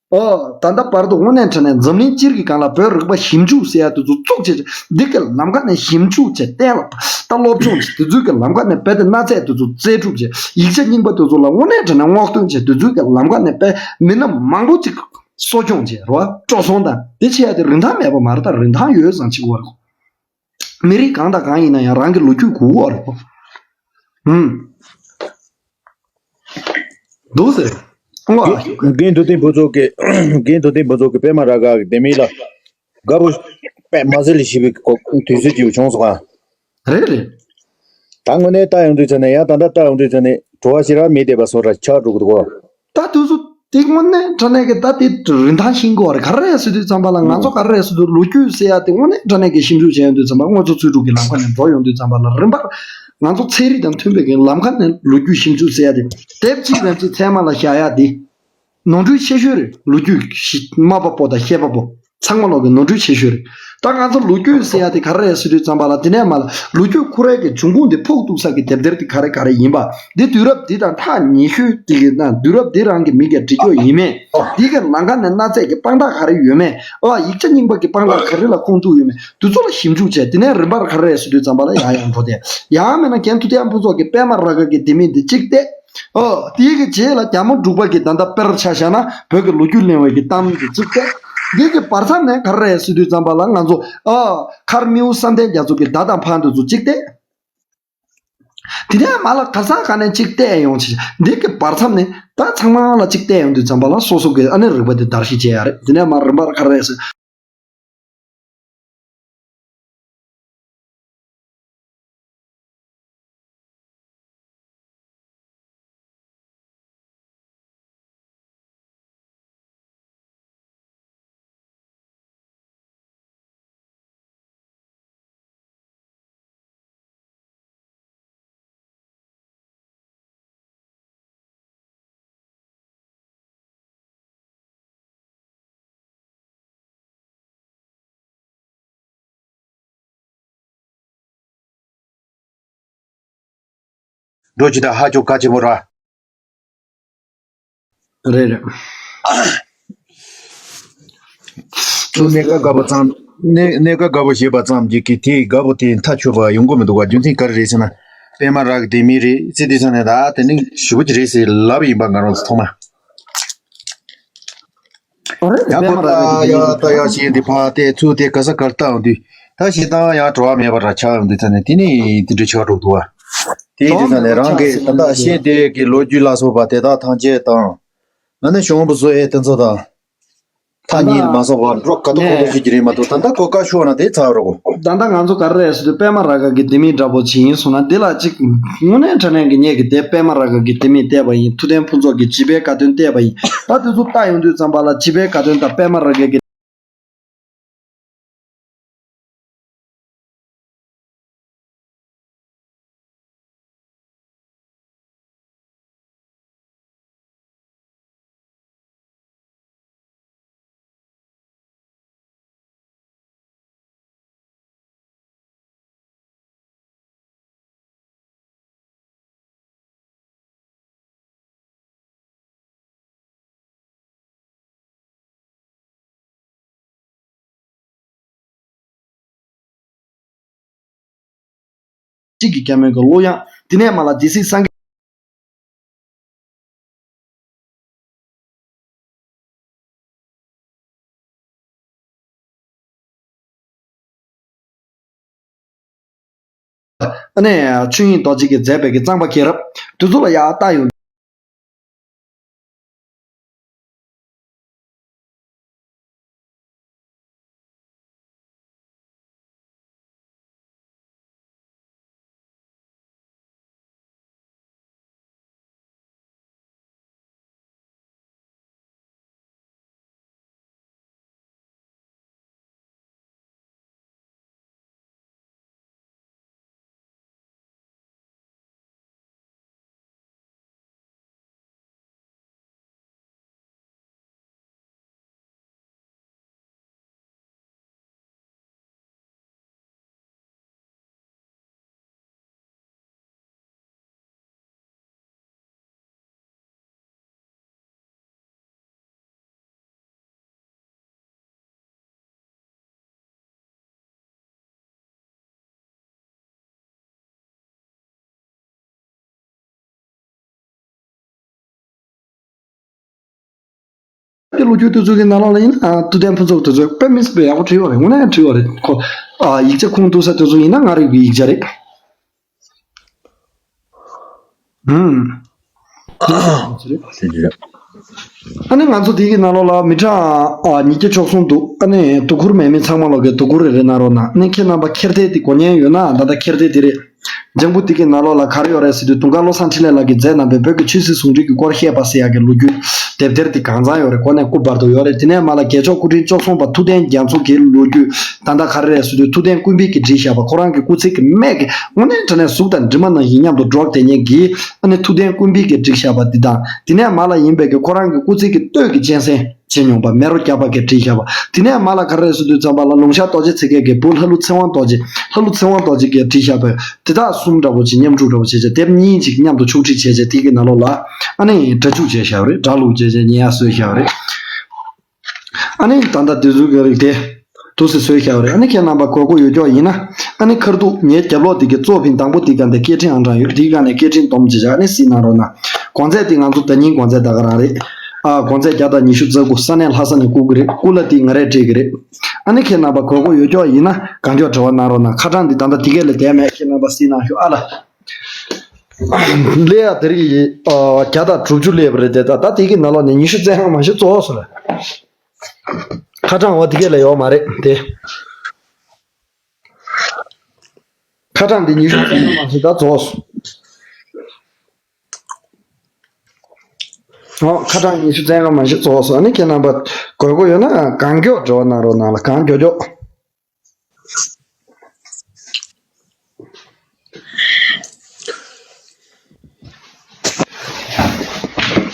ཨོ། ད་ལྟ་བར་དུ་དངོས་གནས་དྲང་གནས་འཛམ་གླིང་སྤྱིར་གྱི་སྒང་ལ་བོད་རིག་པ་ཞིབ་འཇུག་ཟེར་ཡ་དེ་ཚོ་བཙུགས་བྱས། འདི་གི་ལམ་ཁ་ནས་ཞིབ་འཇུག་བྱས། གཏན་ལ་ད་སློབ་སྦྱོང་བྱས། དེ་ཚོའི་གི་ལམ་ཁ་ནས་རྦད་དེ་གནའ་རྫས་དེ་ཚོ་རྩད་སྒྲུབ་བྱས། ཡིག་ཆ་རྙིང་པ་དེ་ཚོ་ལ་དངོས་གནས་དྲང་གནས་སྔོག་འདོན་བྱས། དེ་ཚོའི་གི་ལམ་ཁ་ནས་རྦད་མི་སྣ་མང་པོ་ཅིག་གསོ་སྐྱོང་བྱས་རོ། སྤྲོ་སོང་དང་དེ་བྱས་ཡ་དེ་རིན་ཐང་མེད་པ་མ་རེད། ད་རིན་ཐང་ཡོད་ཙང་བྱེད་དགོས་རེད། མི་རིགས་གང་དང་གང་ཡིན་ན་ཡང་རང་གི་ལོ་རྒྱུས་དགོས་རེད། ཧུམ། འདུག་ཟེར། ཨང་། རྒན་རྡོར་ལྡན་ཕུན་ཚོགས་ཀྱིས། རྒན་རྡོར་ལྡན་ཕུན་ཚོགས་ཀྱིས་པད་མ་རཱ་ག་གི་ལྡེ་མིག་ལ་དགའ་པོ་པད་མ་ཟེར་ལས་ཞེས་པའི་གོ་དུས་ཚོད་ཅིག་བྱུང་སོང་ཨ། རེད་རེད། ད་དངོས་གནས་ལྟ་ཡོང་དུས་ཙ་ནས། ཡང་ད་ལྟ་ལྟ་ཡོང་དུས་ཙ་ནས་བྲོ་བ་ཞེ་དྲག་མེད་བསྡད་པ་བཟོ་འདྲ་ཆགས་འགྲོ་གི་འདུག་གོ། ད་དུས་ཚོད་དེ་དངོས་གནས་དྲང་གནས་ཀྱི་ད་དེ་རིན་ཐང་ཤེས་དགོས་རེད། ག་རེ་རེད་ཟེར་དུས་ཙམ་པ་ལ་ང་ཚོ་ག་རེ་རེད་ཟེར་དུས་ལོ་རྒྱུས་ཟེར་ཡ་དེ་དངོས་གནས་དྲང་གནས་ཀྱི་ཞིབ་འཇུག་བྱས་ཡོང་དུས་ཙམ་པ། དངོས་གཙོ་འཚོལ་སྒྲུབ་ཀྱི་ལམ་ཁ་ནས་འགྲོ་ཡོང་དུས་ཙམ་པ་ལ་རིམ་པར་ང་ཚོ་ཚན་རིག་དང་མཐུན་པའི་གི་ལམ་ཁ་ནས་ལོ་རྒྱུས་ཞིབ་འཇུག་ཟེར་ཡ་དེ་དེབ་གཅིག་རང་གཅིག་ཚད་མ་ལ་བཞག་ཡ་དེ་ནོར་འཁྲུལ་ཆེ་ཤོས་རེད། ལོ་རྒྱུས་ཤི་སྨྲ་པ་པོ་དང་ཤེས་པ་པོ་ཚང་མ་ལོག་གི་ནོར་འཁྲུལ་ཆེ་ཤོས་རེད། ད་ང་ཚོ་ལོ་རྒྱུས་ཟེར་ཡ་དེ་ག་རེ་རེད་ཟེར་དུས་ཙམ་པ་ལ། དེ་ནས་མ་ལ་ལོ་རྒྱུས་ཁོ་རའི་གི་འབྱུང་ཁུངས་དེ་ཕོག་ཐུག་ས་གི་དེབ་ཐེར་དེ་ག་རེ་ག་རེ་ཡིན་པ། འདི་དུས་རབས་འདི་དང་ཐག་ཉེ་ཤོས་དེ་གི་ན་དུས་རབས་འདི་རང་གི་མི་གིས་བྲིས་ཀྱོག་ཡིན་མེད། འདི་གི་ལམ་ཁ་ནས་གནའ་རྫས་ཀྱི་དཔང་རྟགས་ག་རེ་ཡོད་མེད། ཨ། ཡིག་ཆ་རྙིང་པ་གི་དཔང་རྟགས་ག་རེ་ལ་ཁུངས་གཏུགས་ཡོད་མེད། དེ་ཚོ་ལ་ཞིབ་འཇུག་བྱས། དེ་ནས་རིམ་པར་ག་རེ་རེད་ཟེར་དུས་ཙམ་པ་ལ་ཡང་ཡང་འགྲོ་དེ། ཡང་མིན་ན་རྒན་ཐུབ་བསྟན་ཕུན་ཚོགས་ཀྱི་པད་མ་རཱ་ག་གི་ལྡེ་མིག་འདི་གཅིག་བལྟས། ཨོ། དེའི་གི་རྗེས་ལ་རྒྱ་མོ་འབྲུག་པ་གི་ད་ལྟ་དཔེར་ཆ་བཞག་ན་བོད་ཀྱི་ལོ་རྒྱུས་གླེང་བའི་གི་གཏམ་འདི་གཅིག་བལྟས། འདི་གི་བར་མཚམས་ནས་ག་རེ་རེད་ཟེར་དུས་ཙམ་པ་ལ་ང་ཚོ། ཨོ། མཁར་རྨེའུ་བསམ་གཏན་རྒྱ་མཚོ་གི་མདའ་དང་ཕང་འདི་ཚོ་གཅིག་བལྟས། དེ་ནས་མ་ལ་ག་ས་ག་ནས་གཅིག་བལྟས་ཡོང་ཆེ། འདི་གི་བར་མཚམས་ནས་ད་ཚང་མ་ལ་གཅིག་བལྟས་ཡོང་དུས་ཙམ་པ་ལ་སོ་སོ་གི་ཨ་ནི་རིག་པ་འདི་བརྡར་ཤ་བཅད་ཡ་རེད། དེ་ནས་མ་རིམ་པར་ག་རེ་རེད་ཟེར། འགྲོ་ཅི་ད་ཧ་ཅང་གལ་ཆེན་པོ་ར། རེད་རེད། ཁྱོད་གནད་འགག་དགའ་པོ་ཙམ། གནད་གནད་འགག་དགའ་པོ་བཤད་པ་ཙམ་གྱིས་ཀྱི་དེ་དགའ་པོ་དེ་མཐའ་ཆོད་པ་ཡོང་གི་མི་འདུག་བ། རྒྱུ་མཚན་ག་རེ་རེད་ཟེར་ན། པད་མ་རཱ་གི་ལྡེ་མིག་རེད་ཟེར་དུས་ཙམ་ནས་ད་དེ་ནི་ཞེ་པོ་ཅིག་རེད་ཟེར་ལབ་ཡིན་པ་ང་རང་ཚོ་ཐོག་མ། ཨོ་རེད། ཡང་པད་མ་རཱ་གི་ལྡེ་མིག་ད་ཡ་ཤེས་འདི་ཕ་དེ་ཚུར་དེ་ག་ས་གར་ལྟ་འོང་དུས་ད་ཤེས་སྟངས་ཡང་བྲོ་བ་མེད་པ་ར་ཆགས་འོང་དུས་ཙམ་ནས་དེ་ནི་དེ་འདྲ་ཆགས་འགྲོ་འདུག་བ། དེ་དུས་ཙམ་ནས་རང་གི་ད་ལྟ་ཤེས་དེ་གི་ལོ་རྒྱུས་ལ་སོགས་པ་དེ་དག་ཐམས་ཅད་དང་། ང་ནི་གཞུང་པ་བཟོ་ཡས་དེ་ཚོ་དང་། ཐག་ཉེ་ལ་མ་སོང་བར་འགྲོ་ག་ཏོ་གོ་ཏོ་ཞིག་གི་རེད་མ་གཏོགས། ད་ལྟ་གོ་ཀ་ཤོར་ན་དེ་ཚར་རོ་གོ། ད་ལྟ་ང་ཚོ་ག་རེ་རེད་ཟེར་དུས་པད་མ་རཱ་ག་གི་ལྡེ་མིག་འདྲ་པོ་ཅིག་ཡིན་སོང་ན། དེ་ལ་ཅིག་དངོས་གནས་དྲང་གནས་ཀྱི་ངེད་ཀྱི་དེ་པད་མ་རཱ་ག་གི་ལྡེ་མིག་བལྟས་པ་ཡིན། ཐུབ་བསྟན་ཕུན་ཚོགས་ཀྱི་བྱིས་པའི་དགའ་སྟོན་བལྟས་པ་ཡིན། ད་དེ་ཚོ་ལྟ་ཡོང་དུས་ཙམ་པ་ལ་བྱིས་པའི་དགའ་སྟོན་དང་པད་མ་རཱ་ག་གི། གཅིག་གི་སྐྱ་མོའི་གི་གླུ་དབྱངས། དེ་ནས་མ་ལ་སྡེ་སྲིད་སངས་རྒྱས། ཨ་ནི་ཆོས་དབྱིངས་རྡོ་རྗེ་གིས་མཛད་པའི་གི་གཙང་པ་རྒྱལ་རབས་དེ་ཚོ་ལ་ཡག་ལྟ་ཡོང་། དེ་ལོ་རྒྱུས་དེ་ཚོ་གི་ནང་ལོགས་ལ་ཡིན་ན་ཐུབ་བསྟན་ཕུན་ཚོགས་དེ་ཚོས་དཔེ་མི་སྲིད་པའི་ཡག་པོ་བྲིས་པ་རེད། དངོས་གནས་བྲིས་པ་རེད་ཁོ། ཡིག་ཆ་ཁུངས་གཏུགས་ས་དེ་ཚོ་ཡིན་ན་མངའ་རིས་པའི་ཡིག་ཆ་རེད། ཨ་ནི་ང་ཚོ་དེ་གི་ནང་ལོགས་ལ་མི་གྲངས་ཉིས་བརྒྱ་བཅུ་གསུམ་འདུག་ཨ་ནི་དོ་ཁུར་མེད་མི་ཚང་མ་ལོག་གི་དོ་ཁུར་རེ་རེ་གནང་རོགས་གནང་། ཨ་ནི་ཁྱེད་རྣམ་པ་འཁྱེར་དེ་དེ་གོ་མཁན་ཡོད་ན་ད་ལྟ་འཁྱེར་དེ་དེ་རེད། ལྗང་བུ་དེ་གི་ནང་ལོགས་ལ་ག་རེ་ཡོད་རེད་ཟེར་དུས་དུང་དཀར་བློ་བཟང་འཕྲིན་ལས་ལགས་ཀྱིས་མཛད་གནང་པའི་བོད་ཀྱི་ཆོས་སྲིད་ཟུང་འབྲེལ་གྱི་སྐོར་བཤད་པ་ཟེར་ཡག་གི་ལོ་རྒྱུས་དེབ་ཐེར་དེ་གང་ཚང་ཡོད་རེད། གོ་ནས་སྐུ་བར་དུ་ཡོད་རེད། དེ་ནས་མ་ལ་རྒྱལ་མཆོག་སྐུ་ཕྲེང་བཅུ་གསུམ་པ་ཐུབ་བསྟན་རྒྱ་མཚོ་གི་ལོ་རྒྱུས་ད་ལྟ་ག་རེ་རེད་ཟེར་དུས་ཐུབ་བསྟན་ཀུན་འཕེལ་གྱིས་བྲིས་བཞག་པ། ཁོ་རང་གི་སྐུ་ཚེ་གི་སྨད་ཀྱི་དངོས་གནས་དྲང་གནས་གཟུགས་དང་གྲིབ་མ་ནང་བཞིན་མཉམ་དུ་འགྲོགས་བསྡད་མཁན་གྱི་ཨ་ནི་ཐུབ་བསྟན་ཀུན་འཕེལ་གྱིས་བྲིས་བཞག་པ་འདི་དང་། དེ་ནས་མ་ལ་ཡིན་པའི་གི་ཁོ་རང་གི་སྐུ་ཚེ་གི་སྟོད་ཀྱི་གཅན་གཟན་བྱེད་མྱོང་པ་མེ་རོ་སྐྱབས་པ་གིས་བྲིས་བཞག་པ། དེ་ནས་མ་ལ་ག་རེ་རེད་ཟེར་དུས་ཙམ་པ་ལ་ལུང་ཤར་རྡོ་རྗེ་ཚེ་རྒྱལ་གྱི་བུ་ལྷ་ཀླུ་ཚེ་དབང་རྡོ་རྗེ། ལྷ་ཀླུ་ཚེ་དབང་རྡོ་རྗེ་གིས་བྲིས་བཞག་པའི་དེ་དག་གསུམ་འདྲ་པོ་ཅིག་མཉམ་འཁྲུག་འདྲ་པོ་བྱས་བྱས་དེབ་གཉིས་ཅིག་མཉམ་དུ་ཕྱོགས་སྒྲིག་བྱས་བྱས་དེ་གི་ནང་ལོགས་ལ་ཨ་ནི་སྒྲ་འཇུག་བྱས་བཞག་པ་རེད། སྒྲ་བླུགས་བྱས་བྱས་ཉན་ཡག་བཟོས་བཞག་པ་རེད། ཨ་ནི་ད་ལྟ་དེ་ཚོ་གི་རིགས་དེ་འདུག་སེ་བཟོས་བཞག་པ་རེད། ཨ་ནི་ཁྱེད་རྣམ་པ་དགོས་མཁོ་ཡོད་ཀྱོག་ཡིན་ན་ཨ་ནི་ཁར་ཐུག་ངའི་རྒྱབ་ལོགས་དེ་གི་གཙོ་ཕིན་དང་པོ་དེ་ག་འདི་སྐད་འཕྲིན་ཨང་གྲངས་ཡོད། དེའི་སྒང་ནས་སྐད་འཕྲིན་སྡོམ་བྱས་བྱས་ཨ་ནི་གཟིགས་གནང་རོགས་གནང་། གོང་ཚད་དེ་ང་ཚོ་ཟླ་ཉིན་གོང་ཚད་ད་ག་རང་རེད། ཨ་གོང་ཚད་བརྒྱ་དང་ཉི་ཤུ་རྩ་དགུ། ས་གནས་ལྷ་ས་ནས་བསྐུར་གི་རེད། སྐུ་ལ་དེ་ང་རས་སྤྲད་གི་རེད། ཨ་ནི་ཁྱེད་རྣམ་པ་དགོས་མཁོ་ཡོད་ཀྱོག་ཡིན་ན་གང་མགྱོགས་འབྲེལ་བ་གནང་རོགས་གནང་། ཁ་གྲངས་འདི་ད་ལྟ་དེ་གས་ལས་བསྡད་མེད། ཁྱེད་རྣམ་པ་གཟིགས་གནང་ཤོག་ཨ་ལ། ལེ་ཡ་དེ་རིང་ཡི་ཨ་བརྒྱ་དང་དྲུག་ཅུ་སླེབས་པ་རེད་དེ། ད་ད་དེ་གི་ནང་ལོགས་ནས་ཉི་ཤུ་རྩ་ལྔ་མ་གཏོགས་རྫོགས་སོང་ལ། ཁ་གྲངས་འོ་དེ་གས་ལས་ཡོད་མ་རེད་དེ། ཁ་གྲངས་འདི་ཉི་ཤུ་རྩ་ལྔ་མ་གཏོགས་ད་རྫོགས་སོང་། ཨོ་ཁ་གྲངས་ཉི་ཤུ་རྩ་ལྔ་མ་གཏོགས་རྫོགས་སོང་། ཨ་ནི་ཁྱེད་རྣམ་པ་དགོས་མཁོ་ཡོད་ན་གང་མགྱོགས་འབྲེལ་བ་གནང་རོགས་གནང་ལ། གང་མགྱོགས་མགྱོགས།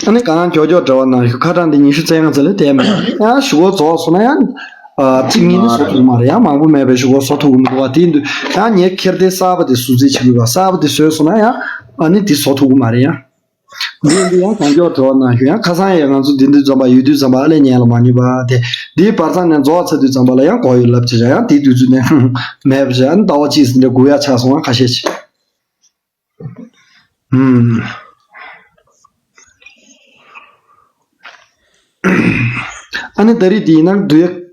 ཨ་ནི་གང་མགྱོགས་མགྱོགས་འབྲེལ་བ་གནང་ཞུ། ཁ་གྲངས་འདི་ཉི་ཤུ་རྩ་ལྔ་ཙམ་ལས་བསྡད་མེད། ཡང་ཞུ་སྒོ་རྫོགས་སོང་ན་ཡང་ཨ་གཅིག་གཉིས་ནི་བཟོ་ཐུབ་ཀྱི་མ་རེད། ཡང་མང་པོ་མེད་པའི་ཞུ་སྒོ་བཟོ་ཐུབ་ཀྱི་མི་འདུག་བ། དེ་ཡིན་དུས་ཡང་ངས་འཁྱེར་དེ་གསར་པ་དེ་ཟུར་འཛིན་བྱེད་དགོས་པ། གསར་པ་དེ་བཟོས་སོང་ན་ཡང་ཨ་ནི་འདི་བཟོ་ཐུབ་ཀྱི་མ་རེད་ཡང་། འདི་འདི་ཡང་གང་མགྱོགས་འབྲེལ་བ་གནང་ཞུ། ཡང་ཁ་སང་ཡང་ང་ཚོ་འདི་འདི་འཛོམས་པ་ཡོད་དུས་འཛོམས་པ་ཨ་ལས་ཉན་ལ་མ་ཉུས་པ་དེ། འདིའི་བར་མཚམས་ནས་རྫོགས་ཚར་དུས་ཙམ་པ་ལ་ཡང་གོ་ཡོད་ལབ་བྱས་ཡང་དེའི་དུས་ཚོད་ནས་མེད་པ་བྱས། ཨ་ནི་ཟླ་བ་གཅིག་ཟིན་འདྲ་སྒུག་ཡ་ཆགས་སོང་བ་ཁ་ཤས་ཤིག་ཨུམ། ཨ་ནི་ད་རེས་འདི་ཡིན་ན་འདུག་ཡ།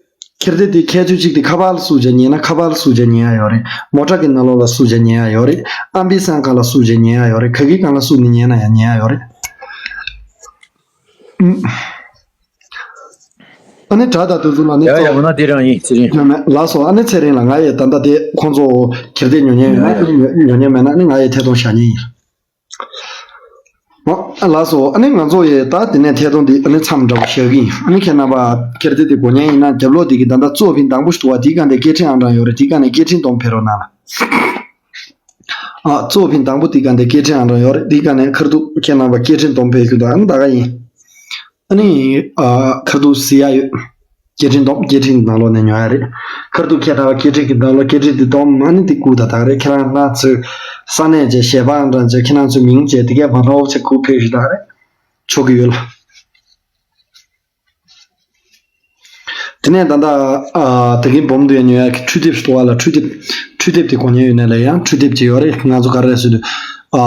ཁྱེར་དེ་དེ་ཁྱད་ཆོས་གཅིག་དེ་ཁ་པར་ལ་བསུབ་བྱས་ཉན་ན་ཁ་པར་ལ་བསུབ་བྱས་ཉན་ཡ་ཡོད་རེད། མོ་ཊ་གི་ནང་ལོགས་ལ་བསུབ་བྱས་ཉན་ཡ་ཡོད་རེད། ཨམ་བིའི་སང་སྒང་ལ་བསུབ་བྱས་ཉན་ཡ་ཡོད་རེད། ག་གི་སྒང་ལ་བསུབ་ནས་ཉན་ན་ཡང་ཉན་ཡ་ཡོད་རེད། ཨུམ། ད་ ཨ་ནི་དྲ་དང་དུས་ཚོད་ལ་ནི་ཡ་ཡ་གཙོ་འོ་ན་དེ་རང་ཡིན་ཚེ་རིང་། ཡོད་མེད་ལགས་སོ། ཨ་ནི་ཚེ་རིང་ལགས། ང་ཡི་ད་ལྟ་དེ་ཁོང་ཚོ་ཁྱེར་ཏེ་ཉོ་མཁན་ཡོད་ན་ཉོ་མཁན་མེད་ན་ནི་ང་ཡི་ཐད་གཏོང་བྱ་མཁན་ཡིན། ཨོ་ལགས་སོ། ཨ་ནི་ང་ཚོ་ཡི་ད་དེ་ནས་ཐད་གཏོང་འདི་ཨ་ནི་མཚམས་འདྲ་པོ་བཞག་གི་ཡིན། ཨ་ནི་ཁྱེད་རྣམ་པ་ཁྱེར་ཏེ་དེ་གོ་མཁན་ཡིན་ན་རྒྱབ་ལོགས་འདི་གི་ད་ལྟ་གཙོ་ཕིན་དང་པོ་ཞིག་འདུག་བ། དེའི་སྒང་དེ་སྐད་འཕྲིན་ཨང་གྲངས་ཡོད་རེད། དེའི་སྒང་ནས་སྐད་འཕྲིན་སྡོམ་ཕེབས་རོགས་གནང་ལ། ཨ་གཙོ་ཕིན་དང་པོ་དེའི་སྒང་དེ་སྐད་འཕྲིན་ཨང་གྲངས་ཡོད་རེད། དེའི་སྒང་ནས་ཁར་ཐུག་ཁྱེད་རྣམ་པ་སྐད་འཕྲིན་སྡོམ་ཕེབས་རྒྱུ་དང་ཨ་ནི་ད་ག་ཡིན། ཨ་ནི་ཨ་ཁ་ཐུག་ཟེར་ཡ་ཡོད། སྐད་འཕྲིན་སྡོམ། སྐད་འཕྲིན་གྱི་ནང་ལོགས་ནས་ཉོ་ཡ་རེད། ཁ་ཐུག་ཁྱེད་རང་སྐད་འཕྲིན་གྱི་ནང་ལོགས་སྐད་འཕྲིན་དེ་སྡོམ། ཨ་ནི་དེ་བསྐུར་ད་ད་ག་རེད། ཁྱེད་རང་ང་ཚོའི་ས་གནས་བཅས་གཞས་པ་འདྲ་བཅས་ཁྱེད་རང་ཚོའི་མིང་བཅས་དེ་གས་མ་རོགས་བྱས་བསྐུར་ཕེབས་ཤིག་ད་ག་རེད། ཆོག་གི་ཡོད་ལ། དེ་ནས་ད་ལྟ་ཨ་ད་གིན་སྦོམ་དུ་ཡ་ཉོ་ཡ་གི་འཕྲུལ་དེབ་ཞིག་འདུག་བ་ལ། འཕྲུལ་དེབ། འཕྲུལ་དེབ་དེ་གོ་མཁན་ཡོད་ན་ལ་ཡང་འཕྲུལ་དེབ་ཅིག་ཡོད་རེད། ང་ཚོ་ག་རེ་རེད་ཟེར་དུས་ཨ་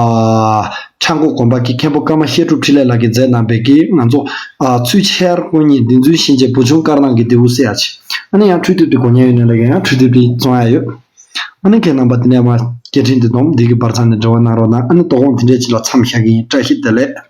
ཆབ་མདོ་དགོན་པ་གི་མཁན་པོ་ཀརྨ་བཤད་སྒྲུབ་འཕྲིན་ལས་ལགས་ཀྱིས་མཛད་གནང་བའི་གི་ང་ཚོ་ཨ་ཚུལ་འཆལ་དངོས་གཉེན་བདེན་རྫུན་ཤན་འབྱེད་བུ་ཆུང་དཀར་ནག་གི་རྡེའུ་ཟེར་ཡ་ཅིག་ཨ་ནི་ཡང་འཕྲུལ་དེབ་དེ་གོ་མཁན་ཡོད་ན་ལ་ཡང་འཕྲུལ་དེབ་དེ་བཙོང་ཡ་ཡོད། ཨ་ནི་ཁྱེད་རྣམ་པ་དེ་ནས་མ་སྐད་འཕྲིན་དེ་སྡོམ། འདི་གི་བར་མཚམས་ནས་འབྲེལ་བ་གནང་རོགས་གནང་། ཨ་ནི་དོ་དགོང་དེ་འདྲས་ཅིག་ལ་མཚམས་བཞག་གི་ཡིན། བཀྲ་ཤིས་བདེ་ལེགས།